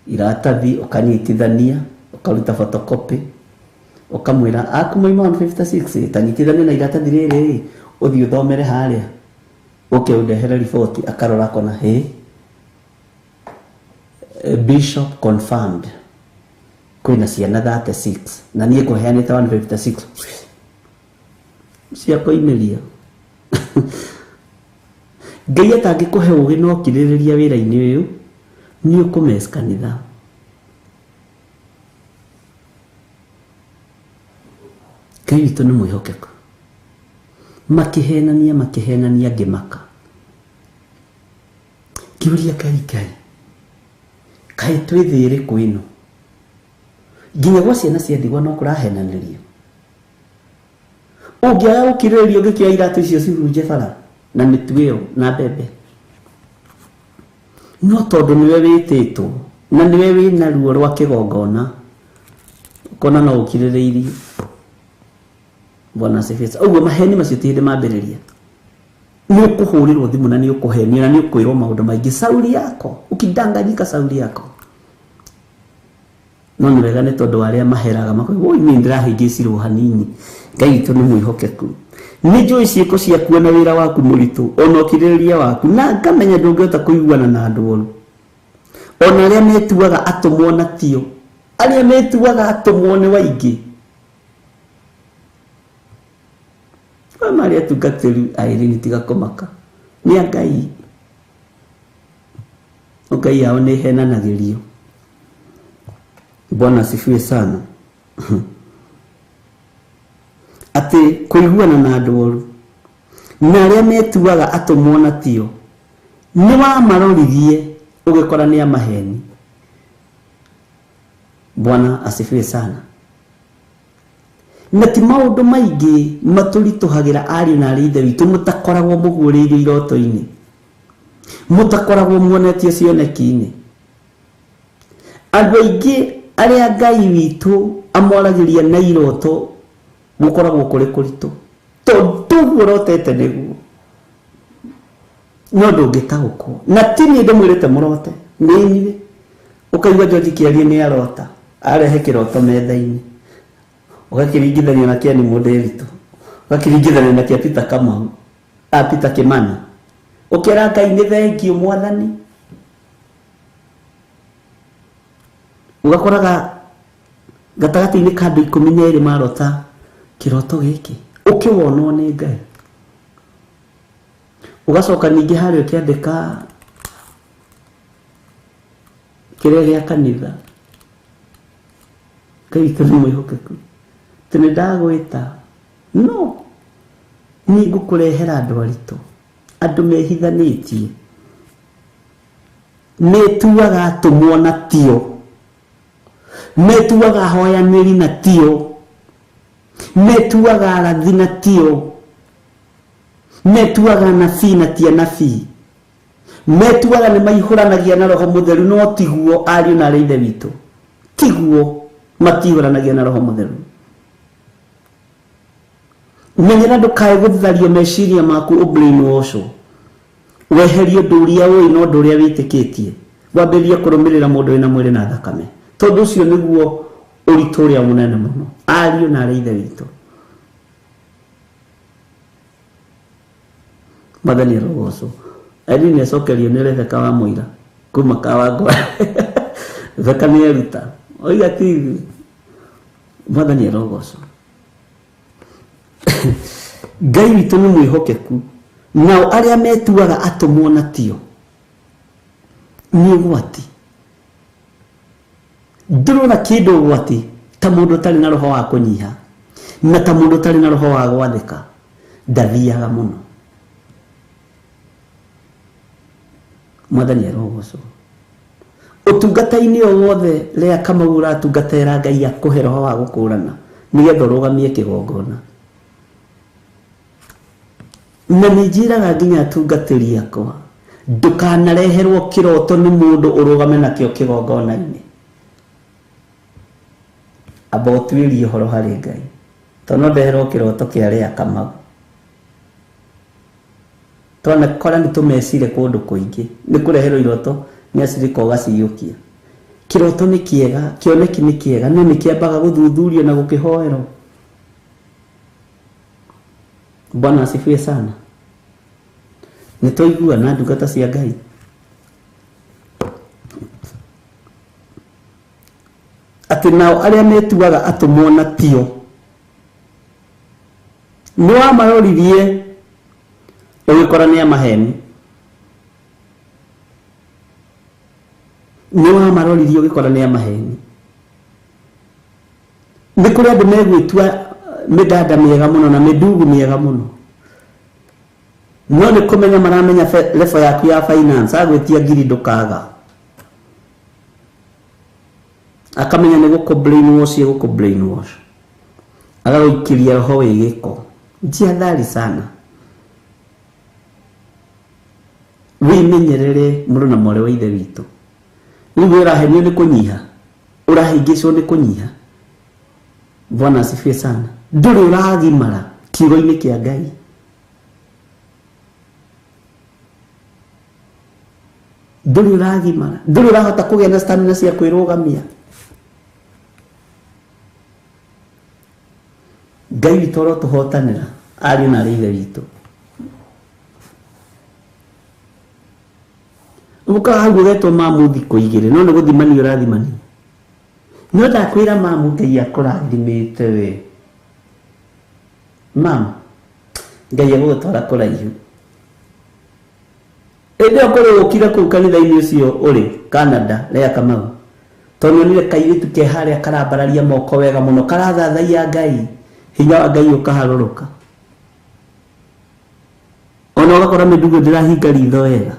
iratathi ũkanyitithania ũkaruta photocopy ũkamwĩra aku moima 156 tanyitithania na iratathi rĩrĩ ũthiĩ ũthomere harĩa ũke ũndehere riboti akarora akona hĩ bishop confirmed kwĩna ciana 36 na niĩ ngũheanĩte 156 cia kũimĩria Ngai atangĩkũhe ũgĩ na ũkirĩrĩria wĩra-inĩ ũyũ nĩ ũkũmess kanitha Ngai witũ nĩ mwĩhokeku makĩhenania makĩhenania ngĩmaka ngĩũria Ngai Ngai kaĩ twĩ thĩ ĩrĩkũ ĩno nginya gwa ciana cia ndigwa no kũrahenanĩrio ũngĩaga gũkirĩrĩria ũngĩkĩoya iratũ icio cihurunje bara na mĩtu ĩyo na mbembe no tondũ nĩwe wĩtĩtwo na nĩwe wĩna ruo rwa kĩgongona ũkona no ũkirĩrĩirie Bwana asifiwe. Ũguo maheni macio ti hĩndĩ mambĩrĩria nĩ ũkũhũrĩrwo thimũ na nĩ ũkũhenio na nĩ ũkwĩrwo maũndũ maingĩ sauri yako ukidanganyika sauri yako no nĩ wega nĩ tondũ arĩa maheraga makoiga oi niĩ ndĩrahĩngĩcirwo hanini Ngai witũ nĩ mwĩhokeku nĩ njũĩ ciĩko ciaku na wĩra waku mũritũ ona ũkirĩrĩria waku na ngamenya ndũngĩhota kũiguana na andũ oru ona arĩa metuaga atũmwo na tio arĩa metuaga atũmwo nĩ waingĩ marĩa atungatĩri aĩrĩ tiga kũmaka nĩ a Ngai Ngai yao nĩ ĩhenanagĩrio Bwana asifiwe sana atĩ kũiguana na andũ oru na arĩa metuaga atũmwo na tio nĩ wamaroririe ũgĩkora nĩ a maheni Bwana asifiwe sana na ti maũndũ maingĩ matũritũhagĩra ariũ na arĩ ithe witũ mũtakoragwo mũguũrĩirio iroto-inĩ mũtakoragwo muonetio cioneki-inĩ andũ aingĩ arĩa Ngai witũ amwaragĩria na iroto gũkoragwo kũrĩ kũritũ tondũ ũguo ũrotete nĩguo no ndũngĩtaũkwo na ti niĩ ndĩmwĩrĩte mũrote nĩ inyuĩ ũkaigua George kĩarie nĩ arota arehe kĩroto metha-inĩ ũgakĩringithania na kĩa Mũndĩritũ ũgakĩringithania na kĩa Peter Kamau a Peter Kimani ũkera Ngai nĩ thengiũ mwathani ũgakoraga gatagatĩ-inĩ ka andũ 12 marota kĩroto gĩkĩ ũkĩwonwo nĩ Ngai ũgacoka ningĩ harĩa ũkĩandĩka kĩrĩa gĩa kanitha Ngai witũ nĩ mwĩhokeku atĩ nĩ ndagwĩta no nĩ ngũkũrehera andũ aritũ andũ mehithanĩtie metuaga atũmwo na tio metuaga ahoyanĩri na tio metuaga arathi na tio metuaga anabii na ti anabii metuaga nĩ maihũranagia na roho mũtheru no tiguo ariũ na arĩ ithe witũ tiguo matihũranagia na roho mũtheru Menyera ndũkae gũthario meciria maku ũbrainwashwo, weherie ũndũ ũrĩa ũĩ na ũndũ ũrĩa wĩtĩkĩtie, wambĩrĩrie kũrũmĩrĩra mũndũ wĩna mwĩrĩ na thakame, tondũ ũcio nĩguo ũritũ ũrĩa mũnene mũno. Ariũ na arĩ ithe witũ, Mwathani arogocwo. Irene nĩacokerio nĩ Rebeka wa Mũira kuma Kawangware. Rebeka nĩeruta oiga ti ithuĩ. Mwathani arogocwo. Ngai witũ nĩ mwĩhokeku, nao arĩa metuaga atũmwo na tio nĩ ũgwati. Ndũrona kĩndũ ũgwati ta mũndũ ũtarĩ na roho wa kũnyiha na ta mũndũ ũtarĩ na roho wa gwathĩka, ndathiaga mũno. Mwathani arogocwo. Ũtungata-inĩ o wothe rĩa Kamau ũratungatĩra Ngai akũhe roho wa gũkũrana nĩgetha ũrũgamie kĩgongona. Na nĩ njĩraga nginya atungatĩri akwa, ndũkanareherwo kĩroto nĩ mũndũ ũrũgame nakĩo kĩgongona-inĩ. Amba ũtuĩrie ũhoro harĩ Ngai, tondũ no ndeherwo kĩroto kĩa Lea Kamau. Twanakora nĩ tũmecire kũndũ kũingĩ, nĩ kũreherwo iroto nĩ acirika ũgaciyũkia. Kĩroto nĩ kĩega, kĩoneki nĩ kĩega, no nĩ kĩambaga gũthuthurio na gũkĩhoerwo. Bwana asifiwe sana. Nĩ twaigua na ndungata cia Ngai. Atĩ nao arĩa metuaga atũmwo na tio, nĩ wamaroririe ũgĩkora nĩ a maheni. Nĩ wamaroririe ũgĩkora nĩ a maheni. Nĩ kũrĩ andũ megwĩtua mĩdada mĩega mũno na mĩndugu mĩega mũno, no nĩ kũmenya maramenya level yaku ya finance, agwĩtia ngiri ndũkaga, akamenya nĩ gũkũ brainwash, gũkũ brainwash, agagũikĩria roho wĩ gĩko. Jihadhari sana, wĩmenyerere mũrũ na mwarĩ wa ithe witũ. Rĩu we ũrahenio nĩ kũnyiha, ũrahĩngĩcwo nĩ kũnyiha. Bwana asifiwe sana. Ndũrĩ ũragimara kiugo-inĩ kĩa Ngai. Ndũrĩ ũragimara, ndũrĩ ũrahota kũgĩa na stamina cia kwĩrũgamia. Ngai witũ arotũhotanĩra, ariũ na arĩ ithe witũ. Ũkaga hau ũgetwo mamu thikũ igĩrĩ, no nĩ gũthimania ũrathimania. No ndakwĩra mamu, Ngai akũrathimĩte we. Mamu, Ngai agũgũtwara kũraihu. Hĩndĩ ĩyo kũrĩ ũkire kũu kanitha-inĩ ũcio ũrĩ Canada, Lea Kamau. Tondũ nĩonire kairĩtu ke harĩa karambararia moko wega mũno, karathathaiya Ngai, hinya wa Ngai ũkaharũrũka. Ona ũgakora mĩndugu ndĩrahinga ritho wega.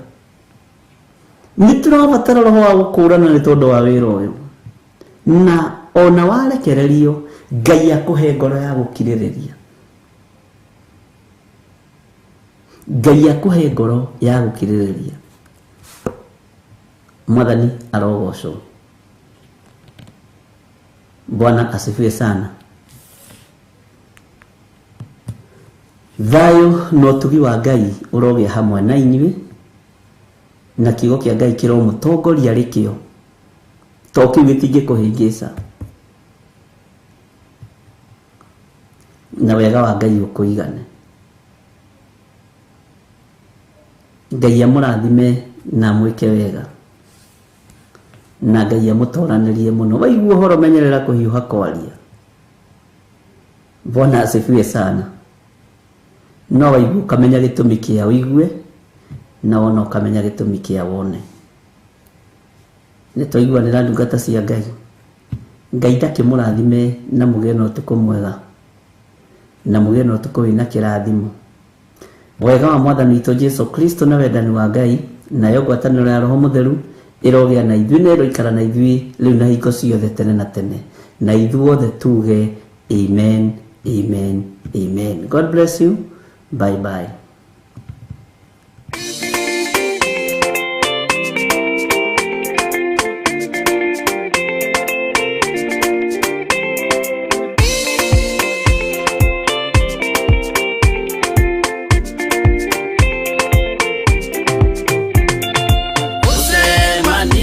Nĩ tũrabatara roho wa gũkũrana nĩ tondũ wa wĩra ũyũ. Na ona warekererio, Ngai akũhe ngoro ya gũkirĩrĩria. Ngai akũhe ngoro ya gũkirĩrĩria. Mwathani arogocwo. Bwana asifiwe sana. Thayũ na ũtugi wa Ngai ũrogĩa hamwe na inyuĩ, na kiugo kĩa Ngai kĩromũtongoria rĩkĩo, to kĩu gĩtingĩkũhĩngĩca. Na wega wa Ngai ũkũigane. Ngai amũrathime na amwĩke wega, na Ngai amũtoranĩrie mũno. Waigua ũhoro menyerera kũhiũha kwaria. Bwana asifiwe sana. No waigua ũkamenya gĩtũmi kĩa ũigue, na wona ũkamenya gĩtũmi kĩa wone. Nĩ twaiguanĩra ndungata cia Ngai. Ngai ndakĩmũrathime na mũgĩe na ũtukũ mwega, na mũgĩe na ũtukũ wĩna kĩrathimo. Wega wa Mwathani witũ Jesu Kristo na wendani wa Ngai nayo ngwatanĩro ya Roho Mũtheru ĩrogĩa na ithuĩ na ĩroikara na ithuĩ rĩu na hingo ciothe tene na tene. Na ithuothe tuge amen, amen, amen. God bless you. Bye bye.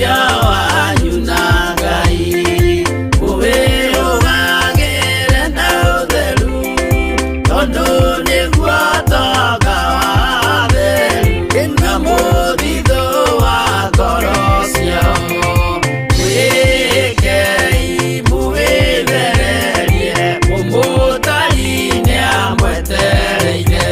Ũguruhanio wanyu na Ngai ũwĩrũgagĩre na ũtheru, tondũ nĩguo tonga wa atheru na mũthithũ wa ngoro ciao. Mwĩkei mũwĩthererie, mũmũtari nĩamwetereire.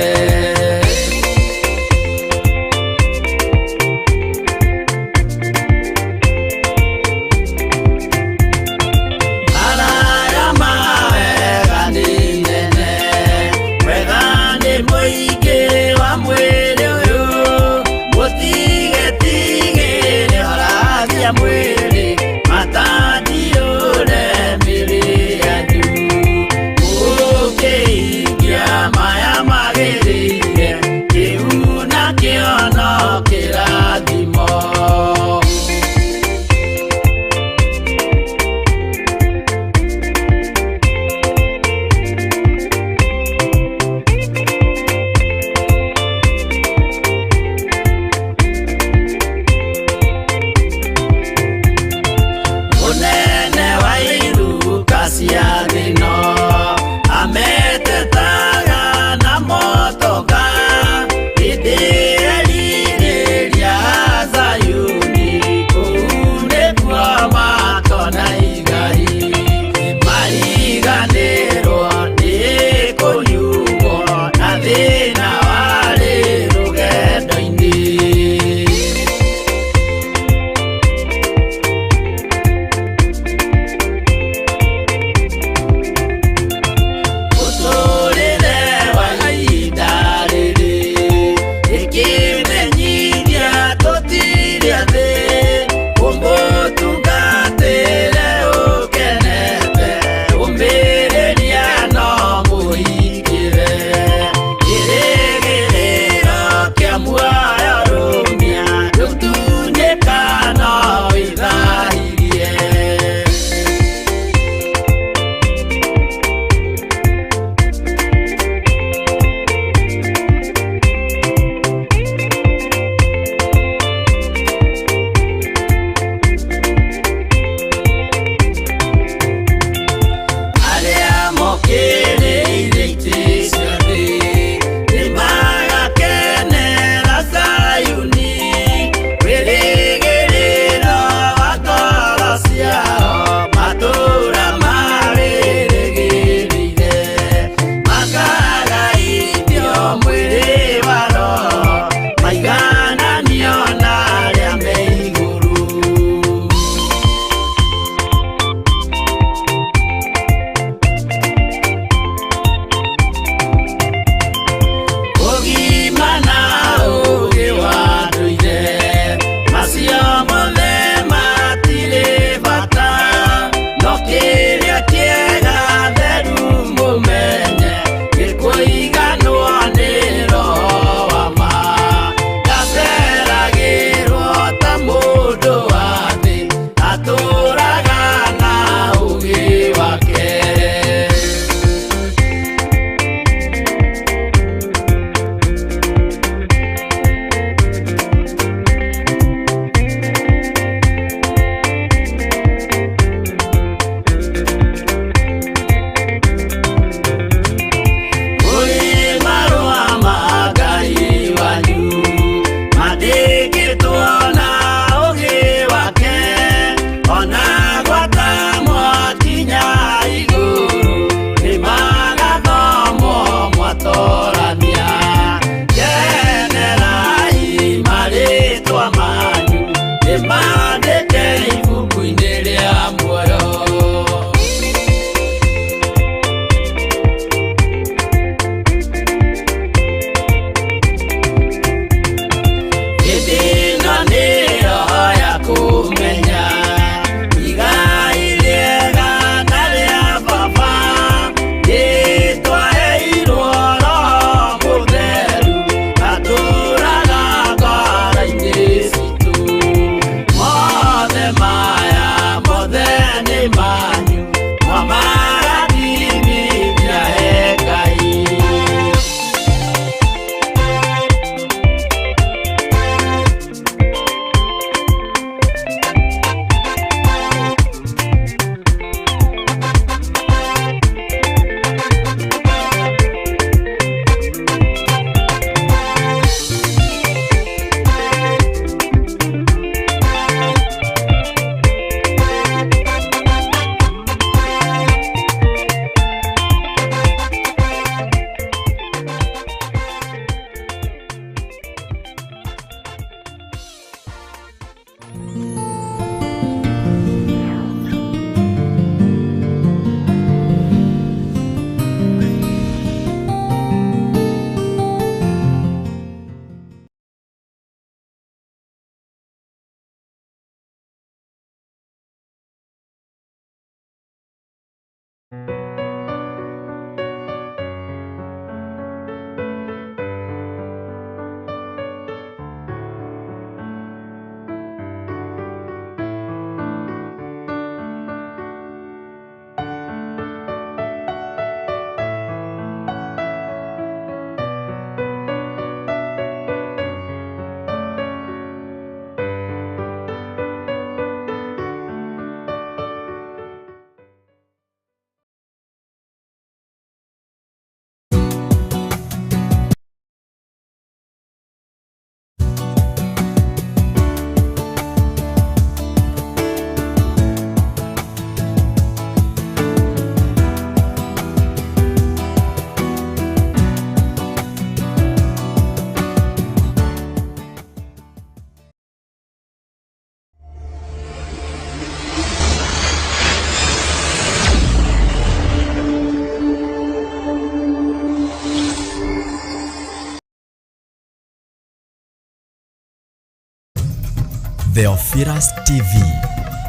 Theophilus TV,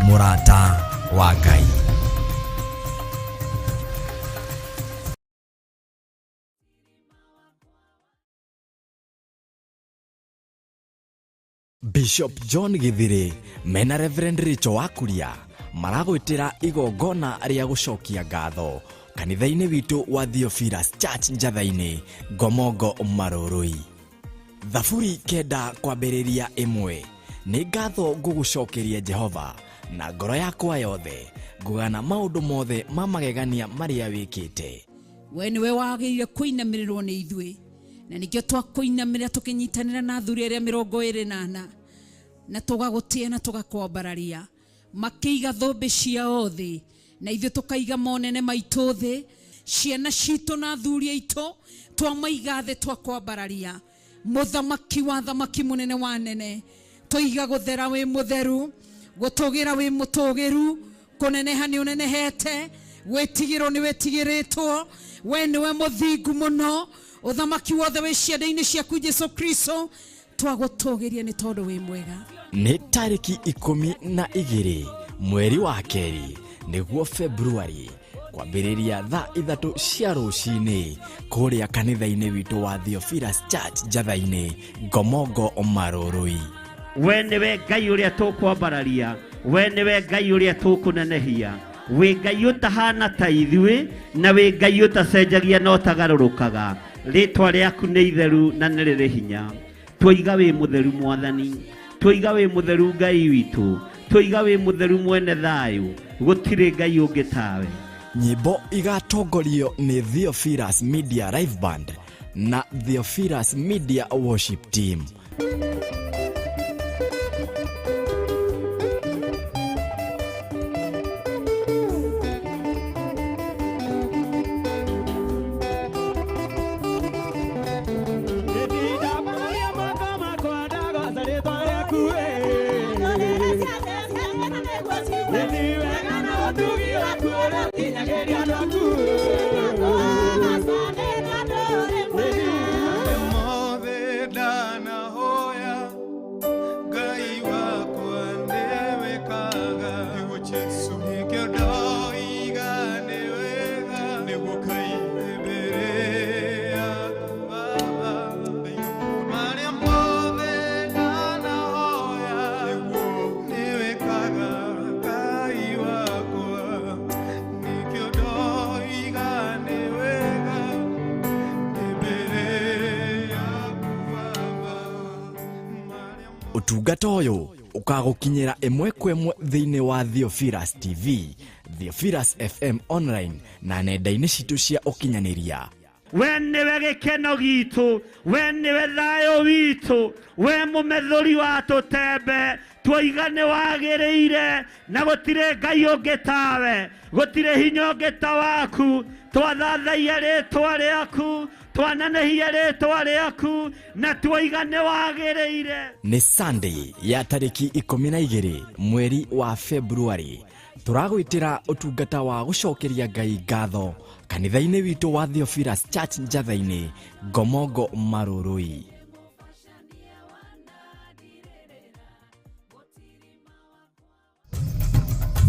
mũrata wa Ngai. Bishop John Githiri mena Reverend Rachel Wakuria maragwĩtĩra igongona rĩa gũcokia ngatho kanitha-inĩ witũ wa Theophilus Church Njatha-inĩ, Ngomongo Marũrũi. Thaburi 9 kwambĩrĩria 1. Nĩ ngatho ngũgũcokeria Jehova na ngoro yakwa yothe, ngũgana maũndũ mothe ma magegania marĩa wĩkĩte. We nĩwe wagĩrĩire kũinamĩrĩrwo nĩ ithuĩ, na nĩkĩo twakũinamĩrĩra tũkĩnyitanĩra na athuri arĩa 24 na tũgagũtĩa na tũgakwambararia. Makĩiga thũmbĩ ciao thĩ na ithuĩ tũkaiga monene maitũ thĩ, ciana citũ na athuri aitũ twamaiga thĩ twakwambararia. Mũthamaki wa thamaki, mũnene wa nene, tũiga gũthera wĩ mũtheru, gũtũgĩra wĩ mũtũgĩru, kũneneha nĩ ũnenehete, gwĩtigĩrwo nĩ wĩtigĩrĩtwo. We nĩwe mũthingu mũno, ũthamaki wothe wĩ ciande-inĩ ciaku Jesu Kristo, twagũtũgĩria nĩ tondũ wĩ mwega. Nĩ tarĩki 12 mweri wa 2 nĩguo Februari, kwambĩrĩria thaa 3 cia rũcinĩ kũrĩa kanitha-inĩ witũ wa Theophilus Church Njatha-inĩ, Ngomongo Marũrũi. We nĩwe Ngai ũrĩa tũkwambararia, we nĩwe Ngai ũrĩa tũkũnenehia, wĩ Ngai ũtahana ta ithuĩ, na wĩ Ngai ũtacenjagia na ũtagarũrũkaga. Rĩtwa rĩaku nĩ itheru na nĩ rĩrĩ hinya. Twoiga wĩ mũtheru Mwathani, twoiga wĩ mũtheru Ngai witũ, twoiga wĩ mũtheru mwene thayũ, gũtirĩ Ngai ũngĩ tawe. Nyĩmbo igatongorio nĩ Theophilus Media Live Band na Theophilus Media Worship Team. Ũtungata ũyũ ũkagũkinyĩra ĩmwe kwa ĩmwe thĩinĩ wa Theophilus TV, Theophilus FM online na nenda-inĩ citũ cia ũkinyanĩria. We nĩwe gĩkeno gitũ, we nĩwe thayũ witũ, we mũmethũri wa tũtembe, twoiga nĩ wagĩrĩire na gũtirĩ Ngai ũngĩ tawe, gũtirĩ hinya ũngĩ ta waku. Twathathaia rĩtwa rĩaku, twanenehia rĩtwa rĩaku na twoiga nĩ wagĩrĩire. Nĩ Sunday ya tarĩki 12 mweri wa Februari, tũragwĩtĩra ũtungata wa gũcokeria Ngai ngatho kanitha-inĩ witũ wa Theophilus Church Njatha-inĩ, Ngomongo Marũrũi.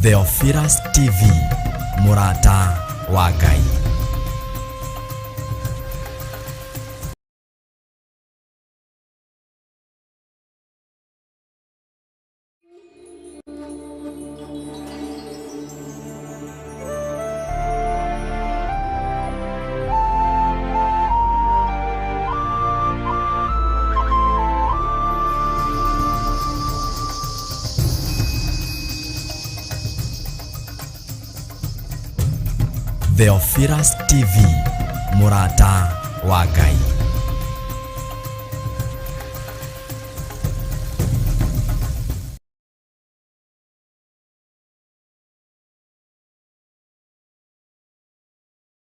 Theophilus TV, mũrata wa Ngai. Theophilus TV, mũrata wa Ngai.